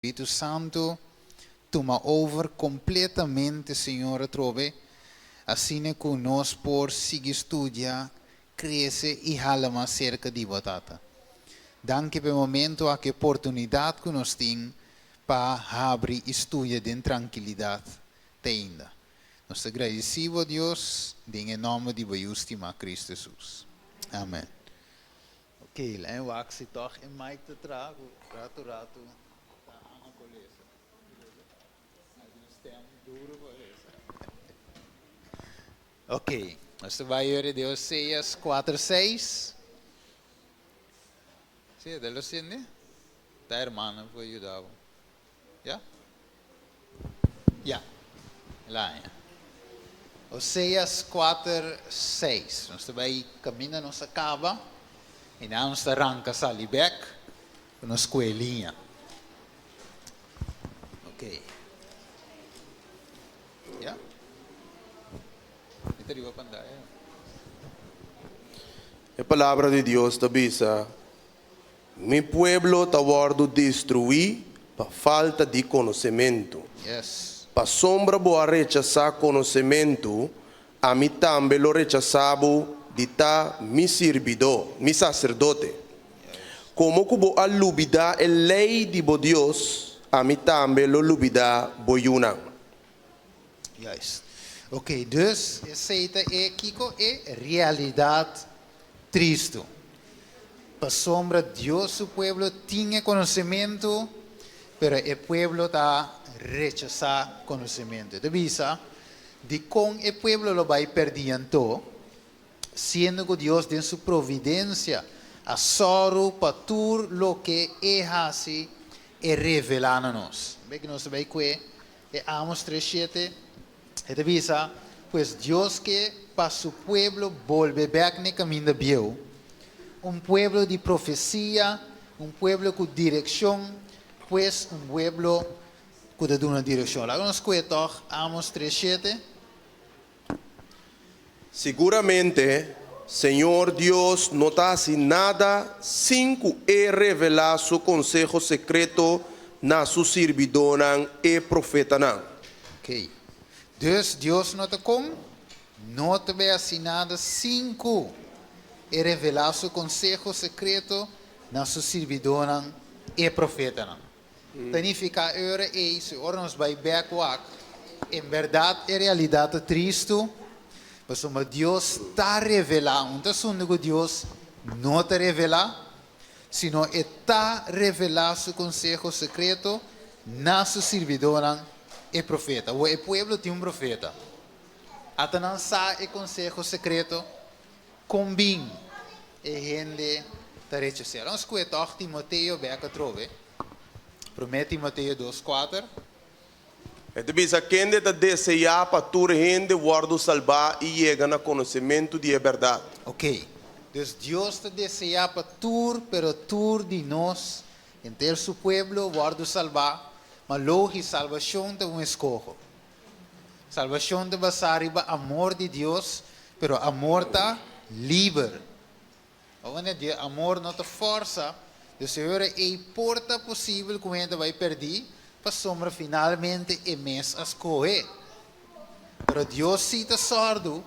Spiritu Santu tuma over kompletamente, Señor, atrobe, asina ku nos por sigui studia, krese i hala mas serka di Bo, Tata. Danki pa e momento aki, oportunidat ku nos tin pa habri i studia den trankilidat te ainda. Nos ta gradisí Bo, Dios, den e nòmber di Bo Yu stimá, Kristu Hesus. Amèn. Ok, laat wak si toch e mic ta traha, ratu ratu ta Ana Colesa. Stem duro Colesa. Ok, nos ta bai yori de Oseas 4, 6. Si, de lo sende? Ta hermano por ayudar. Ja? Ja. Laña. Oseas 4, 6. Nos ta bai kaminda nos a kaba i nan nos ta ranka sali bèk ku nos kue liña. Ok. Ja? Mi ta riba pantaya. E palabra di Dios ta bisa, Mi pueblo ta wòrdu destruí pa falta di konosementu. Yes. Pasobra bo a rechasá konosementu, ami tambe lo rechasá bo di ta mi sirbidó, mi saserdote. Komo ku bo a lubidá e lei di bo Dios, ami tambe lo lubidá bo yunan. Juist. Ok, dus esei ta e kiko e realidat tristu. Pasobra Dios su pueblo tin e konosementu, pero e pueblo ta rechasá konosementu. Ta bisa, dikon e pueblo lo bai pèrdí anto, siendo ku Dios den su providensia a sòru pa tur loke e hasi e revelá na nos. Be ku nos ta bai kue E Amos 3:7, e ta bisa, Pues Dios ke pa su pueblo bolbe bèk n'e kaminda bieu, un pueblo di profesia, un pueblo ku direkshon, pues un pueblo ku ta duna direkshon. Laga nos kue tòg Amos 3:7. Siguramente, Señor Dios no ta hasi nada sin ku E revelá Su konseho sekreto na Su sirbidónan, e profetanan. Oké. Dus Dios no ta kon? No ta bai hasi nada sin ku E revelá Su konseho sekreto na Su sirbidónan, e profetanan. Ta nifiká e ora ei, si ora nos bai bèk wak, en bèrdat e realidat ta tristu, pasobra Dios ta revelá, un ta asuntu ku Dios no ta revelá, sino e ta revelá su konseho sekreto na su sirbidónan, e profeta. Awor e pueblo tin un profeta. Ata nan sa e konseho sekreto? Kon bin e hende ta rechas'é? Nos kue tòg Timoteo bèk atrobe, Promé Timoteo 2:4. E ta bisa, Kende ta deseá pa tur hende wòrdu salbá i yega na konosementu di e bèrdat. Oké, dus Dios ta deseá pa tur, pero tur di nos, henter su pueblo, wòrdu salbá, ma logi salbashon ta un eskoho. Salbashon ta basá riba amor di Dios, pero amor ta liber. Awor di amor no ta fòrsa, dus e ora ei por ta posibel ku hende bai pèrdí pasobra finalmente e mes a skohe. Pero Dios sí ta sòrdu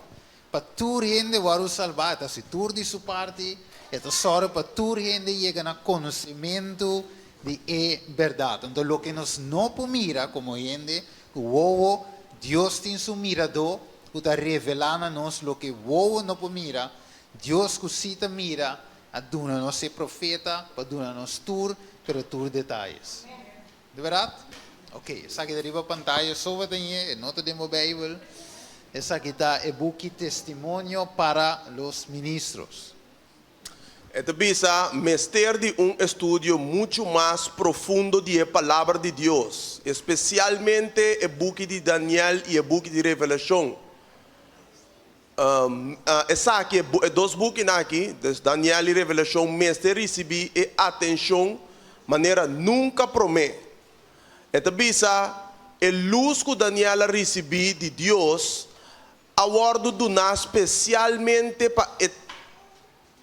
pa tur hende wòrdu salbá, e ta hasi tur di su parti, e ta sòru pa tur hende yega na konosementu di e bèrdat. Anto loke nos no por mira komo hende ku wowo, Dios tin su miradó ku ta revelá na nos loke wowo no por mira. Dios ku sí ta mira a duna nos e profeta pa duna nos tur, pero tur detayes. Di bèrdat? Ok, esaki ta riba pantaya so bo ta ñe, e no ta den bo Beibel. Esaki ta e buki Testimonio para los Ministros. E ta bisa, Mester di un estudio muchu mas profundo di e Palabra di Dios, espesialmente e buki di Daniel i e buki di Revelashon. Esaki, e dos bukinan aki, dus Daniel i Revelashon, mester risibí e atenshon manera nunka promé. E ta bisa, E lus ku Daniel a risibí di Dios a wòrdu duná spesialmente pa e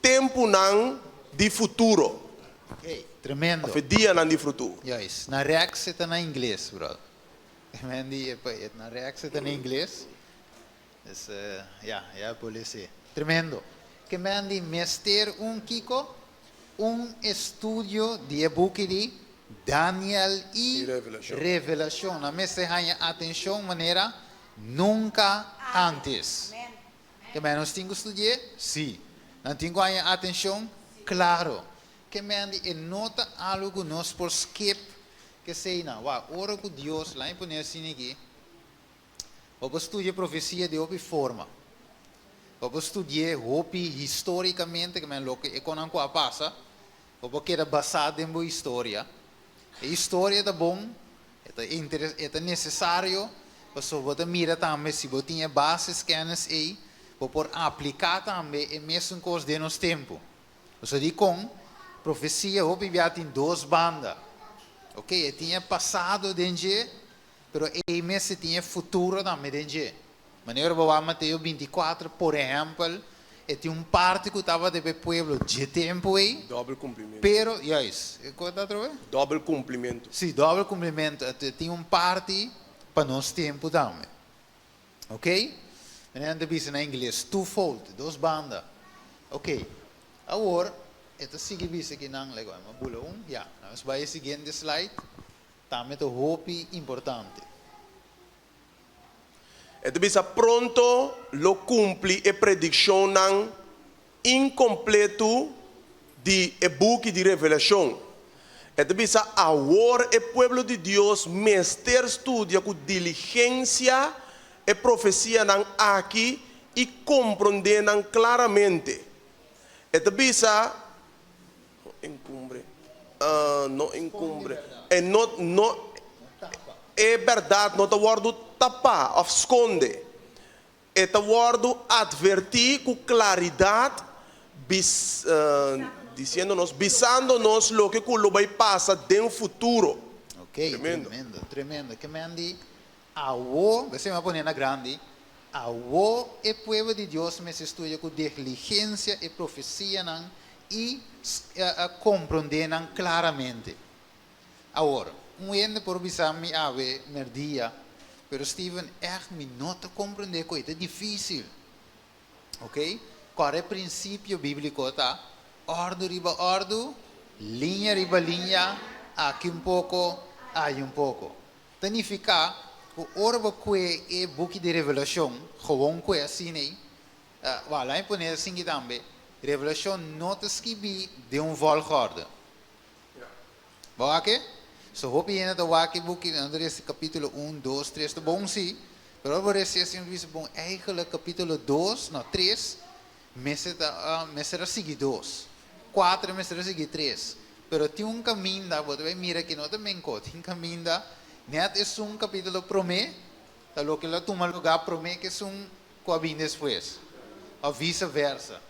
tempunan di futuro. Oké. Tremendo. Òf e dianan di futuro. Juist. Na rechts e ta na ingles, brother. Mandy, e na rechts e ta na ingles. Dus, ja, ja, por lese. Tremendo. Ke men di mester un kiko? Un estudio di e buki di Daniel i I Revelashon. Revelashon. Nan mester haña atenshon manera nunka antes. Ke men nos tin ku studi'é? Sí. Nan tin ku haña atenshon? Klaro. Ke men di e no ta algu ku nos por skip kesei nan. Wak, ora ku Dios, laña pone asina aki, bo por studia profesia di hopi forma. Bo por studi'é hopi histórikamente, ke men loke e konan ku a pasa. Bo por keda basá den bo historia. E historia ta bon, e ta interes, e ta nesesario, pasobra bo ta mira tambe si bo tin e basiskennis ei, bo por apliká tambe e mesun kos den nos tempu. Pasobra dikon? Profesia hopi bia tin dos banda. Oke, e tin e pasado den dje, pero ei mes e tin e futuro tambe den dje. Manera bo wak Mateo 24, por ehèmpel, e tin un parti ku tabata pa e pueblo dje tempu ei. Dòbel kumplimentu. Pero, juist, kua ta atrobe? Dòbel kumplimentu. Sí, dòbel kumplimentu. E tin un parti pa nos tempu tambe. Ok? Manera nan ta bisa na ingles, twofold, dos banda. Ok, awor e ta sigui bisa kinan, lego, mi a bula un, ya. Nos bai e siguiente slide, tambe ta hopi importante. E ta bisa pronto lo kumpli e predikshonnan inkompletu di e buki di Revelashon. E ta bisa awor e pueblo di Dios mester studia ku diligensia e profesianan aki i komprondé nan klaramente. E ta bisa, No enkumbre, no enkumbre, e no, no, e bèrdat no ta wòrdu tapá òf skonde. E ta wòrdu atvertí ku klaridat, bis, disiendo nos, bisando nos loke ku lo bai pasa den futuro. Ok, tremendo, tremendo. Ke men di awo, besei mi a pone na grandi, awo e pueblo di Dios mester studia ku diligensia e profesianan i komprondé nan klaramente. Awor, un hende por bisa mi awe merdia, pero Steven, ègt mi no ta komprendé ku e ta difísil. Oké? Kòrda e prinsipio bíbliko ta, òrdu riba òrdu, liña riba liña, aki un poko, ayi un poko. Ta nifiká ku ora bo kue e buki di Revelashon, gewon kue asina ei, wak, laat mi pone asinki tambe, Revelashon no ta skibí den un vòlgòrde. Bo wak e? So hopi hende ta wak e buki, nan ta resi kapítulo un, dos, tres, ta bon si, pero ora bo resi asina bo bisa, bon, eigenlijk kapítulo dos, no, tres, mester ta, mester a sigui dos, kuater mester a sigui tres, pero tin un kaminda, bo ta bai mira ki no ta menko, tin kaminda nèt esun kapítulo promé ta loke lo a tuma lugá promé ku esun ku a bin despues, òf vise versa.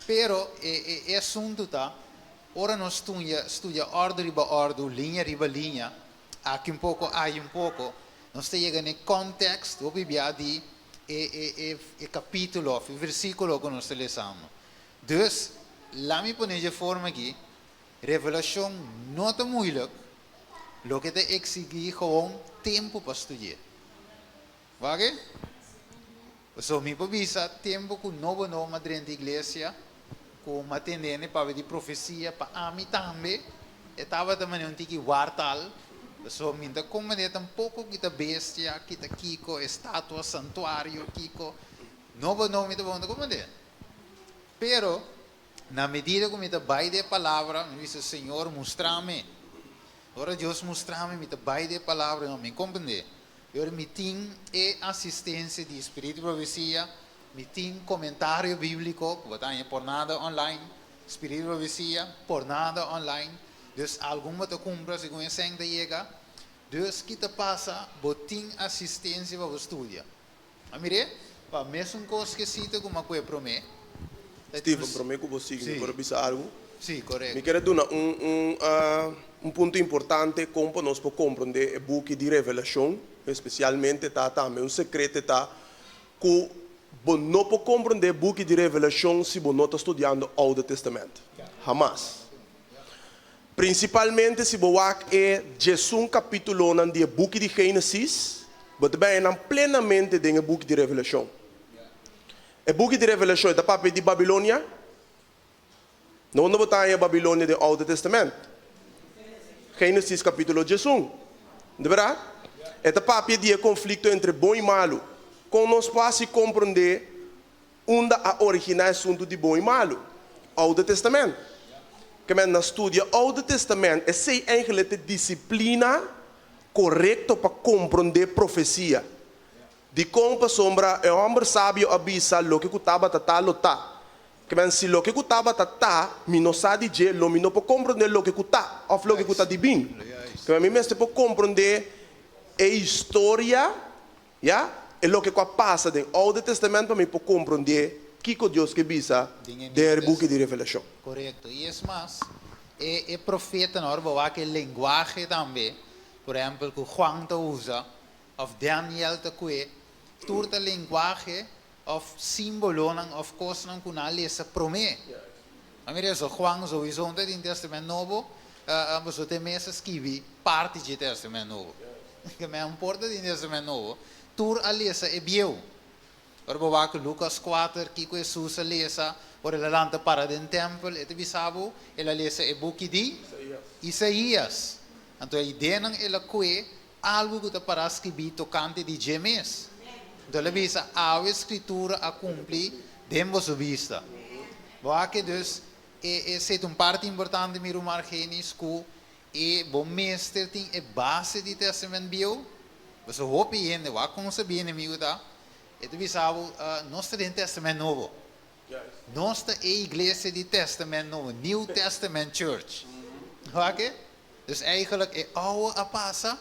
Pero e e asuntu ta, ora nos studia studia òrdu riba òrdu, liña riba liña, aki un poko, ayi un poko, nos ta yega na e kòntèkst hopi bia di e e e e kapítulo òf e versíkulo ku nos ta lesando. Dus, laat mi pone dje forma aki, Revelashon no ta muilik, loke ta eksigí gewoon tempu pa studi'é. Wak e? Pasobra mi por bisa tempu ku nobo nobo m'a drenta iglesia, ku m'a tende hende papia di profesia, pa ami tambe e tabata manera un tiki wartal, pasobra mi no ta komprendé tampoko ki ta bestia, ki ta kiko, estatua, santuario, kiko. Nobo nobo mi tabata no ta komprendé. Pero na medida ku mi ta bai den e palabra, mi bisa, Señor, mustra mi. Ora Dios mustra mi, mi ta bai den e palabra, no, mi komprendé. I ora mi tin e asistensia di Spiritu di Profesia, mi tin komentario bíbliko ku bo ta haña por nada online, Spiritu di Profesia, por nada online. Dus algun bo ta kumpra segun e sèn ta yega. Dus ki ta pasa? Bo tin asistensia pa bo studia. A mir'é, pa mesun kos ke sita ku m'a kue promé. Steven, promé ku bo sigui, mi por a bisa algu? Sí, korekto. Mi kere duna un un un punto importante kon pa nos por komprondé e buki di Revelashon, espesialmente ta tambe un sekrete ta ku bo no por komprondé e buki di Revelashon si bo no ta studiando Oude Testament. Hamas. Prinsipalmente si bo wak e 11 kapítulonan di e buki di Génesis, bo ta haña nan plenamente den e buki di Revelashon. E buki di Revelashon ta papia di Babilonia? No, no ta Babilonia di Oude Testament. Génesis kapítulo 11. Di berdat? E ta papia di konflikto entre bon i malu. Kon nos por komprondé unda a originá asuntu di bon i malu? Oude Testament. Ke men na studia Oude Testament, esei eigenlijk e disiplina korekto pa komprondé profesia. Di kon pasombra e hòmber sabio a bisa loke ku tabata ta lo ta. Ke men si loke ku tabata ta, mi no sa di dje, lo mi no por komprondé loke ku ta, òf loke ku ta di bin. Ke men mi mester por komprondé e historia, ya, e loke ku a pasa den Oude Testament pa mi por komprondé kiko Dios ke bisa den buki di Revelashon. Korekto. I es mas, e profeta na ora ku e lenguahe tambe, por ehèmpel, ku Juan ta usa, òf Daniel ta kue, tur ta lenguahe òf símbolonan òf kosnan ku nan a lesa promé. Ma mira so, Juan sowieso no tin Testament Nobo, so te mes a skirbi parti di Testament Nobo. Ke men no por tin Testament Nobo, tur a lesa e bieu. Ora bo wak Lucas 4, kiko Jesus a lesa, ora el a lanta para den tempel, e ta bisa bo, el a lesa e buki di Isaías. Anto einan el a kue algu ku ta para skibí tokante di dje mes. Anto el a bisa, awe skritura a kumpli den boso bista. Bo dus e ta un parti importante, mi ruman Genis, ku e bo mester tin e base di Testament Bieu. Bo hopi hende, wak kon sabi enemigu ta, e ta bisa bo, nos ta den Testament Nobo. Nos ta e iglesia di Testament Nobo, New Testament Church. Ok? Dus eigenlijk e oude a pasa,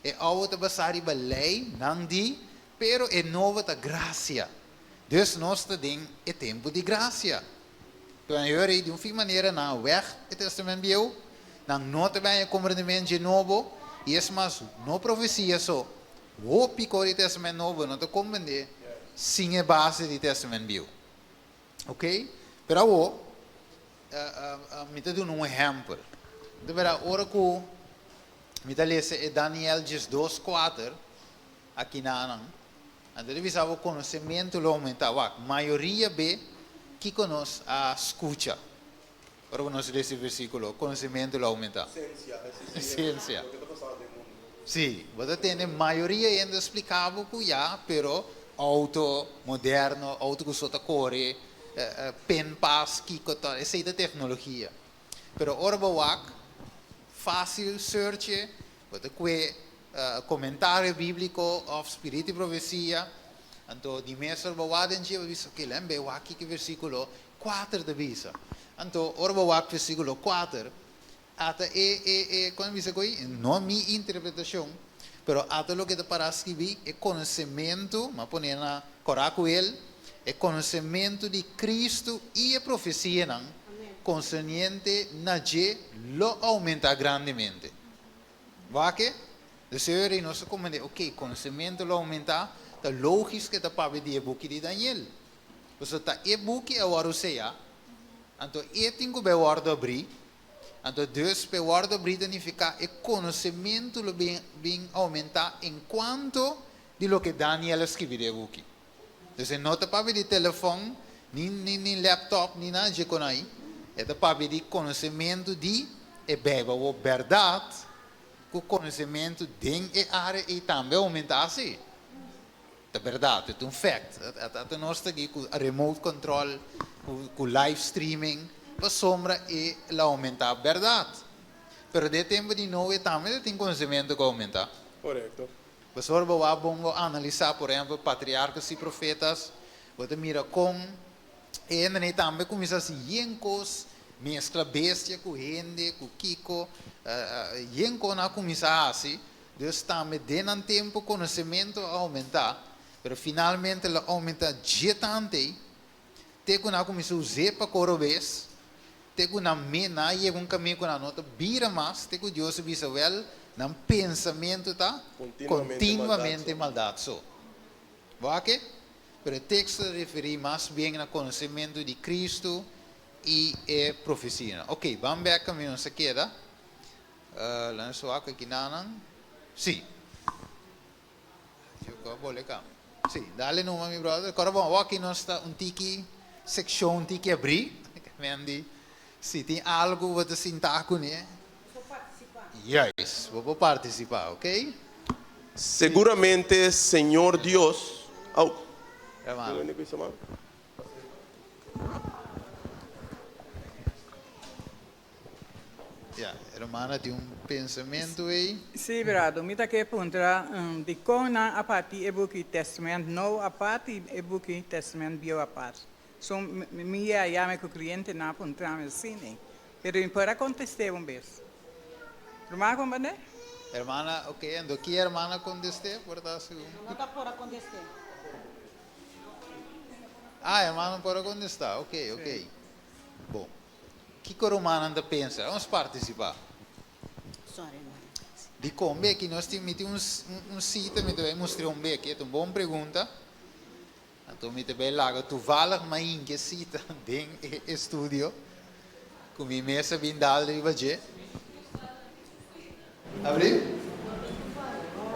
e oude ta basá riba lei, nan di, pero e nobo ta grasia. Dus nos ta den e tempu di grasia. Anto, hoor, di un fin manera nan weg e Testament Bieu, nan no ta bin komprondementu di nobo, i es mas, no profesia so, hopi kos di Testament Nobo no ta komprondé sin e base di Testament Bieu. Ok? Pero awor, mi ta duna un ehèmpel. Di berdat, ora ku mi ta lesa e Daniel 12:4 aki na anto di bisa e konosementu lo oumentá. Wak, mayoria be kiko nos a skucha. Ora ku nos lesa e versíkulo, konosementu lo oumentá. Siensia. Siensia. Si, bo tin mayoria ainda splika ku ya, pero outo moderno, outo ku so ta kore, pinpas, kiko ta, esei ta teknologia. Pero ora bo wak, fásil search, bo ta kue komentario bíbliko òf spiritu i profesia, anto di mes ora bo wak den dje, bo bisa, ok, lembe wak ki versíkulo 4 ta bisa. Anto ora bo wak versíkulo 4, ata e kon bisa koi, no mi interpretashon, pero ata loke ta para skibí e konosementu, m'a pone na kòrá ku el, e konosementu di Cristo i e profesianan konserniente na dje lo oumentá grandemente. Wak? Dus Señor, nos komprondé, ok, konosementu lo oumentá, ta lógiko ku ta papia di e buki di Daniel. Pasobra ta e buki awor sea, anto e tin ku bai wòrdu habrí, anto dus pa wòrdu habrí signifiká e konosementu lo bin oumentá en kuanto di loke Daniel a skirbi den e buki. Dus no ta papia di telefòn, ni laptop, ni nada di ei. E ta papia di konosementu di e Beibel, e berdat, ku konosementu den e área ei tambe oumentá asina. Ta berdat, e ta un fact. Ata nos aki ku remote control, ku live streaming, pasombra el a oumentá, berdat. Pero den tempu di Noe tambe tin konosementu ku a oumentá. Korekto. Pastor bo bon analisá, por ehèmpel, patriarkas i profetas, bo mira kon e tambe kuminsá asina, yen kos, meskla bestia ku hende, ku kiko, yen kos a kuminsá asina, dus tambe den un tempu konosementu a oumentá, pero finalmente el a oumentá tantu, te ku nan kuminsá usa pa kos robes, te ku nan me nan yega un kaminda ku nan no ta bira mas, te ku Dios bisa wel, nan pensamentu ta Kontinuamente kontinuamente maldat so. Ok? Pero e teksto ta referí mas bien na konosementu di Cristo i e profesia. Ok, ban bèk kaminda nos a keda. Laat nos wak aki nanan. Sí. Yo bole kam. Sí, dale numa mi brother. Kora bon, awaki nos ta un tiki sekshon un tiki abrí. Mendi, si tin algu bo ta sinta kuné. Juist, bo por partisipá, ok? Seguramente Señor Dios, au. Hermano. Ya, hermana tin un pensamentu ei. Sí, brado, mi ta ke puntra dikon nan a parti e buki Testament Nou apart i e buki Testament Bieu apart. Son mi yea yame ku klientenan a puntra mi asina, pero mi por a kontest'é un bes. Ruman a komprendé? Hermana, ok, anto ki hermana a kontest'é por ta segun? No ta por a kontest'é. Ah, hermano no por a kontestá, ok, ok. Bon. Kiko rumannan ta pensa? Nos partisipá. Dikon beki nos tin mi tin un un sita mi ta bai mustra un beki? E ta un bon pregunta. Anto mi ta bai laga toevallig mainke sita den e estudio ku mi mes a bin dal riba dje. Abri?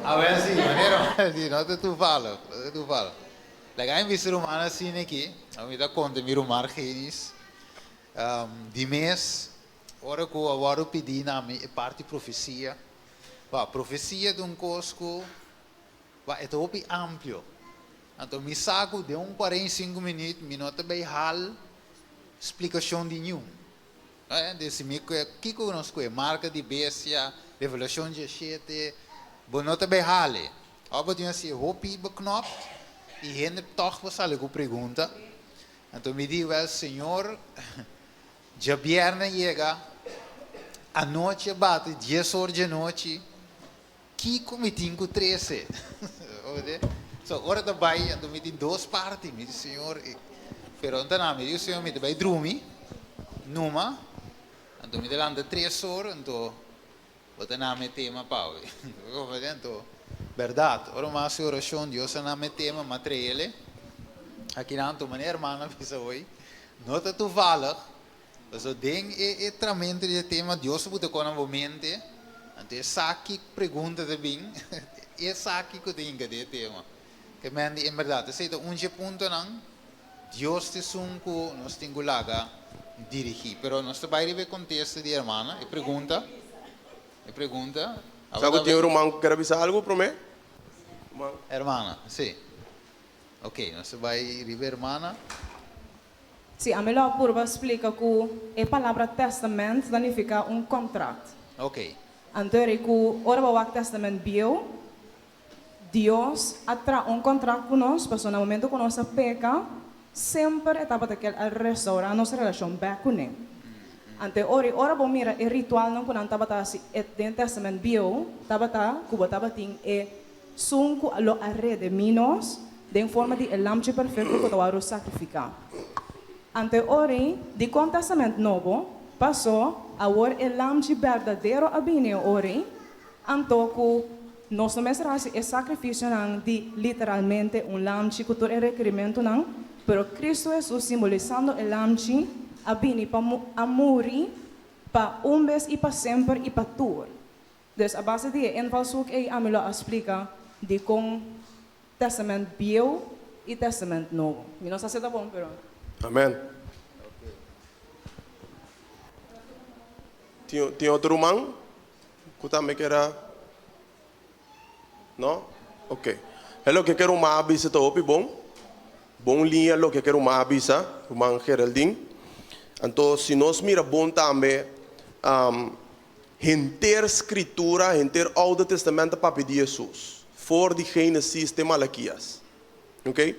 Awel si, manera di no ta toevallig, no ta toevallig. Laga mi bisa ruman asina aki, mi ta konta mi ruman Argenis. Di mes, ora ku a wòrdu pidí na mi e parti profesia, wou, profesia ta un kos ku, wou, e ta hopi amplio. Anto mi sa ku den un 45 minüt mi no ta bai hal splikashon di niun. Desi mi ku kiko nos ku e marka di bestia, Revelashon 17, bo no ta bai hal e. Òf bo tin hasi e hopi beknòpt i hende tòg por sali ku pregunta. Anto mi di, Wèl, Señor, djabièrnè yega, anochi a bati dies or djanochi, kiko mi tin ku trese? So, ora ta bai, anto mi tin dos parti, mi di, Señor, pero anto nan, mi di, Señor, mi ta bai drumi numa, anto mi ta lanta tres or, anto bo ta nami e tema pa awe. Anto, bèrdat, ora mi a hasi orashon, Dios a nami e tema, mi a trael. Akinan anto manera hermano a bisa hoy, no ta toevallig, pasobra den e e tramento di e tema Dios a buta kon na bo mente, anto e sa ki pregunta ta bin, e sa kiko ta hinka den e tema. Ke men di en bèrdat esei ta un dje puntonan, Dios ta esun ku nos tin ku laga dirigí. Pero nos ta bai riba e kontesta di hermana, e pregunta, e pregunta. Sa ku tin un ruman ku ker a bisa algu promé? Ruman. Hermana, si. Ok, nos ta bai riba hermana. Sí, ami lo a purba splika ku e palabra tèstamènt ta nifiká un kòntrakt. Ok. Anto eri ku ora bo wak Tèstamènt Bieu, Dios a traha un kòntrakt ku nos, pasobra na momentu ku nos a peka, semper e tabata kier a restourá nos relashon bèk kuné. Anto e ora, ora bo mira e ritualnan ku nan tabata hasi den Tèstamènt Bieu, tabata ku bo tabatin e Sun ku lo a redemí nos den forma di e Lamchi perfekto ku ta wòrdu sakrifiká. Anto e ora ei, dikon Tèstamènt Nobo? Pasó, awor e Lamchi berdadero a bini e ora ei, anto ku nos no mester hasi e sakrifisionan di literalmente un lamchi ku tur e rekerimentunan, pero Kristu Hesus simbolisando e Lamchi a bini pa a muri pa un bes i pa semper i pa tur. Dus a base di e invalshoek ei ami lo a splika dikon Testament Bieu i Testament Nobo. Mi no sa si ta bon pero. Amen. Tin tin otro ruman ku tambe kier a No? Ok. E loke ke ruman a bisa ta hopi bon. Bon liña loke ke ruman a bisa, ruman Geraldine. Anto si nos mira bon tambe, Henter Skritura, henter Oude Testament ta papia di Hesus, for di Génesis te Malakias. Ok?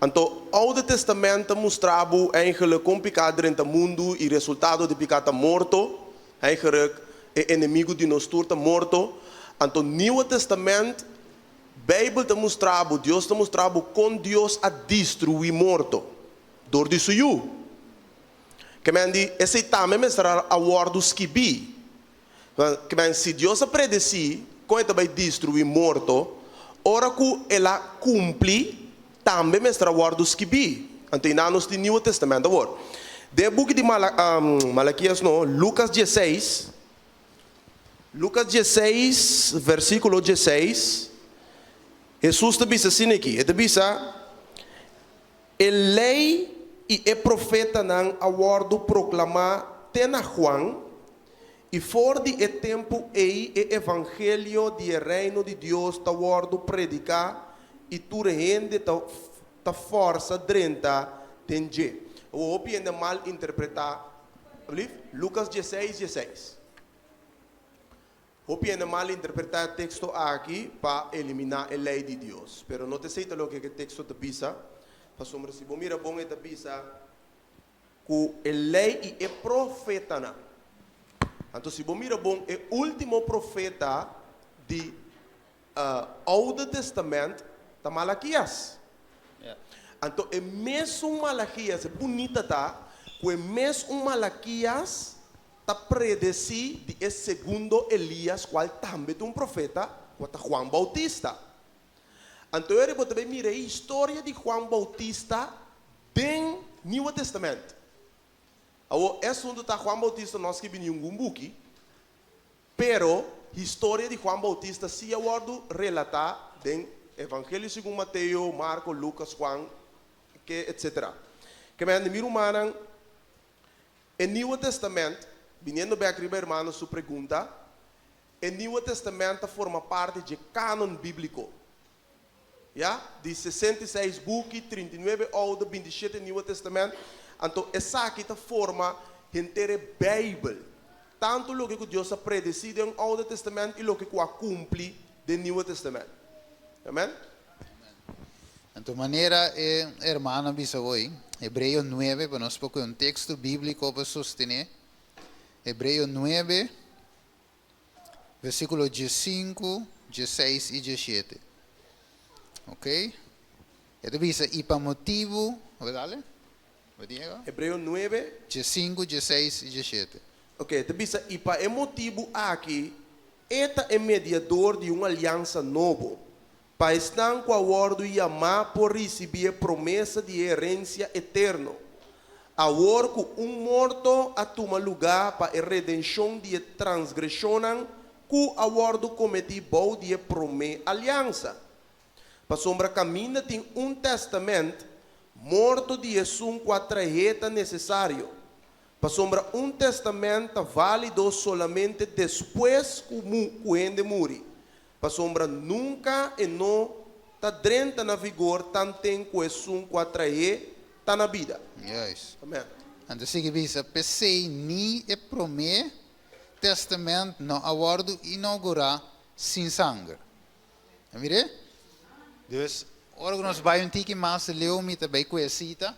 Anto, Oude Testament ta mustra bo eigenlijk kon piká drenta mundu i resultado di piká ta morto, eigenlijk e enemigu di nos tur ta morto. Anto, Nieuwe Testament, Beibel ta mustra bo, Dios ta mustra bo kon Dios a destruí morto dor di su Yu. Ke men di, esei tambe mester a wòrdu skibí. Ke men, si Dios a predesí kon e ta bai destruí morto, ora ku el a kumpli, tambe mester a wòrdu skibí. Anto einan nos tin Nieuwe Testament awor. Den e buki di Malakias no, Lukas dieseis. Lucas 16, versíkulo 16, Hesus ta bisa asina aki, e ta bisa, E lei i e profetanan a wòrdu proklamá te na Juan, i for di e tempu ei e evangelio di e reino di Dios ta wòrdu prediká i tur hende ta ta fòrsa drenta den dje. Awor hopi hende a mal interpretá, alblief? Lukas dieseis, dieseis. Hopi hende mal interpretá e teksto aki pa eliminá e lei di Dios. Pero no ta esei ta loke ku e teksto ta bisa, pasobra si bo mira bon e ta bisa ku e lei i e profetanan. Anto si bo mira bon e último profeta di Oude Testament ta Malakias. Anto e mesun Malakias, e bunita ta ku e mesun Malakias ta predesí di e segundo Elias kual tambe ta un profeta, kua ta Juan Bautista. Anto ora bo ta bai mira e historia di Juan Bautista den Nieuwe Testament. Awor, e asuntu ta Juan Bautista no a skibi ningun buki, Pero, historia di Juan Bautista sí a wòrdu relatá den Evangelio segun Mateo, Marko, Lukas, Juan, ke etsetera. Ke mende, mi rumannan, e Nieuwe Testament, biniendo bèk riba hermano su pregunta, e Nieuwe Testament ta forma parti dje kanon bíbliko. Ya, di 66 buki, 39 Oude, 27 Nieuwe Testament. Anto esaki ta forma henter e Bijbel. Tantu loke ku Dios a predesí den Oude Testament i loke ku a kumpli den Nieuwe Testament. Amen. Anto manera e hermano a bisa hoy, Hebreo 9, pa nos poko un teksto bíbliko pa sostené. Hebreo 9, Versíkulo diesinku, dieseis i diesshete. Ok. E ta bisa, i pa motibu, bo dale? Bo tin ego? Hebreo 9. Diesinku, dieseis i diesshete. Ok, e ta bisa, i pa e motibu aki e ta e mediador di un aliansa nobo, pa esnan ku a wòrdu yamá por risibí e promesa di e herensia eterno, awor ku un morto a tuma lugá pa e redenshon di e transgreshonnan ku a wòrdu kometí bou di e promé aliansa. Pasobra kaminda tin un tèstamènt, morto di esun ku a trah'é ta nesesario, Pasobra un tèstamènt ta válido solamente despues ku ku hende muri, pasobra nunka e no ta drenta na vigor tanten ku esun ku a traé ta na bida. Juist. Amen. Anto sigui bisa, P'esei ni e promé tèstamènt no a wòrdu inougurá sin sanger. A mir'é? Dus, ora ku nos bai un tiki mas leu mi ta bai ku e sita.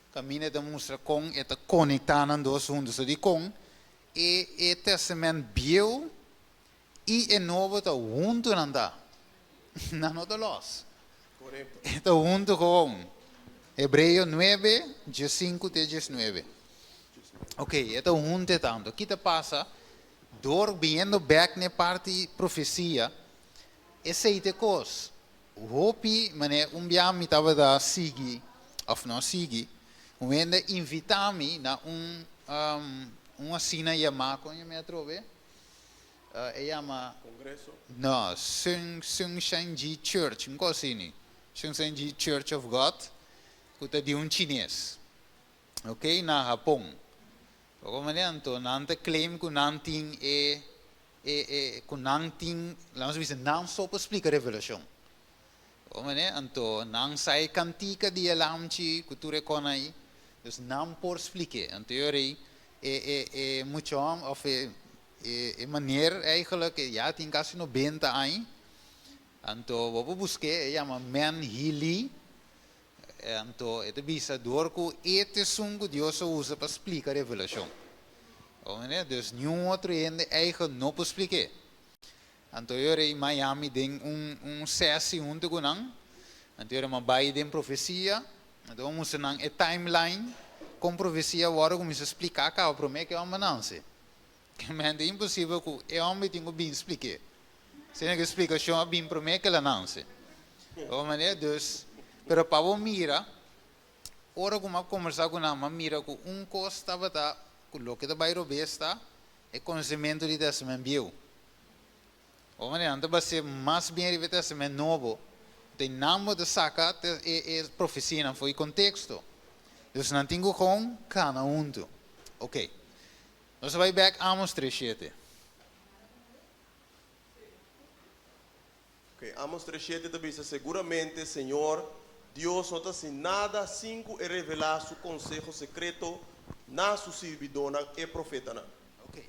Kaminda e ta mustra kon e ta konektá nan dos huntu. So dikon e e Tèstamènt Bieu i e Nobo ta huntu nan ta? Nan no ta lòs. E ta huntu gewoon. Hebreo nuebe, diesinku te diesnuebe. Ok, e ta huntu e tantu. Ki ta pasa? Dor biniendo bèk na e parti profesia, esei ta e kos. Hopi manera un bia mi tabata sigui of no sigui, un hende invita mi na un un asina yama, kon yama e atrobe? E yama. Congreso? No, Sun Sunshanji Church, un kos asini, Sunshanji Church of God, ku ta di un chines, ok, na Hapon. Poko manera anto nan ta claim ku nan tin e E e ku nan tin, laga nos bisa, nan so por splika Revelashon. Bo manera? Anto nan sa e kantika di e lamchi ku tur e kona ei, dus nan por splik'é. Anto e ora ei e e e mucha hòmber òf e e e maner eigelijk e ya tin kasi nobenta aña, anto bo por busk'é, e yama Man Hee Lee, Anto e ta bisa dor ku e ta esun ku Dios a usa pa splika Revelashon. Ounde? Dus niun otro hende eigen no por splik'é. Anto e ora ei Miami den un un sesi huntu ku nan. Anto e ora mi a bai den profesia. Anto mi a mustra nan e timeline kon profesia wòrdu kuminsá spliká kaba promé ku e hòmber nanse. Kèmente imposibel ku e hòmber tin ku bin splik'é. Sino ku e splikashon a bin promé ku el a nanse. Bo manera? Dus, pero pa bo mira, ora ku mi a kombersá ku nan, mi a mira ku un kos tabata ku loke ta bai robes ta e konosementu di Tèstamènt Bieu. O manera nan ta bas'é mas bien riba e Testament Nobo, te nan bo ta saka e e profesianan for di konteksto. Dus nan tin ku kon kana huntu. Ok. Nos a bai bèk Amos 3 7. Ok, Amos 3:7 ta bisa: Seguramente Señor Dios no ta hasi nada sin ku e revelá su konseho sekreto na su sirbidónan e profetanan. Ok.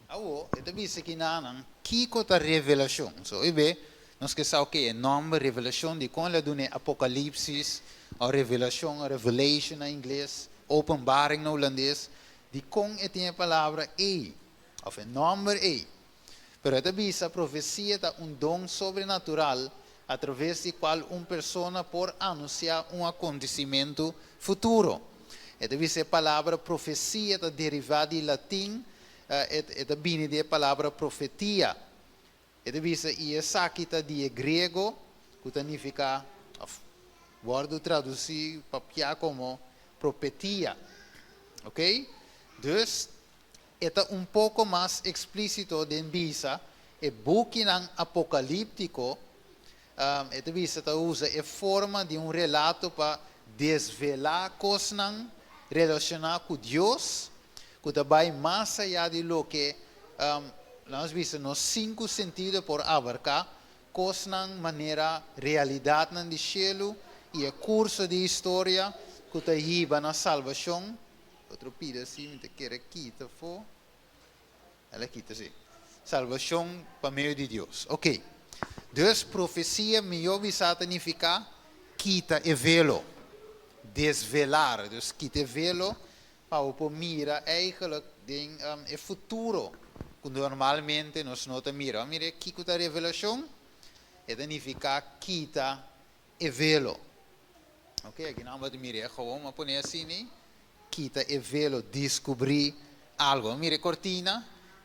Awor, e ta bisa kinanan, kiko ta revelashon? So, i be, nos ke sa, ok, e nòmber revelashon, dikon el a duna e Apokalipsis, òf revelashon, òf revelation na ingles, openbaring na hulandes, dikon e tin e palabra ei, òf e nòmber ei? Pero e ta bisa, profesia ta un don sobrenatural atraves di kual un persona por anunsiá un akontesimentu futuro. E ta bisa e palabra profesia ta derivá di latin, e ta bini di e palabra profetia. E ta bisa i esaki ta di e griego ku ta nifiká òf wòrdu tradusí papiá komo propetia. Oké? Dus E ta un poko mas eksplísito den bisa e bukinan apokalíptiko, e ta bisa ta usa e forma di un relato pa desvelá kosnan relashoná ku Dios ku ta bai mas ayá di loke, laga nos bisa, nos sinku sentido por abarká, kosnan manera realidatnan di shelu i e kurso di historia ku ta hiba na salbashon. Otro pida si mi ta kere kita afó. El a kita si. Salbashon pa medio di Dios. Ok. Dus profesia mihó bisa ta nifiká kita e velo. Desvelar. Dus kita e velo pa bo por mira eigenlijk den e futuro ku normalmente nos no ta mira. Mira kiko ta revelashon? E ta nifiká kita e velo. Ok, aki nan bo ta mira e gewoon, m'a pone asina, kita e velo, descubrí algo. Mira e cortina,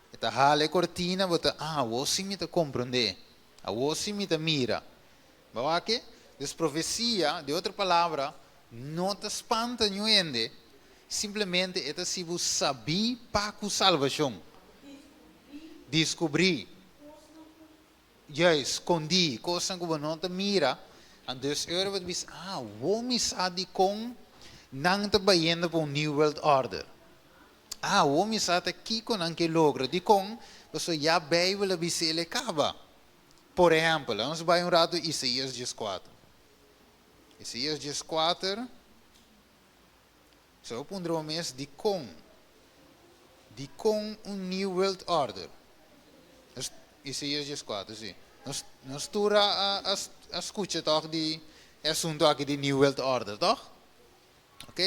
e ta hala e cortina, bo ta, ah, awor sí mi ta comprendé, awor sí mi ta mira. Bo wak? Dus profecia, di otro palabra, no ta spanta niun hende, simplemente e ta si bo sabí pa cu salvacion. Descubrí. Juist, skondí, kosnan ku bo no ta mira. Anto e ora bo ta bisa, ah, wou mi sa dikon nan ta bayendo pa un New World Order. Ah, wou mi sa ta kiko nan ke logra. Dikon? Pasobra ya Beibel a bisa el e kaba. Por ehèmpel, laga nos bai un ratu Isaías 14. Isaías 14, so bo puntra bo mes dikon? Dikon un New World Order? Nos, Isaías 14, sí. Nos, nos tur a, a, a skucha tòg di e asuntu aki di New World Order, tòg? Ok?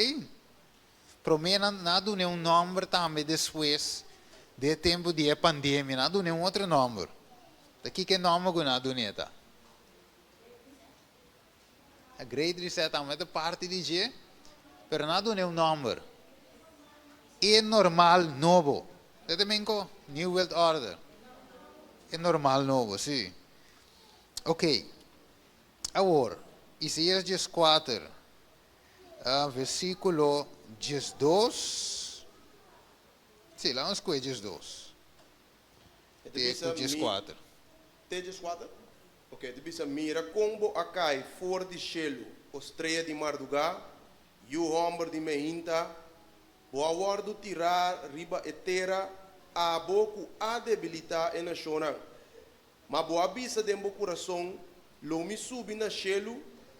Promé nan, nan a dun'é un nòmber tambe despues di e tempu di e pandemia, nan a dun'é un otro nòmber. Ta kiko e nòmber ku nan a dun'é ta? A Great Reset tambe ta parti di dje, pero nan a duna e un nomber. E normal nobo. Ta ta men ko? New World Order. E normal nobo, si. Ok. Awor, Isaías 14, versículo 12. Si, laga nos kohe 12. Te ku 14. Te 14? Ok, ta bisa, Mira kon bo a kai for di shelu, o strea di mardugá, yu hòmber di meinta, bo a wòrdu tirá riba e tera, abo ku a debilitá e nashonnan. Ma bo a bisa den bo kurason, Lo mi subi na shelu,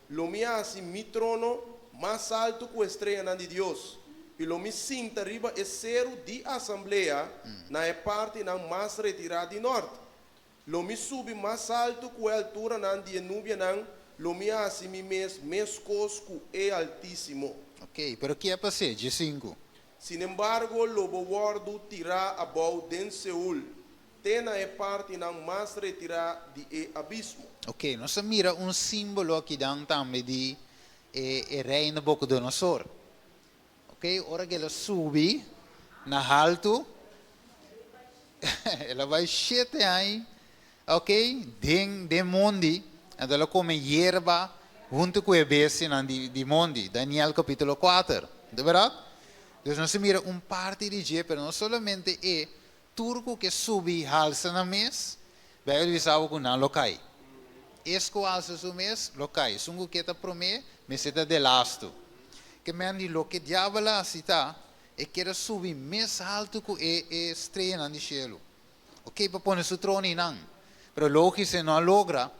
lo mi hasi mi trono mas altu ku e streanan di Dios, i lo mi sinta riba e seru di asamblea na e partinan mas retirá di nòrt. Lo mi subi mas altu ku e alturanan di e nubianan, lo mi hasi mi mes meskos ku e Altísimo. Ok, pero ki a pas'é? 15. Sinembargo, lo bo wòrdu tirá abou den Seul, te na e partinan mas retirá di e abismo. Ok, nos a mira un símbolo akidan tambe di e e rei Nabucodonosor. Ok, ora ku el a subi na haltu, el a bai shete aña, ok, den den mondi, anto el a kome yerba huntu ku e bestianan di di mondi, Daniel kapítulo 4, no ta bèrdat? Dus nos a mira un parti di dje, pero no solamente e, tur ku ke subi halsa nan mes. Bijbel bisa bo ku nan lo kai. Es ku alsa su mes, lo kai. Esun ku ke ta promé, mester ta delastu. Ke men di loke diabel a hasi ta, e kier a subi mes haltu ku e e streanan di shelu. Oké pa pone su trono einan. Pero logis e no a logra.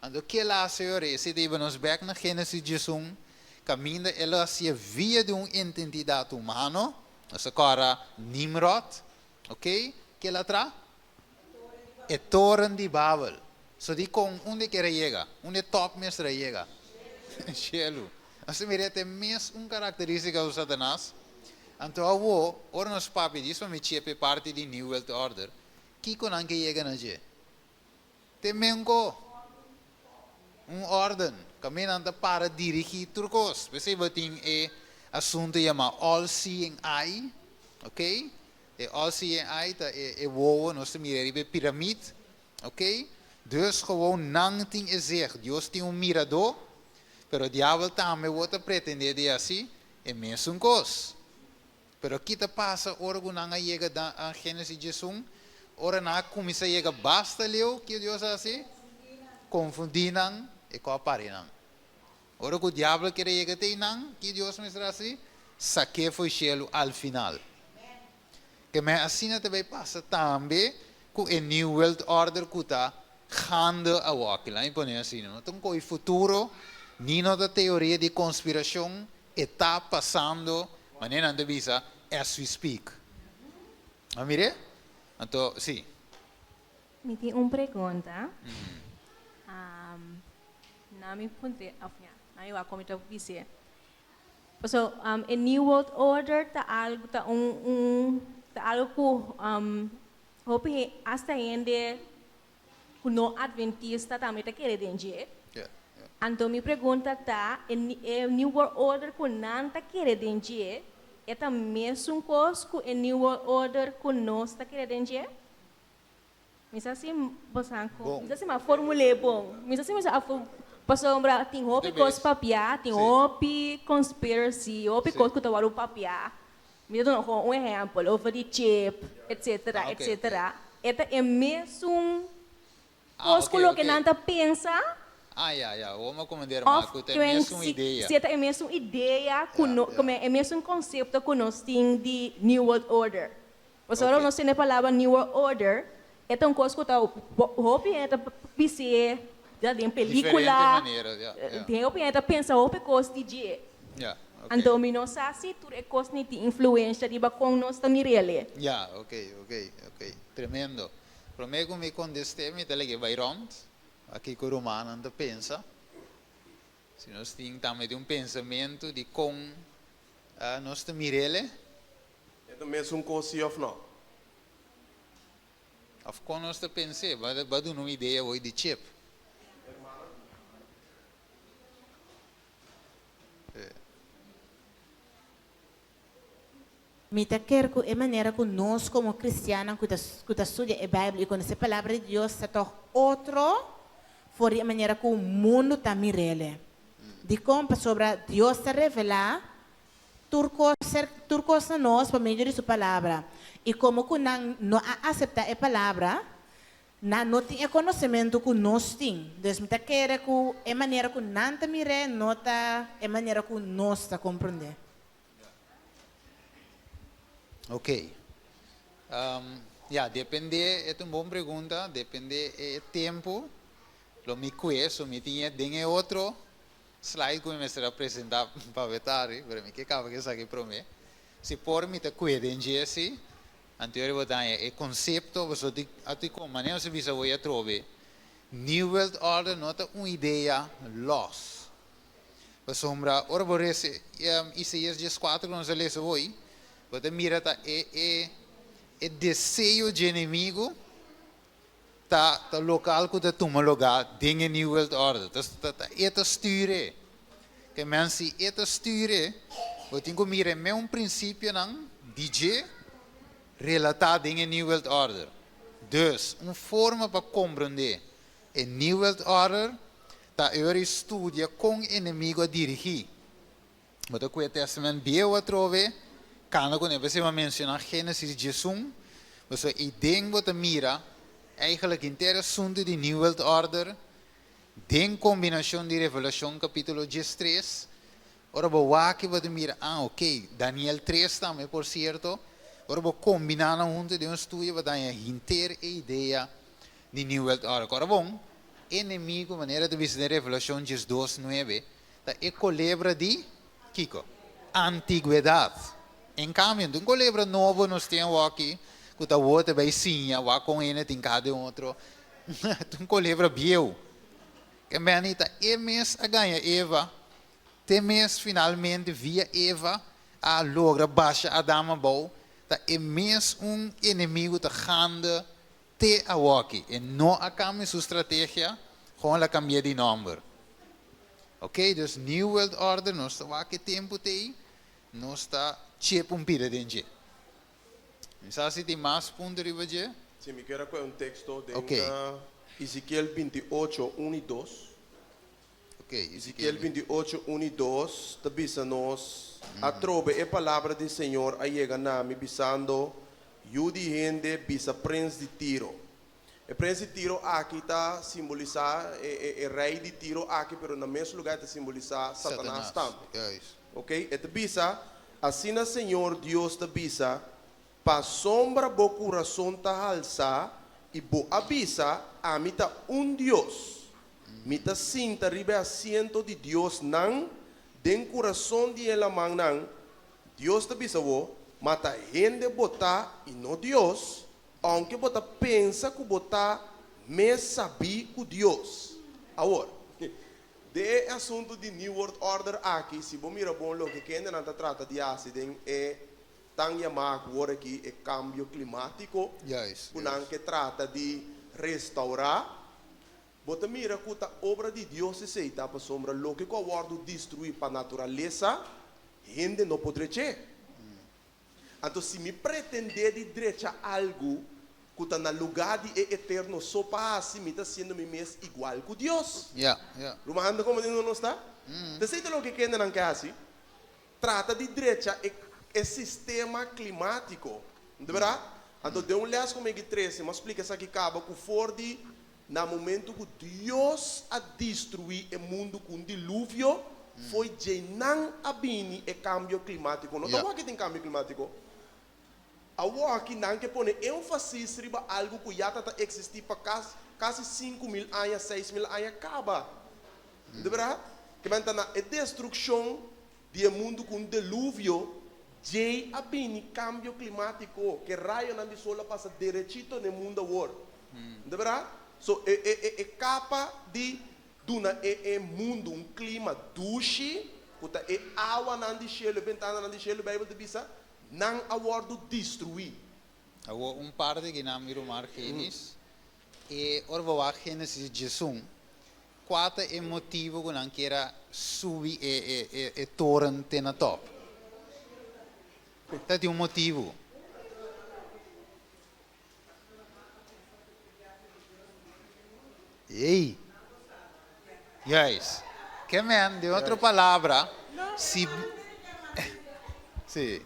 Anto ke el a hasi ora? Esei ta hiba nos bèk na Génesis 11, kaminda el a hasié via di un ententidat humano, nos a kòrda Nimrod, oké, ke el a traha? E toren di Babel. So dikon unda e kier a yega? Unda e tòp mester a yega? Shelu. Nos ta mira e ta e mes un karakterístika ku Satanas. Anto awo, ora nos papia djis pa mi chepa e parti di New World Order, kiko nan ke yega na dje? Te menko un órden kaminda nan ta para dirigí tur kos. P'esei bo tin e asuntu yamá All Seeing Eye, ok? E All Seeing Eye ta e wowo, nos ta mira riba e piramid, ok? Dus gewoon nan tin e zicht. Dios tin un miradó, pero diabel tambe bo ta pretendé di hasi e mesun kos. Pero ki ta pasa ora ku nan a yega na Génesis 11? Ora nan a kuminsá yega basta leu, ke Dios a hasi? Konfundí nan i ku a pari nan. Ora ku diabel kere yega te einan, ki Dios mester hasi? Sak'é fo'i shelu al final. Ke men asina ta bai pasa tambe ku e New World Order ku ta gaande awor. Kila mi pone asina, no ta un ko'i futuro, ni no ta teoria di konspirashon, E ta pasando, manera nan ta bisa, as we speak. A mir'é? Anto, sí. Mi tin un pregunta. Na mi puntr'é, of ya, na mi wak kon mi ta bis'é. Paso, e New World Order ta algu, ta un, un, ta algu ku hopi, hasta hende ku no adventista tambe ta kere den dje. Anto mi pregunta ta, e e New World Order ku nan ta kere den dje, e ta mesun kos ku e New World Order ku nos ta kere den dje? Mi sa si bosan ku, mi sa si mi a formul'é bon. Mi sa si mi sa a pasobra tin hopi kos papia, tin hopi conspiracy, hopi kos ku ta wòrdu papia. Mi ta duna un ehèmpel over di chip, etsetera, etsetera. E ta e mesun kos ku loke nan ta pensa òf si e ta e mesun idea ku no, e mesun konsepto ku nos tin di New World Order. Pasobra ora nos tende e palabra New World Order, e ta un kos ku ta hopi hende ta bis'é den pelíkula, hopi hende ta pensa hopi kos di dje. Anto mi no sa si tur e kosnan tin influensha riba kon nos ta mir'el. Ya, ok, ok, ok. Tremendo. Promé ku mi kontest'é mi ta lege bai rònt a kiko rumannan ta pensa. Si nos tin tambe tin un pensamentu di kon nos ta mir'el. E ta mesun kos si òf nò? Òf kon nos ta pens'é? Bo a duna un idea hoy di chip. Mi ta ker ku e manera ku nos komo kristiannan ku ta ku ta studia e Beibel i konosé Palabra di Dios ta tòg otro for di e manera ku mundu ta mir'el. Dikon? Pasobra Dios ta revelá tur kos tur kos na nos pa medio di su Palabra. I komo ku nan no a aseptá e Palabra, Nan no tin e konosementu ku nos tin. Dus mi ta kere ku e manera ku nan ta mir'é no ta e manera ku nos ta komprondé. Ok. Ya, dependé, e ta un bon pregunta, dependé e tempu lo mi kue, so mi tin e den e otro slide ku mi mester a presentá pa Betari, pero mi ke kaba ku esaki promé. Si por mi ta kue den dje si, Anterior bo ta haña e konsepto, pasobra di a di kon manera nos a bisa hoy atrobe, New World Order no ta un idea lòs. Pasobra ora bo resa Isaías 14 ku nos a lesa hoy, bo ta mira ta e e e deseo dje enemigu ta ta lokal ku ta tuma lugá den e New World Order. Ta ta ta e ta stuur e. Ke men si e ta stuur e, bo tin ku mira e meun prinsipionan di dje relatá den e New World Order. Dus, un forma pa komprondé e New World Order ta e ora di studia kon enemigu a dirigí. Bo ta kue Testament Bieu atrobe, kanda ku ne p'esei bo a menshoná Génesis 11, pasobra ei den bo ta mira. Eigenlijk henter asuntu di New World Order den kombinashon di Revelashon kapítulo 13, ora bo wak bo ta mira, ah, ok, Daniel 3 tambe, por sierto, ora bo kombiná nan huntu den un studio, bo ta haña henter e idea di New World Order. Ora bon, enemigu, manera ta bisa den Revelashon 12, 9, ta e kolebra di kiko? Antigwedat. En kambio, un kolebra nobo nos tin aki, ku ta wòrdu bai siña, wak kon hende tin kada otro. Un kolebra bieu. Ke men ta e mes a gaña Eva, te mes finalmente via Eva a logra basha Adam abou, ta e mes un enemigu ta gaande te awoki. E no a kambia su strategia, gewoon el a kambia di nòmber. Ok, dus New World Order, nos ta wak e tempu t'ei, nos ta chep un pida den dje. Mi sa si tin mas punto riba dje? Si, mi ke kohe un teksto di Ok. Ezekiel 28, 1 i 2. Ok, Ezekiel 28, 1 i 2, ta bisa nos, atrobe e palabra di Señor a yega na mi bisando, yu di hende bisa prens di Tiro. E prens di Tiro aki ta simbolisá e, e, e rei di Tiro aki, pero na mesun lugá ta simbolisá Satanas tambe. Juist. Ok? E ta bisa, asina Señor Dios ta bisa, pasombra bo kurason ta halsa i bo a bisa, ami ta un Dios. Mi ta sinta riba asiento di diosnan, den kurason di e lamannan, Dios ta bisa bo, ma ta hende bo ta i no Dios, aunke bo ta pensa ku bo ta mes sabí ku Dios. Awor, e asuntu di New World Order aki, si bo mira bon loke ku nan ta trata di hasi den e tan yamá awor aki e kambio klimátiko, Juist. ku nan ke trata di restourá, bo ta mira ku ta obra di Dios esei ta pasombra loke ku a wòrdu destruí pa naturalesa, hende no por drech'é. Anto, si mi pretendé di drecha algu ku ta na lugá di e eterno so pa hasi, mi ta hasiendo mi mes igual ku Dios. Ruman, kon no ta? Anto, ta loke ku nan ke hasi? Trata di drecha e, e sistema klimátiko. No ta berdat? Anto, den un les ku mi 13, m'a splika esaki kaba ku for di na momento ku Dios a destruí e mundu ku un diluvio, for di einan a bini e kambio klimátiko. No ta ku tin kambio klimátiko. Awor aki nan ke pone énfasis riba algu ku ya ta eksistí pa kasi, kasi 5 mil aña, 6 mil aña kaba. Di berdat? Ke men na e destrukshon di mundu ku un diluvio, djei a bini kambio klimátiko, ku rayonan di solo a pasa derechito na mundu awor. Di berdat? So, e, e, e, e kapa di duna e, e mundu un klima dushi, ku ta e awanan di shelu, bentananan di shelu, Beibel ta bisa, nan a wòrdu destruí. Awor un parti ku nan mira mar Genesis e ora bo wak Genesis 11 kua ta e motibu ku nan ke a subi e, e, e, e toren te na top. Ta tin un motibu. Ei. Juist. Ke men, den otro palabra, si Si.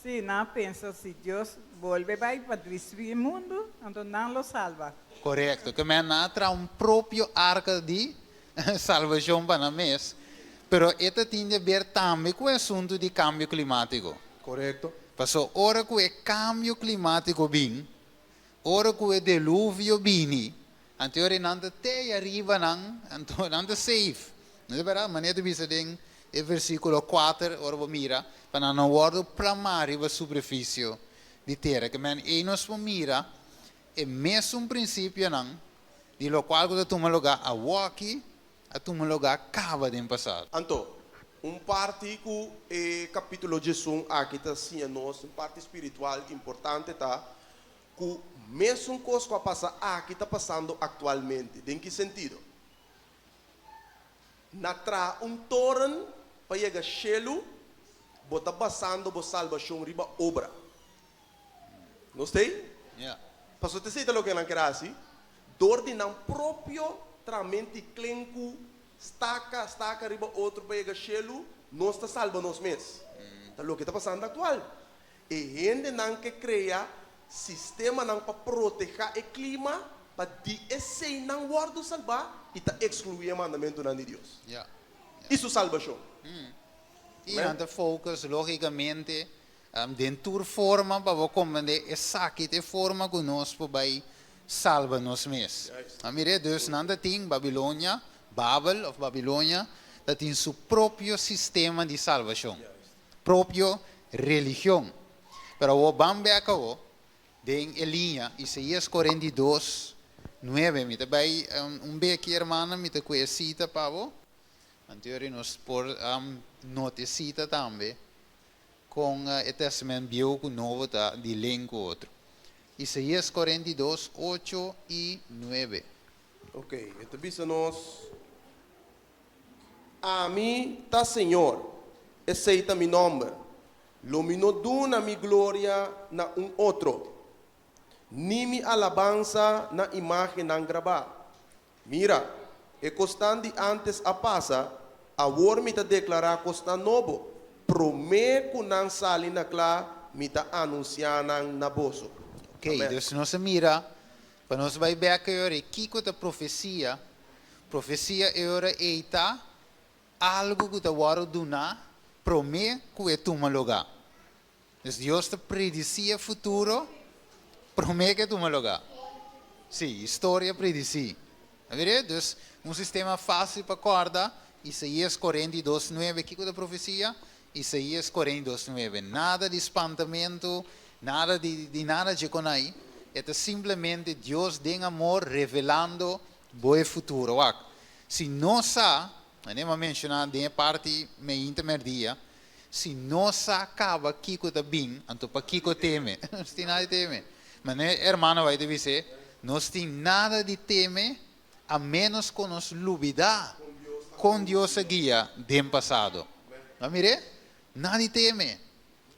Si, nan pensa si Dios bolbe bai pa destruí mundu, anto nan lo salba. Korekto. Ke men nan a traha un propio arka di salbashon pa nan mes. Pero esaki tin di haber tambe ku e asuntu di kambio klimátiko. Korekto. Paso ora ku e kambio klimátiko bin, ora ku e diluvio bini, anto nan ta te ariba nan, anto nan ta safe. No ta berdat? Manera ta bisa den e versíkulo 4, ora bo mira, pa nan no wòrdu plamá riba superfisio di tera. Ke men ei nos por mira, e mesun prinsipionan, di lokual ku ta tuma lugá awoki, a tuma lugá kaba den pasado. Anto, un parti ku e kapítulo 11 aki ta siña nos, un parti spiritual importante ta ku mesun kos ku a pasa aki ta pasando aktualmente. Den ki sentido? Nan a traha un toren pa yega shelu, bo ta basando bo salbashon riba obra. No sei? Yeah. Paso te sei loke nan ke hasi, dor di nan propio tramento klenku staka staka riba otro pa yega shelu, nos ta salba nos mes. Ta loke ta pasando aktual. E hendenan ke krea sistemanan pa protehá e klima. pa di esei nan wòrdu salbá i ta ekskluí e mandamentunan di Dios i su salbashon. I nan ta focus lógikamente den tur forma pa bo komprendé esaki ta e forma ku nos por bai salba nos mes. A mir'é, dus nan ta tin Babilonia, Babel òf Babilonia, ta tin su propio sistema di salbashon, propio religion. Pero awor ban bèk awor den e liña Isaías 42, 9. Mi ta bai un beki, hermana, mi ta ku e sita pa bo. Anterior nos por nota e sita tambe kon e Testament Bieu ku Nobo ta di len ku otro. Isaías 42, 8 i 9. Ok, e ta bisa nos, Ami ta Señor, esei ta mi nòmber. Lo mi no duna mi gloria na un otro, ni mi alabansa na imágennan grabá. Mira, e kosnan di ántes a pasa, awor mi ta deklará kosnan nobo, promé ku nan sali na kla mi ta anunsiá nan na boso. Ok, Amèn. dus nos a mira, pa nos bai bèk e ora ei, kiko ta profesia? Profesia e ora ei ta algu ku ta wòrdu duná promé ku e tuma lugá. Dus Dios ta predisí e futuro promé ku e tuma lugá. Sí, historia predisí. A mir'é? Dus, un sistema fásil pa kòrda, Isaías 42, 9. Kiko ta profesia? Isaías 42, 9. Nada di spantamentu, nada di di nada dje konai. E ta simplemente Dios den amor revelando bo e futuro. Wak, si nos sa, manera mi a menshoná den e parti meinta mèrdia, Si nos sa caba kico ta bin, anto pakico teme? Nos tin nada di teme. Manera e hermano bai ta bis'é, nos tin nada di teme a menos cu nos lubida con Dios a guia den pasado. Bo a mir'é? Nada di teme.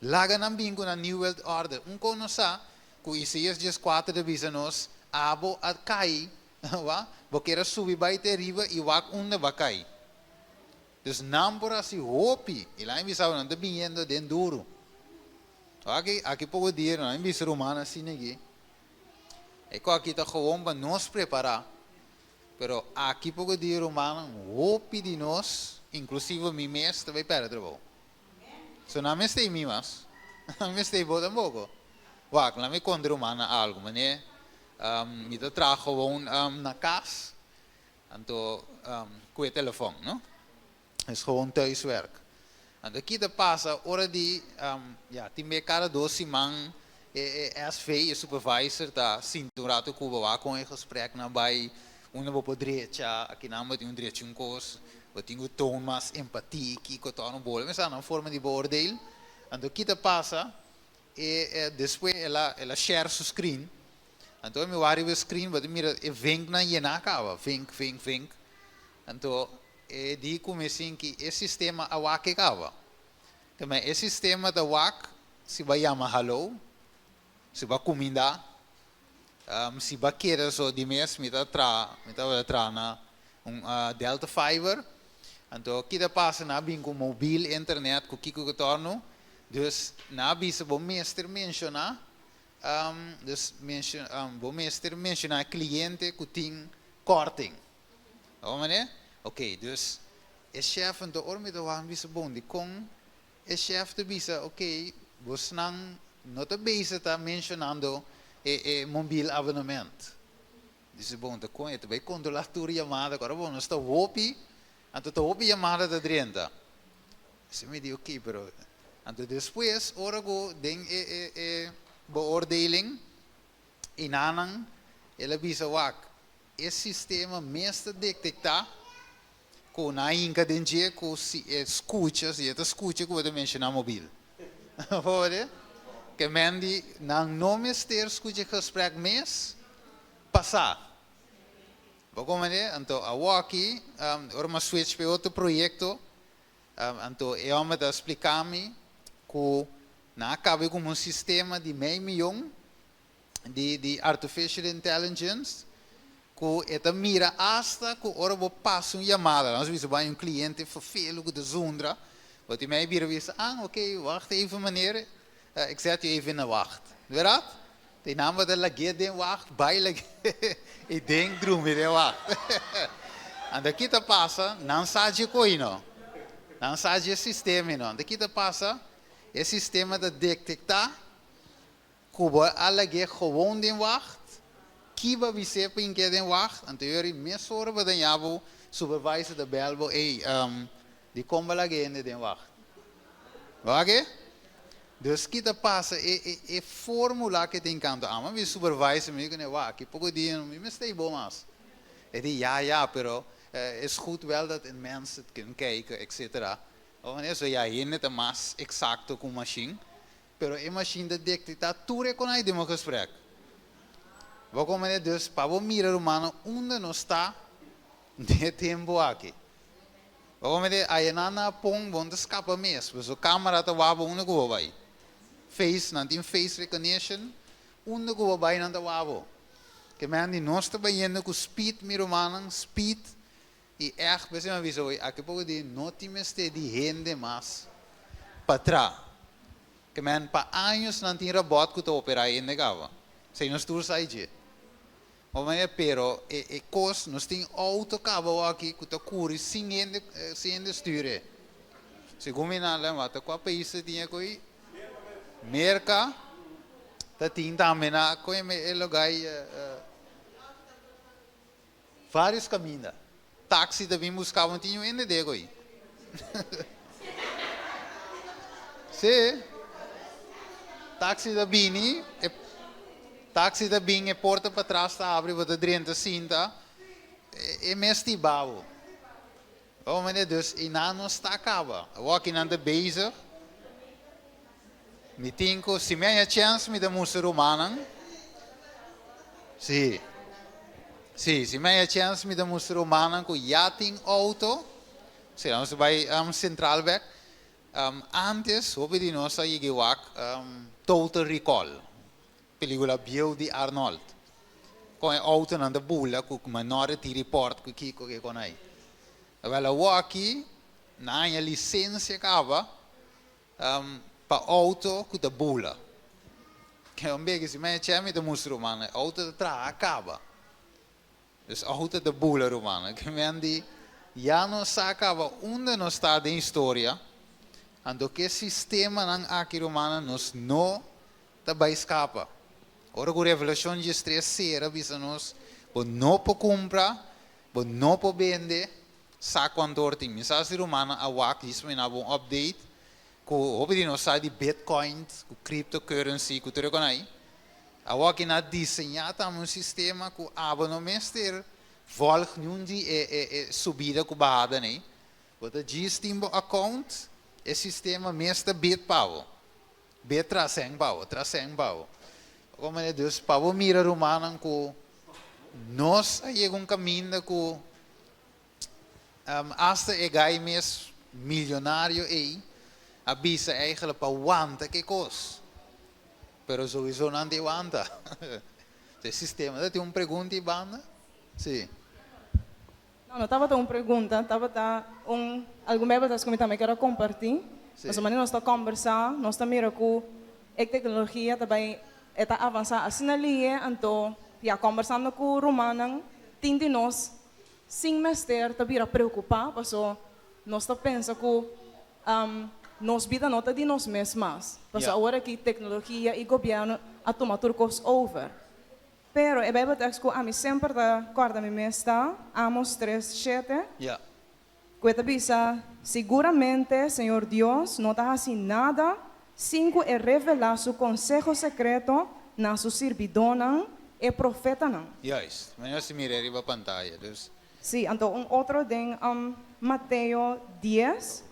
Laga nan bin cu nan New World Order. Un con nos sa cu Isaías 14 ta bisa nos, Abo a cai, wa? Bo kier a subi bai te riba y wak unda bo a cai. Dus nan por hasi hopi, i laña bisa nan ta biniendo den duru. Aki, aki poko dia nan a bisa rumannan asina aki, e kos aki ta gewoon pa nos prepará, pero aki poko dia rumannan, hopi di nos, inklusivo mi mes, ta bai pèrdè trabou. So nan mester ei mi mas, nan mester ei bo tampoko. Wak, laat mi konta rumannan algu, manera mi ta traha gewoon na kas, Anto ku e telefòn, no? Es gewoon thuiswerk. Anto ki ta pasa ora di, ya, tin be kada dos siman e e SV, e supervisor ta sinta un rato ku bo, wak kon e gespreknan bai, unda bo por drecha, akinan bo tin un drecha un kos, bo tin ku toon mas empatie, kiko tòg no bole, mester nan forma di beoordeel. Anto ki ta pasa, e e despues el a el a share su screen, Anto mi wak riba e screen bo ta mira e vinknan yená kaba, vink, vink, vink. Anto e di ku mi sinki e sistema a wak e kaba. Te men e sistema ta wak si bo a yama haló, si bo a kumindá, si bo a keda so di mes mi ta traha, mi tabata traha na un Delta Fiber. Anto ki ta pasa nan a bin ku mobil internet ku kiko ku tornu, dus nan a bisa bo mester menshoná. Dus bo mester menshoná e kliente ku tin kòrting. Bo manera? Oké, dus e shèf anto ora mi ta wak mi bisa bon dikon e shèf ta bisa oké bosnan no ta bezig ta menshonando e e mobiel abonnement. Dice bon ta kon e ta bai kontrolá tur yamada ku ora bon nos ta hopi anto ta hopi yamada ta drenta. Si mi di oké pero anto despues ora ku den e e e beoordeling enanan el a bisa wak e sistema mes ta detektá ku nan a hinka den dje ku si e skucha si e ta skucha ku bo ta menshoná mobil. Hoor ke men di nan no mester skucha e gesprek mes pasá. Bo komprendé? Anto awoki ora mi a switch pa e otro proyekto Anto e homber ta splica mi cu nan a caba como un sistema di mei miyon di di artificial intelligence cu e ta mira hasta cu ora bo pasa un yamada, nos bisa bo hay un cliente vervelu cu ta zundra, bo tin mei bira bisa, ah ok, wacht even meneer, ik zet u even in de wacht. Verdad? Te nan bo ta lag'é den wacht, bai lag'é i den drumi den wacht. Anto ki ta pasa? Nan sa dje koi no. Nan sa dje sistema no. Anto ki ta pasa? E sistema ta detektá ku bo a lag'é gewoon den wacht, ki bo a bis'é pa hink'é den wacht, anto yori mesora bo ta ña bo supervisor ta bèl bo, ey, dikon bo a lag'é hende den wacht? Bo a ke? Dus ki ta pasa e e e formula ke tin kanto ama mi supervisor mi di kune wak ki poko dia no mi mester ei bo mas. E di ya ya pero es goed wel dat een mens het kan kijken etcetera. Bo mane so ya hende ta mas exacto ku un machine pero e machine ta detecta tur e konai den bo gesprek. Bo komprende dus pa bo mira rumannan unda nos ta den e tempo aki. Bo mete ayenan na pon bon ta skapa mes paso camera ta wak bo unda ku bo bai face nan tin face recognition unda ku bo bai nan ta wak bo ke men di nos ta bayendo ku speed mi rumannan speed i echt bes mi a bisa oy aki poko di no tin mester di hende mas pa tra ke men pa años nan tin robot ku ta opera hende kaba esei nos tur sa dje. Bo manera pero e e kos nos tin outo kaba awaki ku ta kuri sin hende sin hende stuur e. Segun mi nan lema ta kua pais ta tin e koi? Merka ta tin tambe na kon e lugar ei varios kaminda. Taxi ta bin buska bo no tin niun hende den e koi. Sí. Taxi ta bini, e taxi ta bin e porta patras ta abri, bo ta drenta sinta, e mes tiba bo. Bo mende dus i nan no sta kaba. Awor aki nan ta bezig. Mi tin ku, si mi haña chèns mi ta mustra rumannan. Sí. Sí, si mi haña chèns mi ta mustra rumannan ku ya tin outo. Sí, nos ta bai Centraal bèk. Antes hopi di nos a yega wak Total Recall, pelikula bieu di Arnold. Kon e outonan ta bula ku Minority Report ku kiko ke kon ai. Awèl awor aki nan haña lisensia kaba Pa auto ku ta bula. Ke un bege si mei che mi ta mustra rumannan e auto ta traha kaba. Dus auto ta bula rumannan. Ke men di ya nos sa kaba unda nos ta den historia, anto ke sistemanan aki rumannan nos no ta bai skapa. Ora ku Revelashon diestres sera bisa nos bo no por kumpra, bo no por bende, Sa cuanto or tin. Mi sa si rumannan a wak djis mi na bo un update cu hopi di nos sa di bitcoin cu cryptocurrency cu tur e con ai. Awor aki nan a diseña tambe un sistema cu abo no mester volg niun di e e e subida cu bahada nei. Bo ta djis tin bo account e sistema mes ta bid pa bo. Bid tras sèn pa bo, tras sèn pa bo. Como manera dus pa bo mira rumannan cu nos a yega un caminda cu Hasta e guy mes millonario ey a bisa eigenlijk pa wanta ke kos. Pero sowiso nan tin wanta. E sistema ta tin un pregunta y banda? Si. No, no tabata un pregunta, tabata un algun bijbeltekst ku mi tambe kier a kompartí. Pasobra manera nos ta kòmbersá, nos ta mira ku e teknologia ta bai e ta avansá asina lihe, anto ya kòmbersando ku rumannan tin di nos Sin mester ta bira preokupá paso nos ta pensa ku nos bida no ta di nos mes mas, paso awor aki teknologia i gobièrnu a tuma tur kos over. Pero e Bijbeltekst ku ami semper ta kòrda mi mes ta Amos tres shete, ku e ta bisa, Siguramente Señor Dios no ta hasi nada sin ku e revelá su konseho sekreto na su sirbidónan, e profetanan. Juist, mi no si mir'é riba pantaya, dus. Sí, anto un otro den Mateo dies,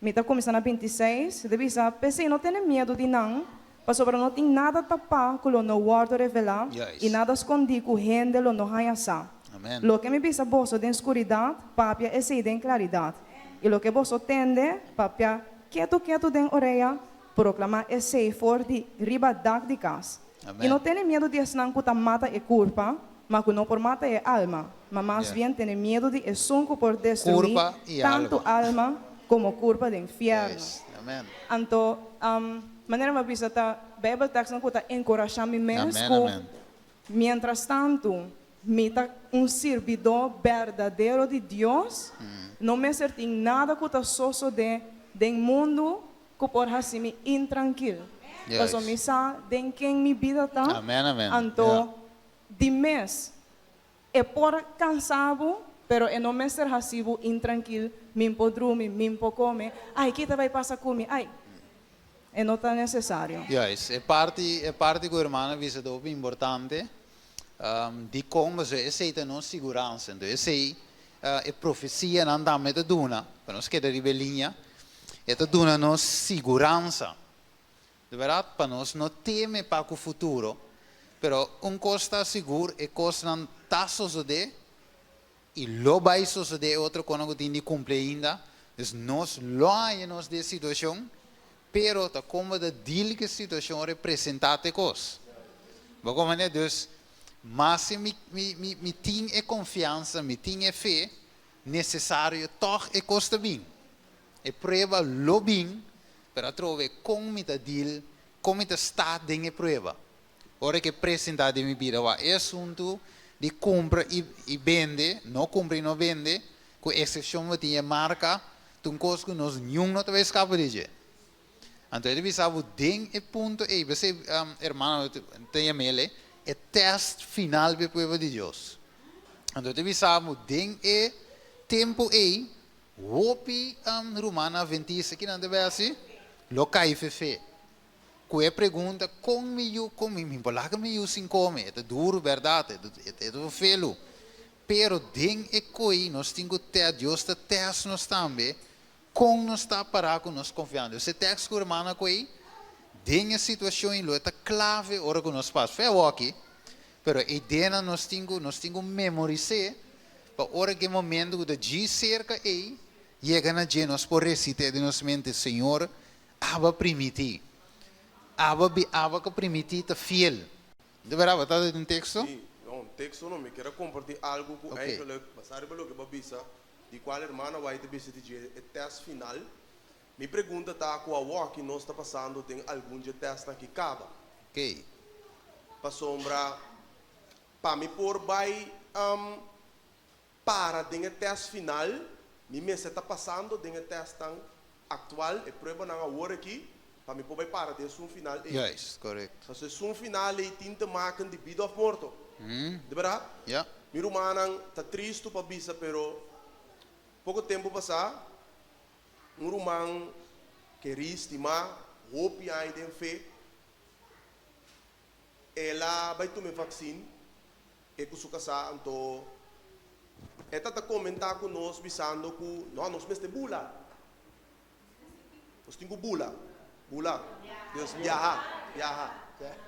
mi ta kuminsá na bintiseis, e ta bisa, P'esei no tene miedu di nan, pasobra no tin nada tapá ku lo no wòrdu revelá, i nada skondí ku hende lo no haña sa. Amen. Loke mi bisa boso den skuridat, papia esei den klaridat, i loke boso tende, papia ketu ketu den orea, proklamá esei for di riba dak di kas. Amen. I no tene miedu di esnan ku ta mata e kurpa, ma ku no por mata e alma, ma mas bien tene miedu di esun ku por destruí Kurpa i tantu alma. alma komo kurpa den fièrnu. Juist. Amen. Anto, manera mi a bisa ta. Bijbeltekstnan ku ta enkurashá mi mes Amen, ku amen. mientrastantu mi ta un sirbidó berdadero di Dios, no mester tin nada ku ta sosodé den mundu ku por hasi mi intrankil. Pasobra mi sa den ken mi bida ta, Amen, amen. anto Ja. di mes e por kansa bo, pero e no mester hasi bo intrankil, min por drumi, min por kome, ai ki ta bai pasa ku mi, ai. E no ta nesesario. Juist, e parti e parti ku hermana bisa ta hopi importante, dikon pasobra esei ta nos siguransa, enton esei e profesianan tambe ta duna, pa nos keda riba e liña, e ta duna nos siguransa, di bèrdat, pa nos no teme pa ku futuro, pero un kos ta sigur, e kosnan ta sosodé I lo bai sosodé e otro kono ku tin di kumpli ainda. Dus nos lo haña nos den e situashon, pero ta kon bo ta deal ku e situashon ora e presentá te kos. Bo komprendé? Dus maske mi mi mi mi tin e konfiansa, mi tin e fe nesesario, tòg e kos ta bin. E prueba lo bin, pero atrobe kon mi ta deal, kon mi ta sta den e prueba. Ora ke presentá den mi bida wak e asuntu di kumpra i i bende, no kumpra i no bende, ku eksepshon bo tin e marka, ta un kos ku nos niun no ta bai skapa di dje. Anto e ta bisa bo den e punto ei, p'esei hermano ta yam'el e tèst final pa e pueblo di Dios. Anto e ta bisa bo den e tempu ei, hopi rumannan adventista kinan ta bai hasi? Lo kai fefe. Ku e pregunta, Kon mi yu kome? Mi por laga mi yu sin kome. E ta duru, bèrdat, e ta felu. Pero den e koi nos tin ku tèst, Dios ta tèst nos tambe, kon nos ta pará ku nos konfiansa. Dios e tèks ku hermana koi, den e situashon ei lo e ta klave ora ku nos pas. Fe awoki, pero e ideanan nos tin ku nos tin ku memoris'é pa ora ku e momento ku ta djis serka ei yega na dje nos por resit'é den nos mente, Señor, Aba primiti. Aba bi aba ku primiti ta fiel. De berdad bo ta den un teksto? Sí, no, un teksto no. Mi kier a kompartí algu ku Ok. eigenlijk, basá riba loke bo a bisa, di kual hermana White a bisa di dje e tèst final. Mi pregunta ta ku awoki nos ta pasando den algun dje tèstnan ki kaba. Ok. Pasobra pa mi por bai Para den e tèst final, mi mester ta pasando den e tèstnan aktual, e pruebanan awor aki, pa mi por bai para den esun final ei. Juist, correct. Pasobra esun final ei tin te maken di bida òf morto. Di bèrdat? Ja. Mi rumannan, ta tristu pa bisa, pero poko tempu pasá, un ruman kerí, stimá, hopi aña den fe, el a bai tuma e vaksin. E ku su kasá anto e ta ta komentá ku nos bisando ku no nos mester bula. Nos tin ku bula, bula, dus biaha, biaha.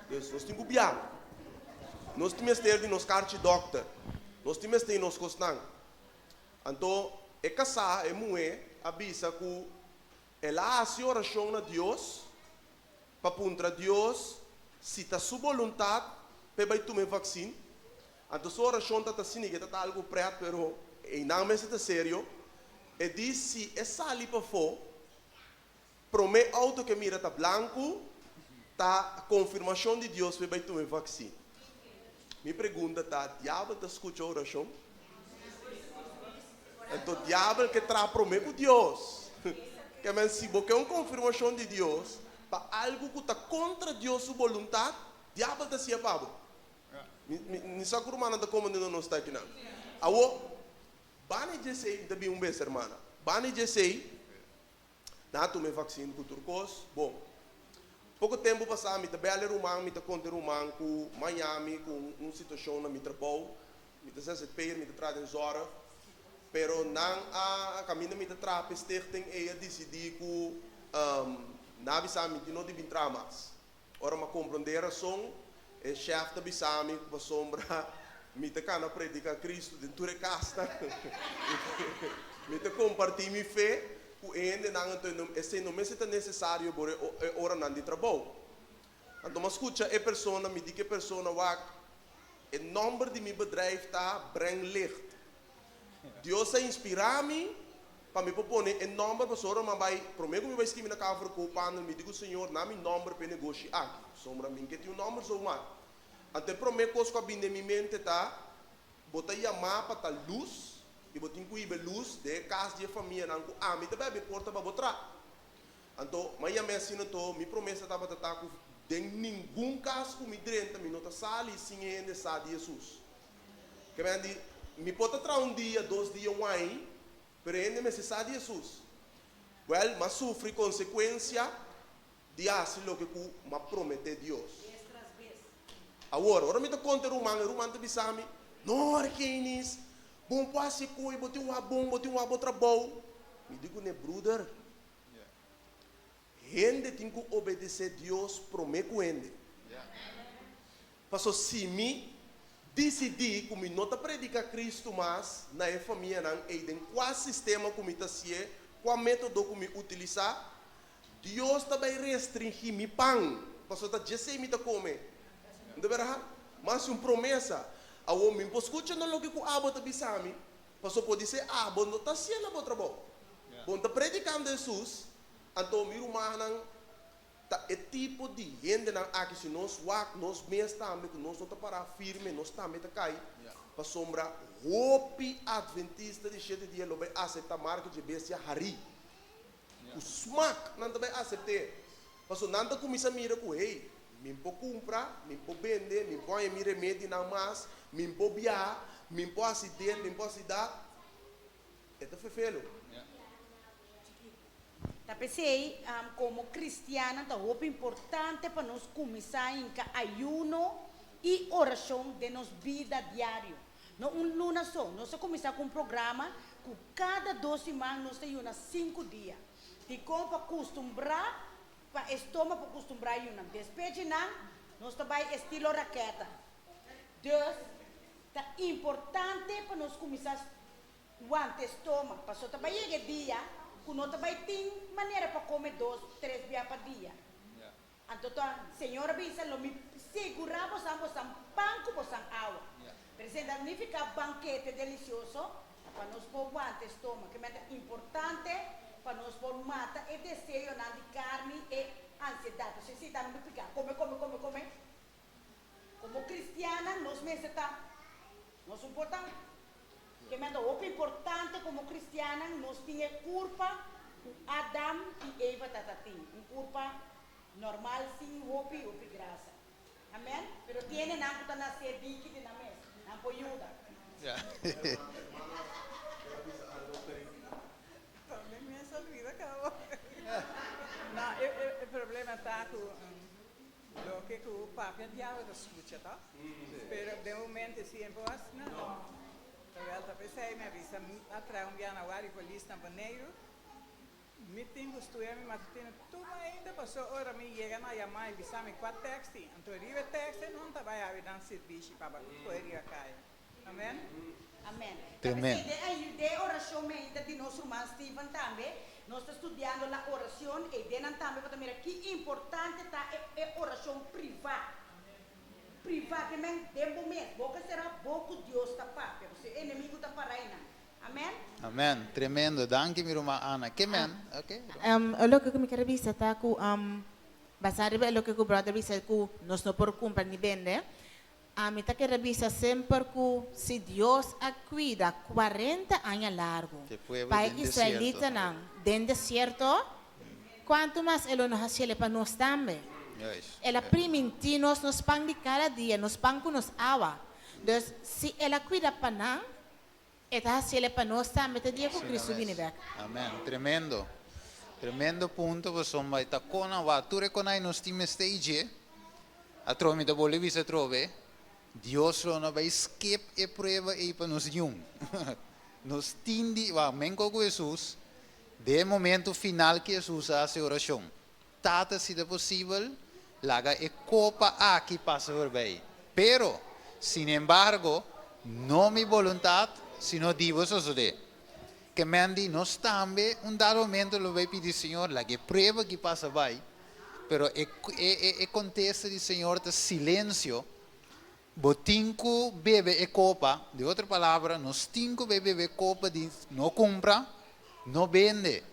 Dus nos tin ku biaha. Nos tin mester di nos karchi dòkter, nos tin mester di nos kosnan. Anto e kasá, e muhé a bisa ku el a hasi orashon na Dios pa puntra Dios si ta su boluntat p'e bai tuma e vaksin. Anto su orashon ta ta asina ke ta ta algu prèt, pero einan mester ta serio. E di si e sali pafó, promé outo ke mira ta blanku, ta konfirmashon di Dios p'e bai tuma e vaksin. Mi pregunta ta, diabel ta skucha orashon? Anto diabel ke traha promé ku Dios. Ke men si bo ke un konfirmashon di Dios pa algu ku ta kontra Dios su boluntat, diabel ta hasié pa bo. Mi, mi, mi sa ku rumannan ta komprendé nos ta akinan. Awor, banda di esei, mi ta bin un bes, hermana, banda di esei, Nan a tuma e vaksin ku tur kos. Bon, poko tempu pasá mi ta bèl e ruman, mi ta konta e ruman ku Miami ku un situashon na mi trabou. Mi ta zzp'er, mi ta traha den zòrg, pero nan a kaminda mi ta traha p'e stichting ei a disidí ku nan a bisa mi di no di bin traha mas. Ora mi a komprondé e rason, e shèf ta bisa mi ku pasobra mi ta kana prediká Kristu den tur e kasnan, mi ta kompartí mi fe ku e hendenan, anto esei no mester ta nesesario por e oranan di trabou. Anto mi a skucha e persona, mi di ku e persona, Wak, e nòmber di mi bedrijf ta Breng Licht. Dios a inspirá mi. Pa mi por pone e nòmber pasobra mi a bai promé ku mi bai skibi na Kamer van Koophandel mi di ku Señor na mi nòmber pa e negoshi aki pasobra mi ke tin un nòmber zomaar. Anto e promé kos ku a bini den mi mente ta bo ta yamá pa ta lus i bo tin ku hiba e lus den e kas di e famianan ku ami ta bèbè porta pa bo tra. Anto mi a yam'é asina anto mi promesa tabata ta ku den ningun kas ku mi drenta mi no ta sali sin e hende sa di Hesus. Ke men di, Mi por ta traha un dia, dos dia, un aña, pero e hende mester sa di Hesus. Wèl, m'a sufri konsekuensia di hasi loke ku m'a prometé Dios. Awor, ora mi ta konta e ruman, e ruman ta bisa mi, No, Argenis, bo no por hasi e koi, bo tin wak bon, bo tin wak bo trabou. Mi di kuné, Bruder, hende tin ku obedesé Dios promé ku hende. Paso si mi disidí ku mi no ta prediká Kristu mas na e famianan ei den kua sistema ku mi ta hasié, kua método ku mi utilisá, Dios ta bai restringí mi pan, paso ta djesei mi ta kome. No ta bèrdat? Mas un promesa. Awor mi por skucha na loke ku abo ta bisa mi, paso podisé abo no ta hasié na bo trabou. Bo no ta predikando Hesus, anto mi rumannan Ta e tipo di hendenan aki si nos wak nos mes tambe ku nos no ta pará firme nos tambe ta kai pasobra hopi adventista di shete dia lo bai aseptá marka dje bestia harí ku smak nan ta bai asept'é paso nan ta kuminsá mira ku hey mi por kumpra mi por bende mi por haña mi remedinan mas mi por biaha mi por hasi dit mi por hasi dat e ta fefelo. Ta p'esei, komo kristiannan ta hopi importante pa nos kuminsá hinka ayuno i orashon den nos bida diario. No un luna so, nos a kuminsá ku un programa ku kada dos siman nos ta yuna sinku dia. Dikon? Pa kustumbrá, pa e stoma por kustumbrá yuna. Despues dje nan, nos ta bai estilo raketa. Dus, ta importante pa nos kuminsá Wante stoma, paso ta bai yega e dia ku no ta bai tin manera pa kome dos, tres bia pa dia. Anto ta Señor a bisa, Lo mi sigurá bosan bosan pan ku bosan awa. Pero esei ta nifiká bankete delisioso pa nos por wante stoma. Ke mester importante pa nos por mata e deseonan di karni, e ansiedat. Pasobra esei tambe ta piká, kome, kome, kome, kome. Komo kristiannan nos mester ta, nos un por ta. Ke mester hopi importante komo kristiannan nos tin e kurpa ku Adam i Eva tata tin, un kurpa normal sin hopi hopi grasa. Amen. Pero tiene nan ku ta nase diki di nan mes, nan por yuda. Tambe mi a olvida cabo. No, e problema ta ku Loke ku papia diabel ta skucha to? Pero den momento si e bos na no. Terwel ta pesey mi a bisa mi a traha un biaha na wari polis na Boneiru. Mi tin ku studia mi matutino tur ainda paso ora mi yega na yama i bisa mi kua teksti. Anto riba e teksti nan ta bai abi nan sirbishi pa kohe riba kaya. Amen. Amen. Ta p'esei den ayu den oracion mi ainda di nos ruman Steven tambe, nos ta studiando la oracion ei den nan tambe bo ta mira ki importante ta e e oracion priva. Priva ke men den bo mes, bo ke sera bo ku Dios ta papia, pasobra e enemigo ta para einan. Amen. Amen. Tremendo. Danki mi ruman Ana. Ke men? Ok. E loke ku mi ker a bisa ta ku basá riba e loke ku brother bisa ku nos no por kumpra ni bende, Ami ta kere bisa semper ku si Dios a kuida kuarenta aña largu pa e israelitanan den desierto, kuantu mas e lo no hasiel pa nos tambe? El a primintí nos nos pan di kada dia, nos pan ku nos awa. Dus, si el a kuida pa nan, e ta hasiel pa nos tambe te dia ku Kristu bini bèk. Amen. Tremendo. Tremendo punto pasobra e ta kona wak tur e konai nos tin mester i dje. Atrobe mi ta bolbe bisa atrobe, Dios lo no bai skip e prueba ei pa nos niun. Nos tin di, wak, menko ku Hesus, den e momento final ku Hesus a hasi orashon, Tata, si ta posibel, laga e kopa aki pasa forbei. Pero, sinembargo, no mi boluntat, sino di bo sosodé. Ke men di nos tambe un dado momento lo bai pidi Señor, laga e prueba aki pasa bai. Pero e e e kontesta di Señor ta silensio, bo tin ku bebe e kopa, di otro palabra nos tin ku bai bebe e kopa di no kumpra. No bende.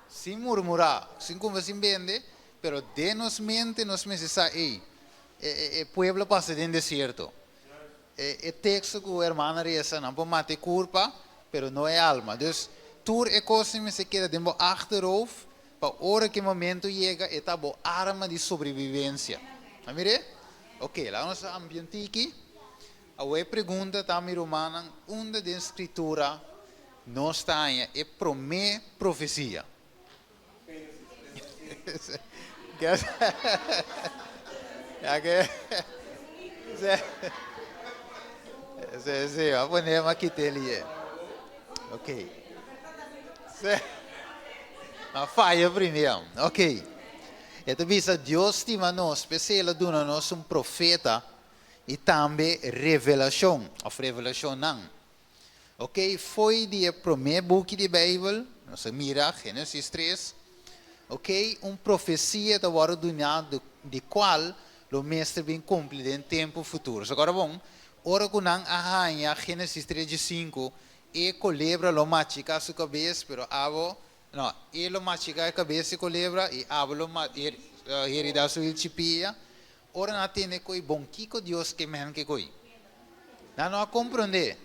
Sin murmurá, sin kumpra sin bende, pero den nos mente nos mester sa, ey, e, e, e pueblo a pasa den desierto. E, e teksto ku hermana resa, nan por mata e kurpa, pero no e alma. Dus, tur e kos mester keda den bo achterhoofd, pa ora ku e momento yega, e ta bo arma di sobrevivensia. A mira? Ok, laga nos ambiente aki. E pregunta ta mi rumannan, unda den skritura nos ta haña e promé profesia? Ya ku si, bai pone mas kiteli. Ok. Si. A faya promé. Ok. E ta bisa Dios stima nos, p'esei el a duna nos un profeta i tambe revelashon, òf revelashonnan. Ok, for di e promé buki di Beibel, nos a mira Génesis 3, ok, un profesia ta wòrdu duná di kual lo mester bin kumpli den tempu futuro. So awor bon, ora ku nan a haña Génesis 3 5, e kolebra lo machiká su kabes, pero abo, no, e lo machiká e kabes di kolebra i abo lo heridá su hilchi pia. Ora nan tende koi bon kiko Dios ke men ke koi. Nan no a komprondé.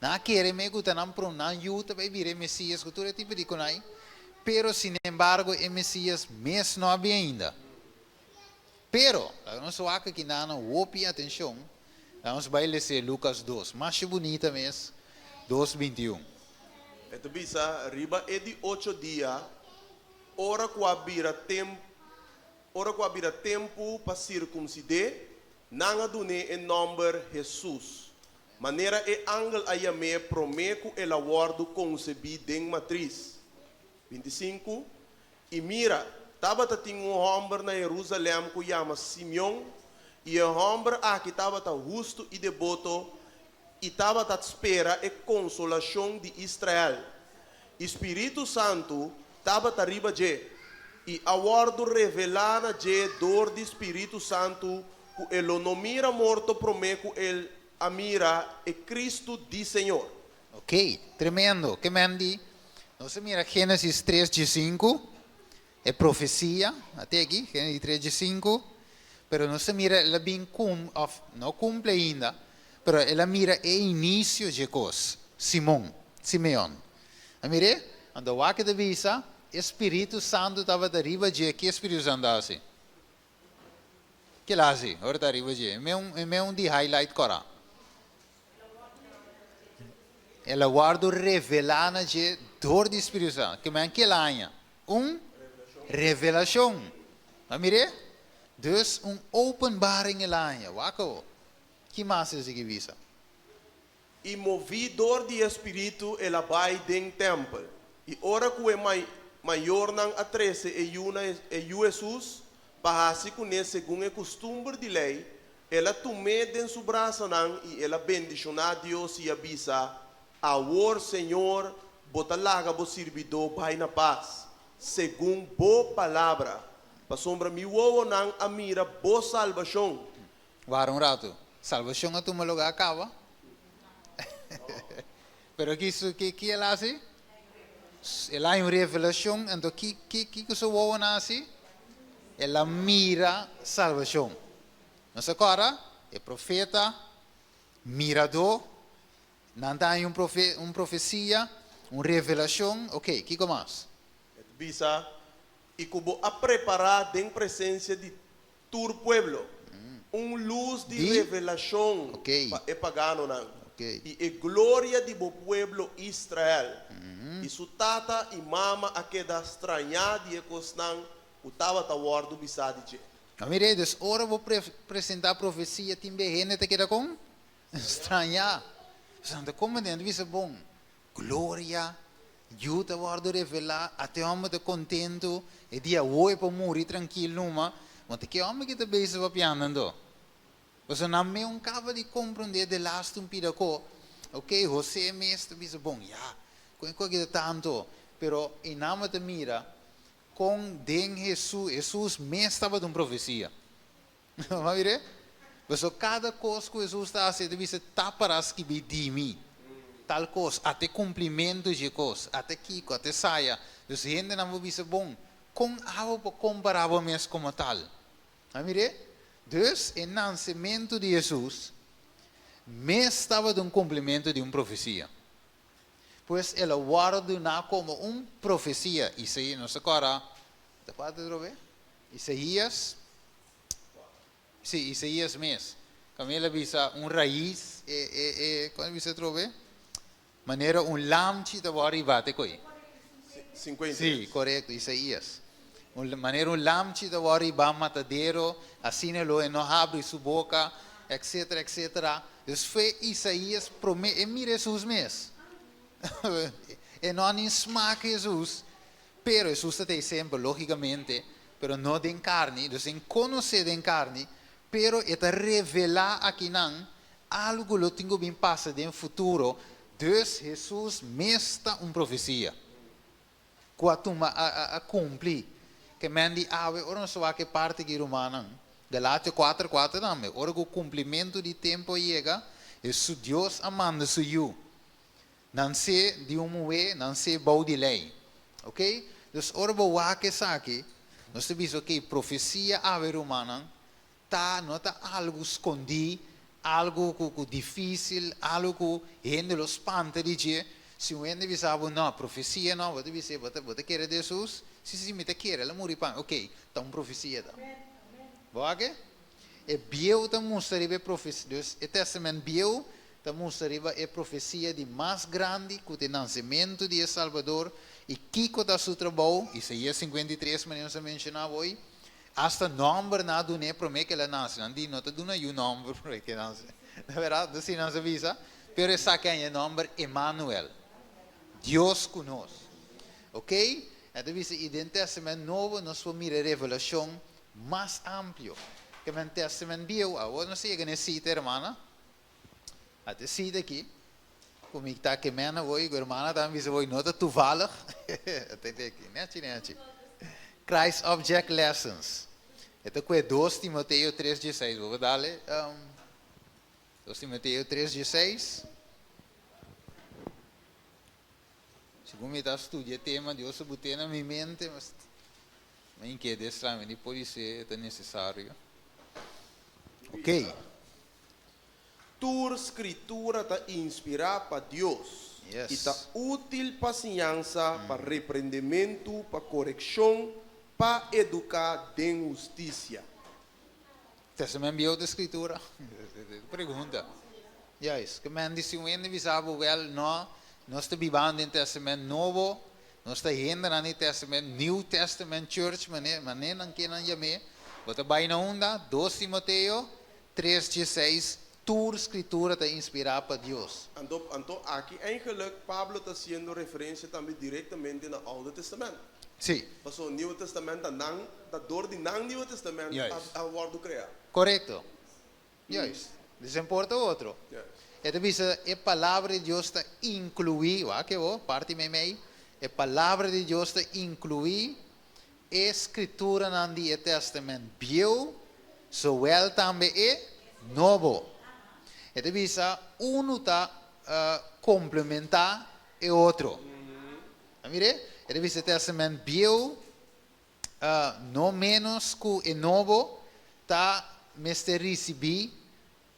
Nan a kere me ku ta nan prom nan yu ta bai bira e Mesias ku tur e tipo di konai. Pero sin embargo e Mesias mes no a bin ainda. Pero, laga nos wak aki nan hopi atenshon, laga nos bai lesa Lucas 2. Mas bunita mes, 2:21. E ta bisa riba e di 8 dia, ora ku a bira tempu, ora ku a bira tempu pa sirkunsid'é, nan a dun'é e nòmber Hesus. Manera e angel a yam'é promé ku el a wòrdu konsebí den matris. 25, I mira, tabatin un hòmber na Jerusalèm ku yama Simeon, i e hòmber aki tabata hustu i deboto, i tabata spera e konsolashon di Israel. I Spiritu Santu tabata riba dje, i a wòrdu revelá na dje dor di Spiritu Santu ku e lo no mira morto promé ku el a mira e Kristu di Señor. Ok, tremendo. Ke men di? Nos a mira Génesis 3, 5, e profesia, te aki, Génesis 3, 5, pero nos a mira, el a bin kum, òf, no kumpli ainda, pero el a mira e inisio di kos, Simon, Simeon. A mira, anto wak ta bisa, Spiritu Santu tabata riba dje, ki Spiritu Santu hasi? Ki el a hasi? Ora ta riba dje. E un di highlight kora. El a wòrdu revelá na dje dor di Spiritu Santu. Ke men ki el a haña? Un revelashon. A mira? Dus un openbaring el a haña. Wak. Ki mas e sigui bisa? I moví dor di Spiritu el a bai den tèmpel. I ora ku e mayornan a trese e yu na e yu Hesus, pa hasi kuné segun e kustumber di lei, el a tum'é den su brasanan i el a bendishoná Dios i a bisa, Awor, Señor, bo ta laga bo sirbidó bai na pas, segun bo palabra. Pasobra mi wowonan a mira bo salbashon. Wara un ratu. Salbashon a tuma lugá kaba. Pero ki ki el a hasi? El a haña un revelashon, anto ki ku su wowonan a hasi? El a mira salbashon. Nos a kòrda? E profeta, miradó, nan ta un un profesia, un revelashon. Ok, kiko mas? Bisa, i ku bo a prepará den presensia di tur pueblo, un lus di revelashon pa e paganonan. I e gloria di bo pueblo Israel. I su tata i mama a keda strañá di e kosnan ku tabata wòrdu bisá di dje. No mira, dus ora bo presentá profesia, tin be hende ta keda kon? Strañá. Santa kon den bisa bon? Gloria, yu ta wòrdu revelá, ate hòmber ta kontentu, e dia awe por muri trankil numa, ma te ki hòmber ku ta bezig papiando anto? Pasobra nan mes no kaba di komprondé de laatste un pida ko. Ok, José mes ta bisa bon, ya, kon e ta tantu, pero e nan ta mira kon den Hesus, Hesus mes tabata un profesia. Ma mira? Pasobra kada kos ku Hesus ta hasi, bisa ta pará skibí di mi. tal kos, ata e kumplimentu dje kos, ata kiko, ata esaya. Dus hendenan por bisa, Bon, kon abo por kompará bo mes komo tal? A mir'é? Dus e nansementu di Hesus mes tabata un kumplimentu di un profesia. Pues el a wòrdu duná komo un profesia. Isaías, nos ta kòrda, ta kua ta trobe? Isaías, sí, Isaías mes. Kaminda el a bisa un rais, e, e, e, kon el bisa atrobe? Manera un lamchi ta wòrdu hibá te koe. 53. Sí, korekto, Isaías. Un, manera un lamchi ta wòrdu hibá matadero, asina lo e no habri su boka, etcétera, etcétera. Dus fue Isaías promé e mira Hesus mes. E no a ni smak Hesus, pero Hesus ta tei semper, lógikamente, pero no den karni, dus den konosé den karni, pero e ta revelá akinan algu ku lo tin ku bin pasa den futuro, dus Hesus mes ta un profesia ku a tuma a a a kumpli. Ke men di awe ora nos wak e parti aki rumannan, Galatio kuater kuater tambe, ora ku kumplimentu di tempu a yega, Hesus Dios a manda su Yu. Nansé di un muhé, nansé bou di lei. Ok? Dus ora bo wak esaki, nos ta bisa ok, profesia awe rumannan ta no ta algu skondí, algu ku ku difísil, algu ku hende lo spanta di dje. Si un hende bisa bo no, profesia no, bo ta bis'é bo ta bo ta kere den Hesus? Sí, sí, mi ta kere, el a muri pa mi. Ok, ta un profesia ta. Bo wak e? E bieu ta mustra riba e profesia, dus e Tèstamènt Bieu ta mustra riba e profesia di mas grandi ku ta e nansementu di e Salbador i kiko ta su trabou, Isaías 53 manera nos a menshoná awor, asta nòmber nan a dun'é promé ku el a nase, nan di no ta duna yu nòmber promé ku e nase, ta bèrdat? Asina nan sa bisa, pero esaki a haña e nòmber Emanuel, Dios ku nos. Oke, nan ta bisa i den Tèstamènt Nobo nos por mira e revelashon mas amplio. Ke men Tèstamènt Bieu, awor nos a yega na e sita, hermana. Ata e sita aki, ku mi ta ke men awor i ku hermana tambe bisa awor, no ta toevallig. Ata e aki, nechi nechi. Christ Object Lessons. E ta kue dos Timoteo tres dieseis. Bo por dale, dos Timoteo tres dieseis. Segun mi ta studia e tema, Dios a but'é na mi mente, mas mi inkeda esaki, mi di podisé ta nesesario. Ok. Tur Skritura ta inspirá pa Dios i ta útil pa siñansa, pa reprendementu, pa korekshon, pa eduká den hustisia. Testament Bieu ta Skritura? Pregunta. Juist. Ke men di si un hende bisa bo, Wèl, no, nos ta bibando den Testament Nobo, nos ta hendenan di Testament, New Testament Church, mane, mane nan ke nan yam'é. Bo ta bai na unda? Dos Timoteo tres dieseis, Tur Skritura ta inspirá pa Dios. Anto, anto aki eigenlijk Pablo ta hasiendo referencia tambe directamente na Oude Testament. Sí. Pasobra Nieuwe Testament ta nan, ta dor di nan Nieuwe Testament Juist. a a wordo crea. Correcto. Juist. Dus en por ta otro. Juist. E ta bisa e Palabra di Dios ta inclui, wak e bo, parti meimei, e Palabra di Dios ta inclui e Scrituranan di e Testament Bieu, zowel tambe e Nobo. E ta bisa unu ta complementa e otro. A mir'é? E ta bisa e Testament Bieu no ménos ku e Nobo ta mester risibí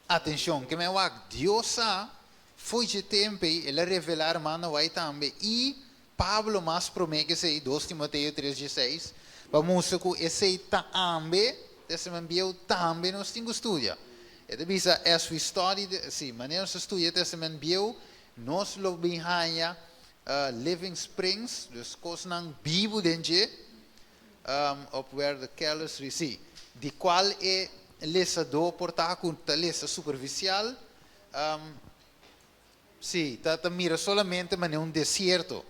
atenshon. Ke men wak, Dios sa fo'i dje tempu ei el a revelá hermano White tambe i Pablo mas promé ku esei, dos Timoteo tres dieseis, pa mustra ku esei tambe, Testament Bieu tambe nos tin ku studia. E ta bisa, As we study the, sí, manera nos ta studia e Testament Bieu, nos lo bin haña Living Springs, dus kosnan bibu den dje, op where the careless read, sí, di kual e lesadó por ta ku ta lesa superfisial, sí, ta ta mira solamente manera un desierto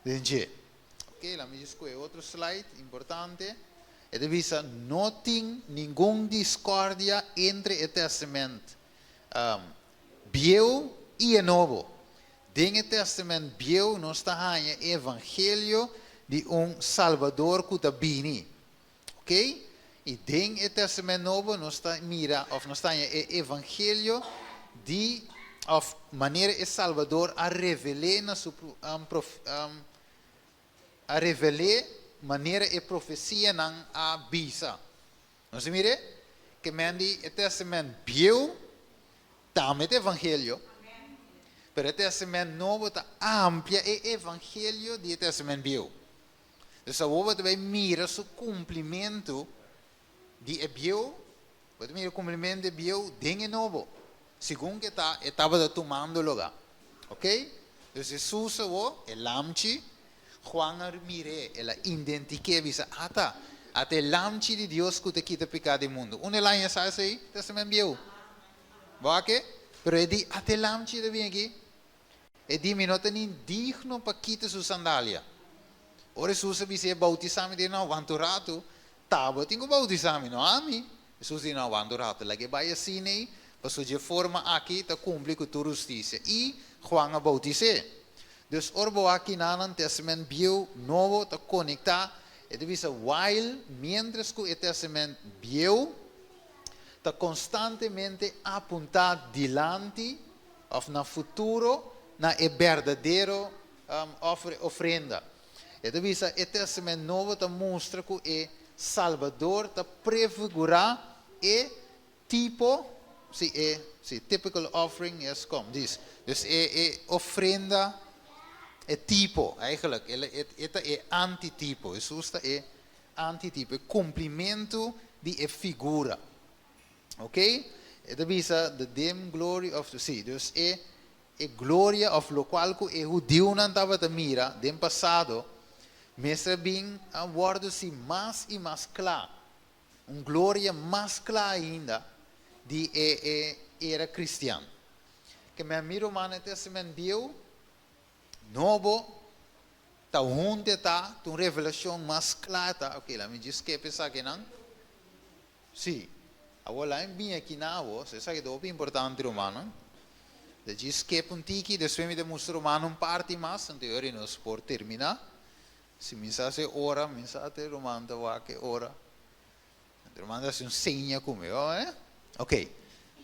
den dje. Ok, laat mi djis kohe otro slide importante. E ta bisa, no tin ningun discordia entre e Testament Bieu i e Nobo. Den e Testament Bieu nos ta haña e evangelio di un Salbador ku ta bini. Ok? I den e Testament Nobo nos ta mira òf nos ta haña e evangelio di. òf manera e Salbador a revel'é na su a revel'é manera e profesianan a bisa. Nos a mir'é? Ke men di e Tèstamènt Bieu tambe ta evangelio, pero e Tèstamènt Nobo ta amplia e evangelio di e Tèstamènt Bieu. Dus awor bo ta bai mira su kumplimentu di e bieu, bo ta mira e kumplimentu di e bieu den e nobo, segun ke ta e tabata tumando lugá. Oke? Dus Hesus awor, e lamchi, Juan a mir'é, el a identik'é, bisa, Ata, ata e lamchi di Dios ku ta kita piká di mundu. Unda el a haña sa esei? Tèstamènt Bieu. Bo a ke? Pero e di, Ata e lamchi ta bini aki. E di, Mi no ta ni digno pa kita su sandalia. Ora Hesus a bisa e bautisá mi, di, No, wanta un ratu, ta bo tin ku bautisá mi, no ami. Hesus di, No, wanta un ratu, laga e bai asina ei, pasobra dje forma aki ta kumpli ku tur hustisia. I Juan a bautis'é. Dus ora bo wak kinanan, Tèstamènt Bieu, Nobo ta konektá. E ta bisa, While, miéntras ku e Tèstamènt Bieu ta konstantemente apuntá dilanti, òf na futuro na e berdadero ofrenda. E ta bisa e Tèstamènt Nobo ta mustra ku e Salbador ta prefigurá e tipo, sí, e, sí, typical offering, yes, kom, dis. Dus e, e ofrenda, e tipo, eigenlijk, e, e ta e antitipo, Hesus ta e antitipo, e kumplimentu di e figura. Ok? E ta bisa the dim glory of the, sí, dus e e gloria of locual cu e hudiunan tabata mira den pasado mester a bin a wordo si mas y mas cla, un gloria mas cla ainda di e e era cristian. Ke men mi ruman e Testament Bieu, Nobo, ta hunte ta, ta un revelacion mas cla ta, ok, laat mi djis skep esakinan. Sí. Awor laat mi bini aki na bo. Esaki ta hopi importante, rumannan. Ta djis skip un tiki, despues mi ta mustra rumannan un parti mas, anto e ora nos por terminá. Si mi sa hasi ora, mi sa te ruman ta wak e ora. Anto ruman ta hasi un seña ku mi, oh, eh? Ok.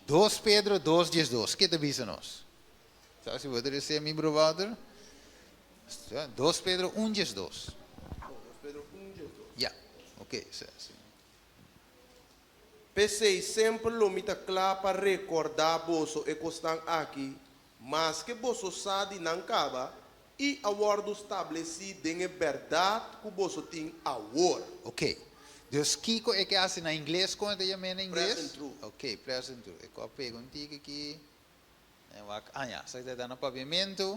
Dos Pedro dos diesdos, ke ta bisa nos? Sa si bo ta rese mi, bro Wouter? Dos Pedro un diesdos. Dos Pedro un diesdos. Ya, ok. Si. P'esei semper lo mi ta kla pa rekordá boso e kosnan aki, maske boso sa di nan kaba i a wòrdu stablesí den e bèrdat ku boso tin awor. Ok. Dus kiko e ke hasi na ingles? Kon e ta yam'é na ingles? Present truth. Ok, present truth. E ku a pega un tiki aki. E wak, ah ya, esaki ta da na papiamentu,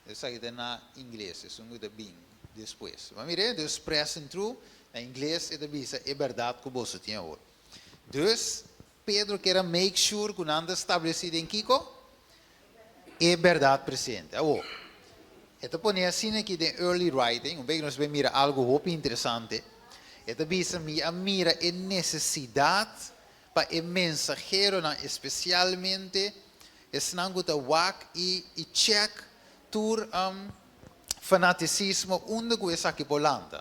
esaki ta na ingles, esun ku ta bin despues. Bo a mira? Dus present truth, na ingles e ta bisa e bèrdat ku boso tin awor. Dus, Pedro kier a make sure ku nan ta stablesí den kiko? E bèrdat presente. Awor, e ta pone asina aki den early writing, un bek nos bai mira algu hopi interesante. E ta bisa, Mi a mira e nesesidat Pa e mensaheronan, espesialmente esnan ku ta wak i i chèk tur fanatisismo unda ku esaki por lanta.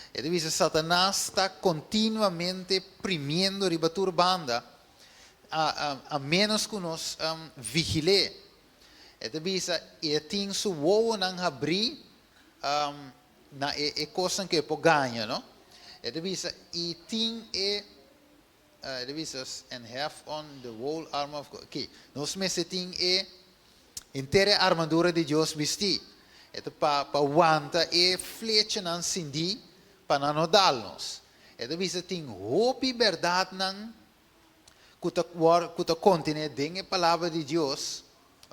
E ta bisa Satanas ta kontinuamente primiendo riba tur banda a a ménos ku nos vigil'é. E ta bisa i e tin su wowonan habrí na e e kosnan ku e por gaña, no? E ta bisa i tin e E ta bisa, And have on the whole armor of God. Oké, nos mester tin e henter e armadura di Dios bistí. E ta pa pa wanta e flechanan sindí pa nan no dal nos. E ta bisa tin hopi bèrdatnan ku ta wòr ku ta kontené den e Palabra di Dios,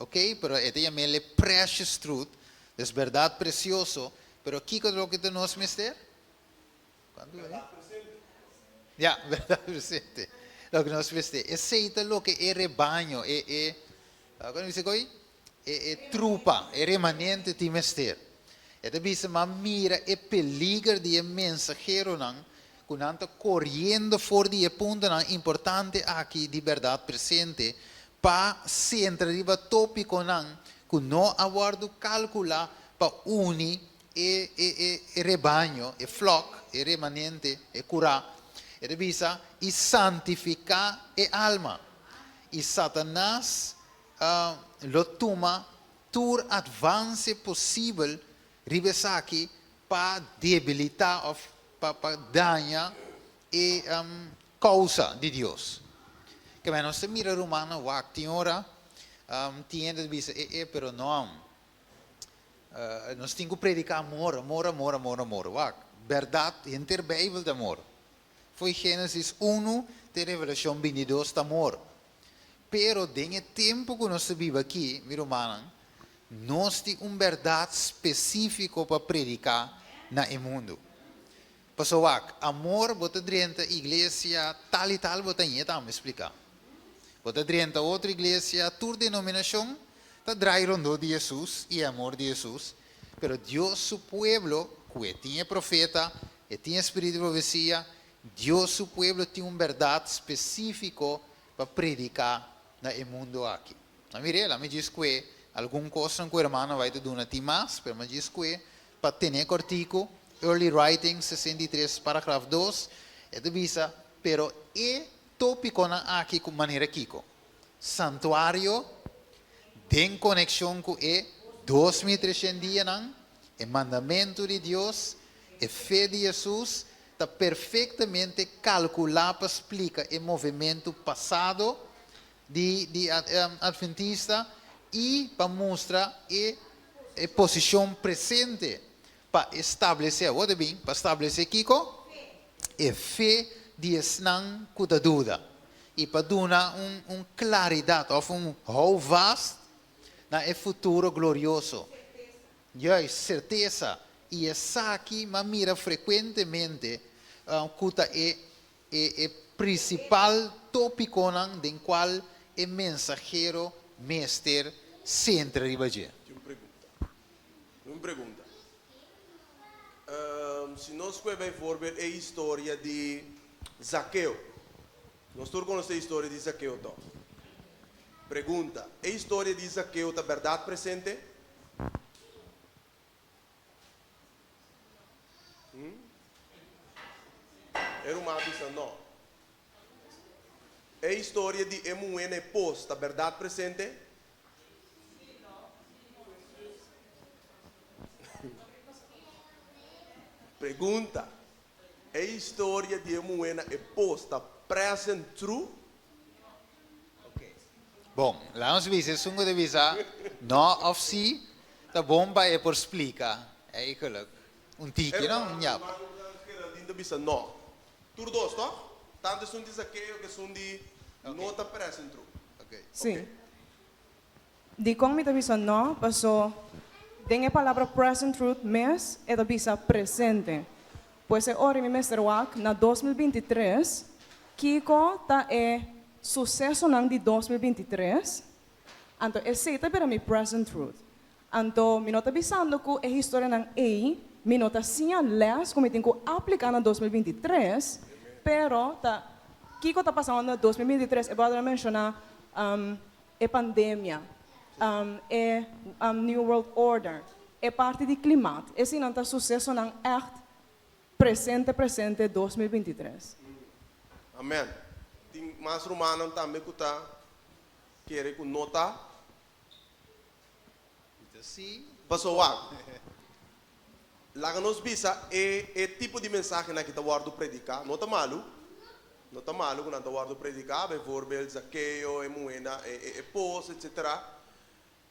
oké, pero e ta yam'el e precious truth, dus bèrdat presioso, pero kiko ta loke ta nos mester? Cuantu e? Ya, berdad presente. Loke nos mester. Esey ta loke e rebaño, e, e, con bisa koy? E, e trupa, e remanente tin mester. E ta bisa, ma mira e peliger di e mensaheronan cu nan ta coriendo for di e puntonan importante aki di berdad presente pa centra riba topiconan cu no a wordo calcula pa uni E, e, e rebaño, e flok, e remanente, e kurá, e ta bisa, i santifiká e alma. I Satanas Lo tuma tur advance posibel riba esaki pa debilita of pa pa daña e causa di Dios. Keme nos ta mira rumannan wak tin ora tin hende ta bisa e e pero no nos tin cu predica amor amor amor amor amor wak berdad henter bijbel ta amor fo'i Genesis unu te Revelacion bintidos ta amor. Pero den e tempu ku nos ta biba aki, mi rumannan, nos tin un bèrdat spesífiko pa prediká na e mundu. Pasobra wak, amor bo ta drenta iglesia tal i tal bo ta ñe tambe spliká. Bo ta drenta otro iglesia, tur denominashon ta drai rondó di Hesus i e amor di Hesus, pero Dios su pueblo, ku e tin e profeta, e tin e spiritu di profesia, Dios su pueblo tin un bèrdat spesífiko pa prediká na e mundu aki. A mir'é, la mi djis kue algun kosnan ku hermano bai ta duna tin mas, pero mi djis kue pa tene kòrtiku, Early Writings 63 paragraf dos, e ta bisa, Pero e tópikonan aki ku manera kiko? Santuario den konekshon ku e 2300 dianan, e mandamentu di Dios, e fe di Hesus, ta perfectamente calcula pa splica e movimento pasado di di Adventista y pa mustra e e posicion presente pa establece, awor ta bin, pa establece kico? E fe di esnan cu ta duda y pa duna un un claridad of un houvast na e futuro glorioso. Juist, sertesa, i esaki m'a mira frekuentemente ku ta e e e prinsipal tópikonan den kual e mensahero mester sentra riba dje. Tin un pregunta. Un pregunta. Si nos kue bijvoorbeeld e historia di Zakeo. Nos tur konosé e historia di Zakeo tòg? Pregunta, E historia di Zakeo ta bèrdat presente? E ruman a bisa no. E historia di e muhé na e pos ta bèrdat presente? Pregunta, E historia di e muhé na e pos ta present true? Bon, laga nos bisa esun ku ta bisa no of si, ta bon pa e por splika eigenlijk un tiki, no? Un yapa. E ruman Geraldine ta bisa no. Tur dos, toch? Tantu esun di Zakeo ku esun di no ta present true. Sí. Dikon mi ta bisa no? Paso den e palabra present truth mes e ta bisa presente. Pues e ora mi mester wak na 2023 kiko ta e susesonan di 2023, anto esei ta bira mi present truth. Anto mi no ta bisando ku e historianan ei mi no ta siña les ku mi tin ku apliká na 2023, pero ta kiko ta pasando na 2023 e brother a menshoná e pandemia, e New World Order, e parti di klimaat, eseinan ta susesonan ègt presente presente 2023. Amen. Tin mas rumannan tambe ku ta kere ku no ta. Paso wak, laga nos bisa e e tipo di mensahenan ki ta wòrdu prediká no ta malu, no ta malu ku nan ta wòrdu prediká, bijvoorbeeld Zakeo, e muhé na e e e pos, etsetera.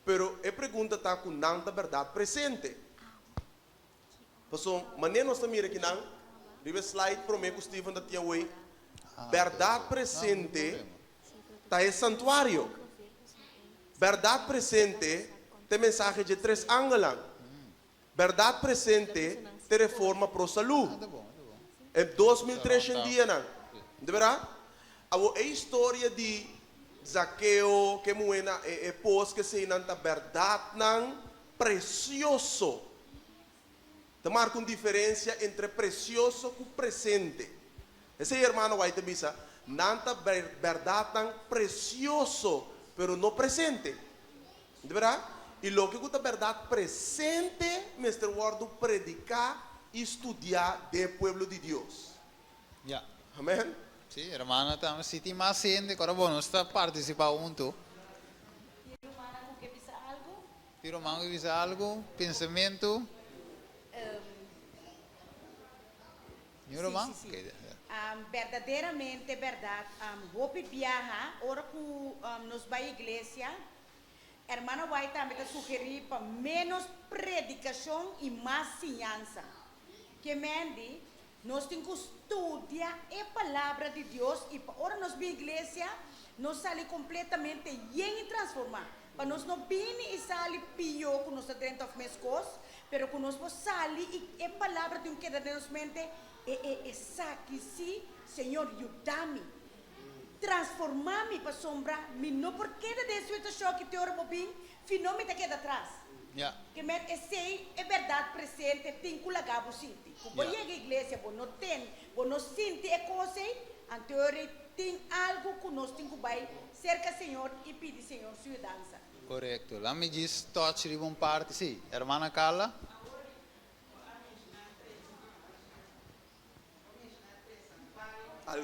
Pero e pregunta ta ku nan ta bèrdat presente. Paso manera nos ta mira kinan riba e slide promé ku Steven ta tin awey, bèrdat presente ta e santuario. Bèrdat presente ta e mensahe dje tres angelnan. Bèrdat presente ta e reforma pro salú. E 2300 dianan. De bèrdat? Awor e historia di Zakeo, ke muhé na e pos, keseinan ta bèrdatnan presioso. Ta marka un diferensia entre presioso ku presente. Esei hermano White ta bisa, Nan ta bèrdatnan presioso, pero no presente. Di bèrdat? I loke ku ta bèrdat presente mester wòrdu prediká i studiá den e pueblo di Dios. Ya. Amèn. Sí, hermano, ta si tin mas hende, kòrda bo, nos ta partisipá huntu. Tin ruman ku bisa algu? Pensamentu? Niun ruman? Sí, sí, sí. Berdaderamente bèrdat, hopi biaha ora ku nos bai iglesia, Hermana White tambe ta sugerí pa ménos predikashon i mas siñansa. Ke Mandy, Nos tin ku studia e Palabra di Dios i pa ora nos bin iglesia, nos sali kompletamente yen i transformá. Pa nos no bini i sali pió ku nos ta drenta òf meskos, pero ku nos por sali i e Palabra tin ku keda den nos mente, E e esaki sí, Señor, yuda mi. Transformá mi pasobra mi no por keda den e situashon aki te ora bo bin, fino mi ta keda atras. Ke men esei e bèrdat presente tin ku laga bo sinti. Ku bo yega iglesia bo no ten, bo no sinti e kos ei, anto e ora ei tin algu ku nos tin ku bai serka Señor i pidi Señor su yudansa. Korekto. Laat mi djis touch riba un parti. Sí, hermana Carla.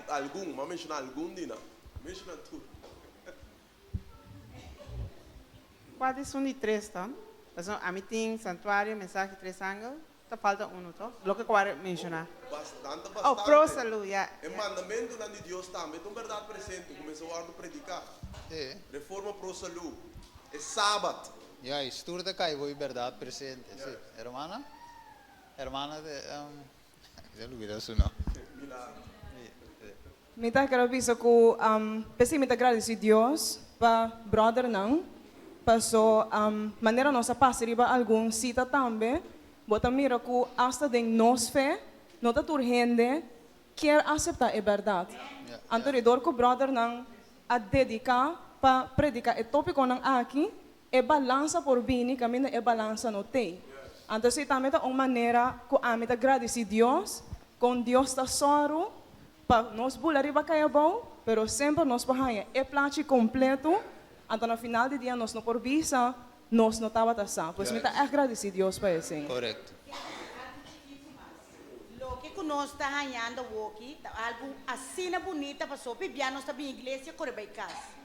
Algun, m'a menshoná algun di nan. Menshoná tur. Kua ta esun di tres ta? Pasobra ami tin santuario, mensahe, tres angel, ta falta unu to? Loke ku a menshoná. Bastante, Oh, bastante. pro salú, ya. E mandamentunan di Dios tambe ta un bèrdat presente ku mester wòrdu prediká. Reforma pro salú, e Sabat. Juist, tur ta kai bo e bèrdat presente. Sí. Hermana? Hermana de. Mi ta lubida su nom. Mi ta kere bisa ku p'esei mi ta gradisí Dios pa bròdernan, paso manera nos a pasa riba algun sita tambe, bo ta mira ku asta den nos fe no ta tur hende kier aseptá e bèrdat. Anto di dor ku bròdernan a dediká pa prediká e tópikonan aki, E balansa por bini kaminda e balansa no t'ei. Anto esei tambe ta un manera ku ami ta gradisí Dios, kon Dios ta sòru pa nos bula riba kai abou, pero semper nos por haña e plachi kompletu, anto na final di dia nos no por bisa nos no tabata sa. Pues mi ta ègt gradisí Dios pa esei. Korekto. Loke ku nos ta hañando awoki ta algu asina bunita pasobra bia nos ta bin iglesia kore bai kas.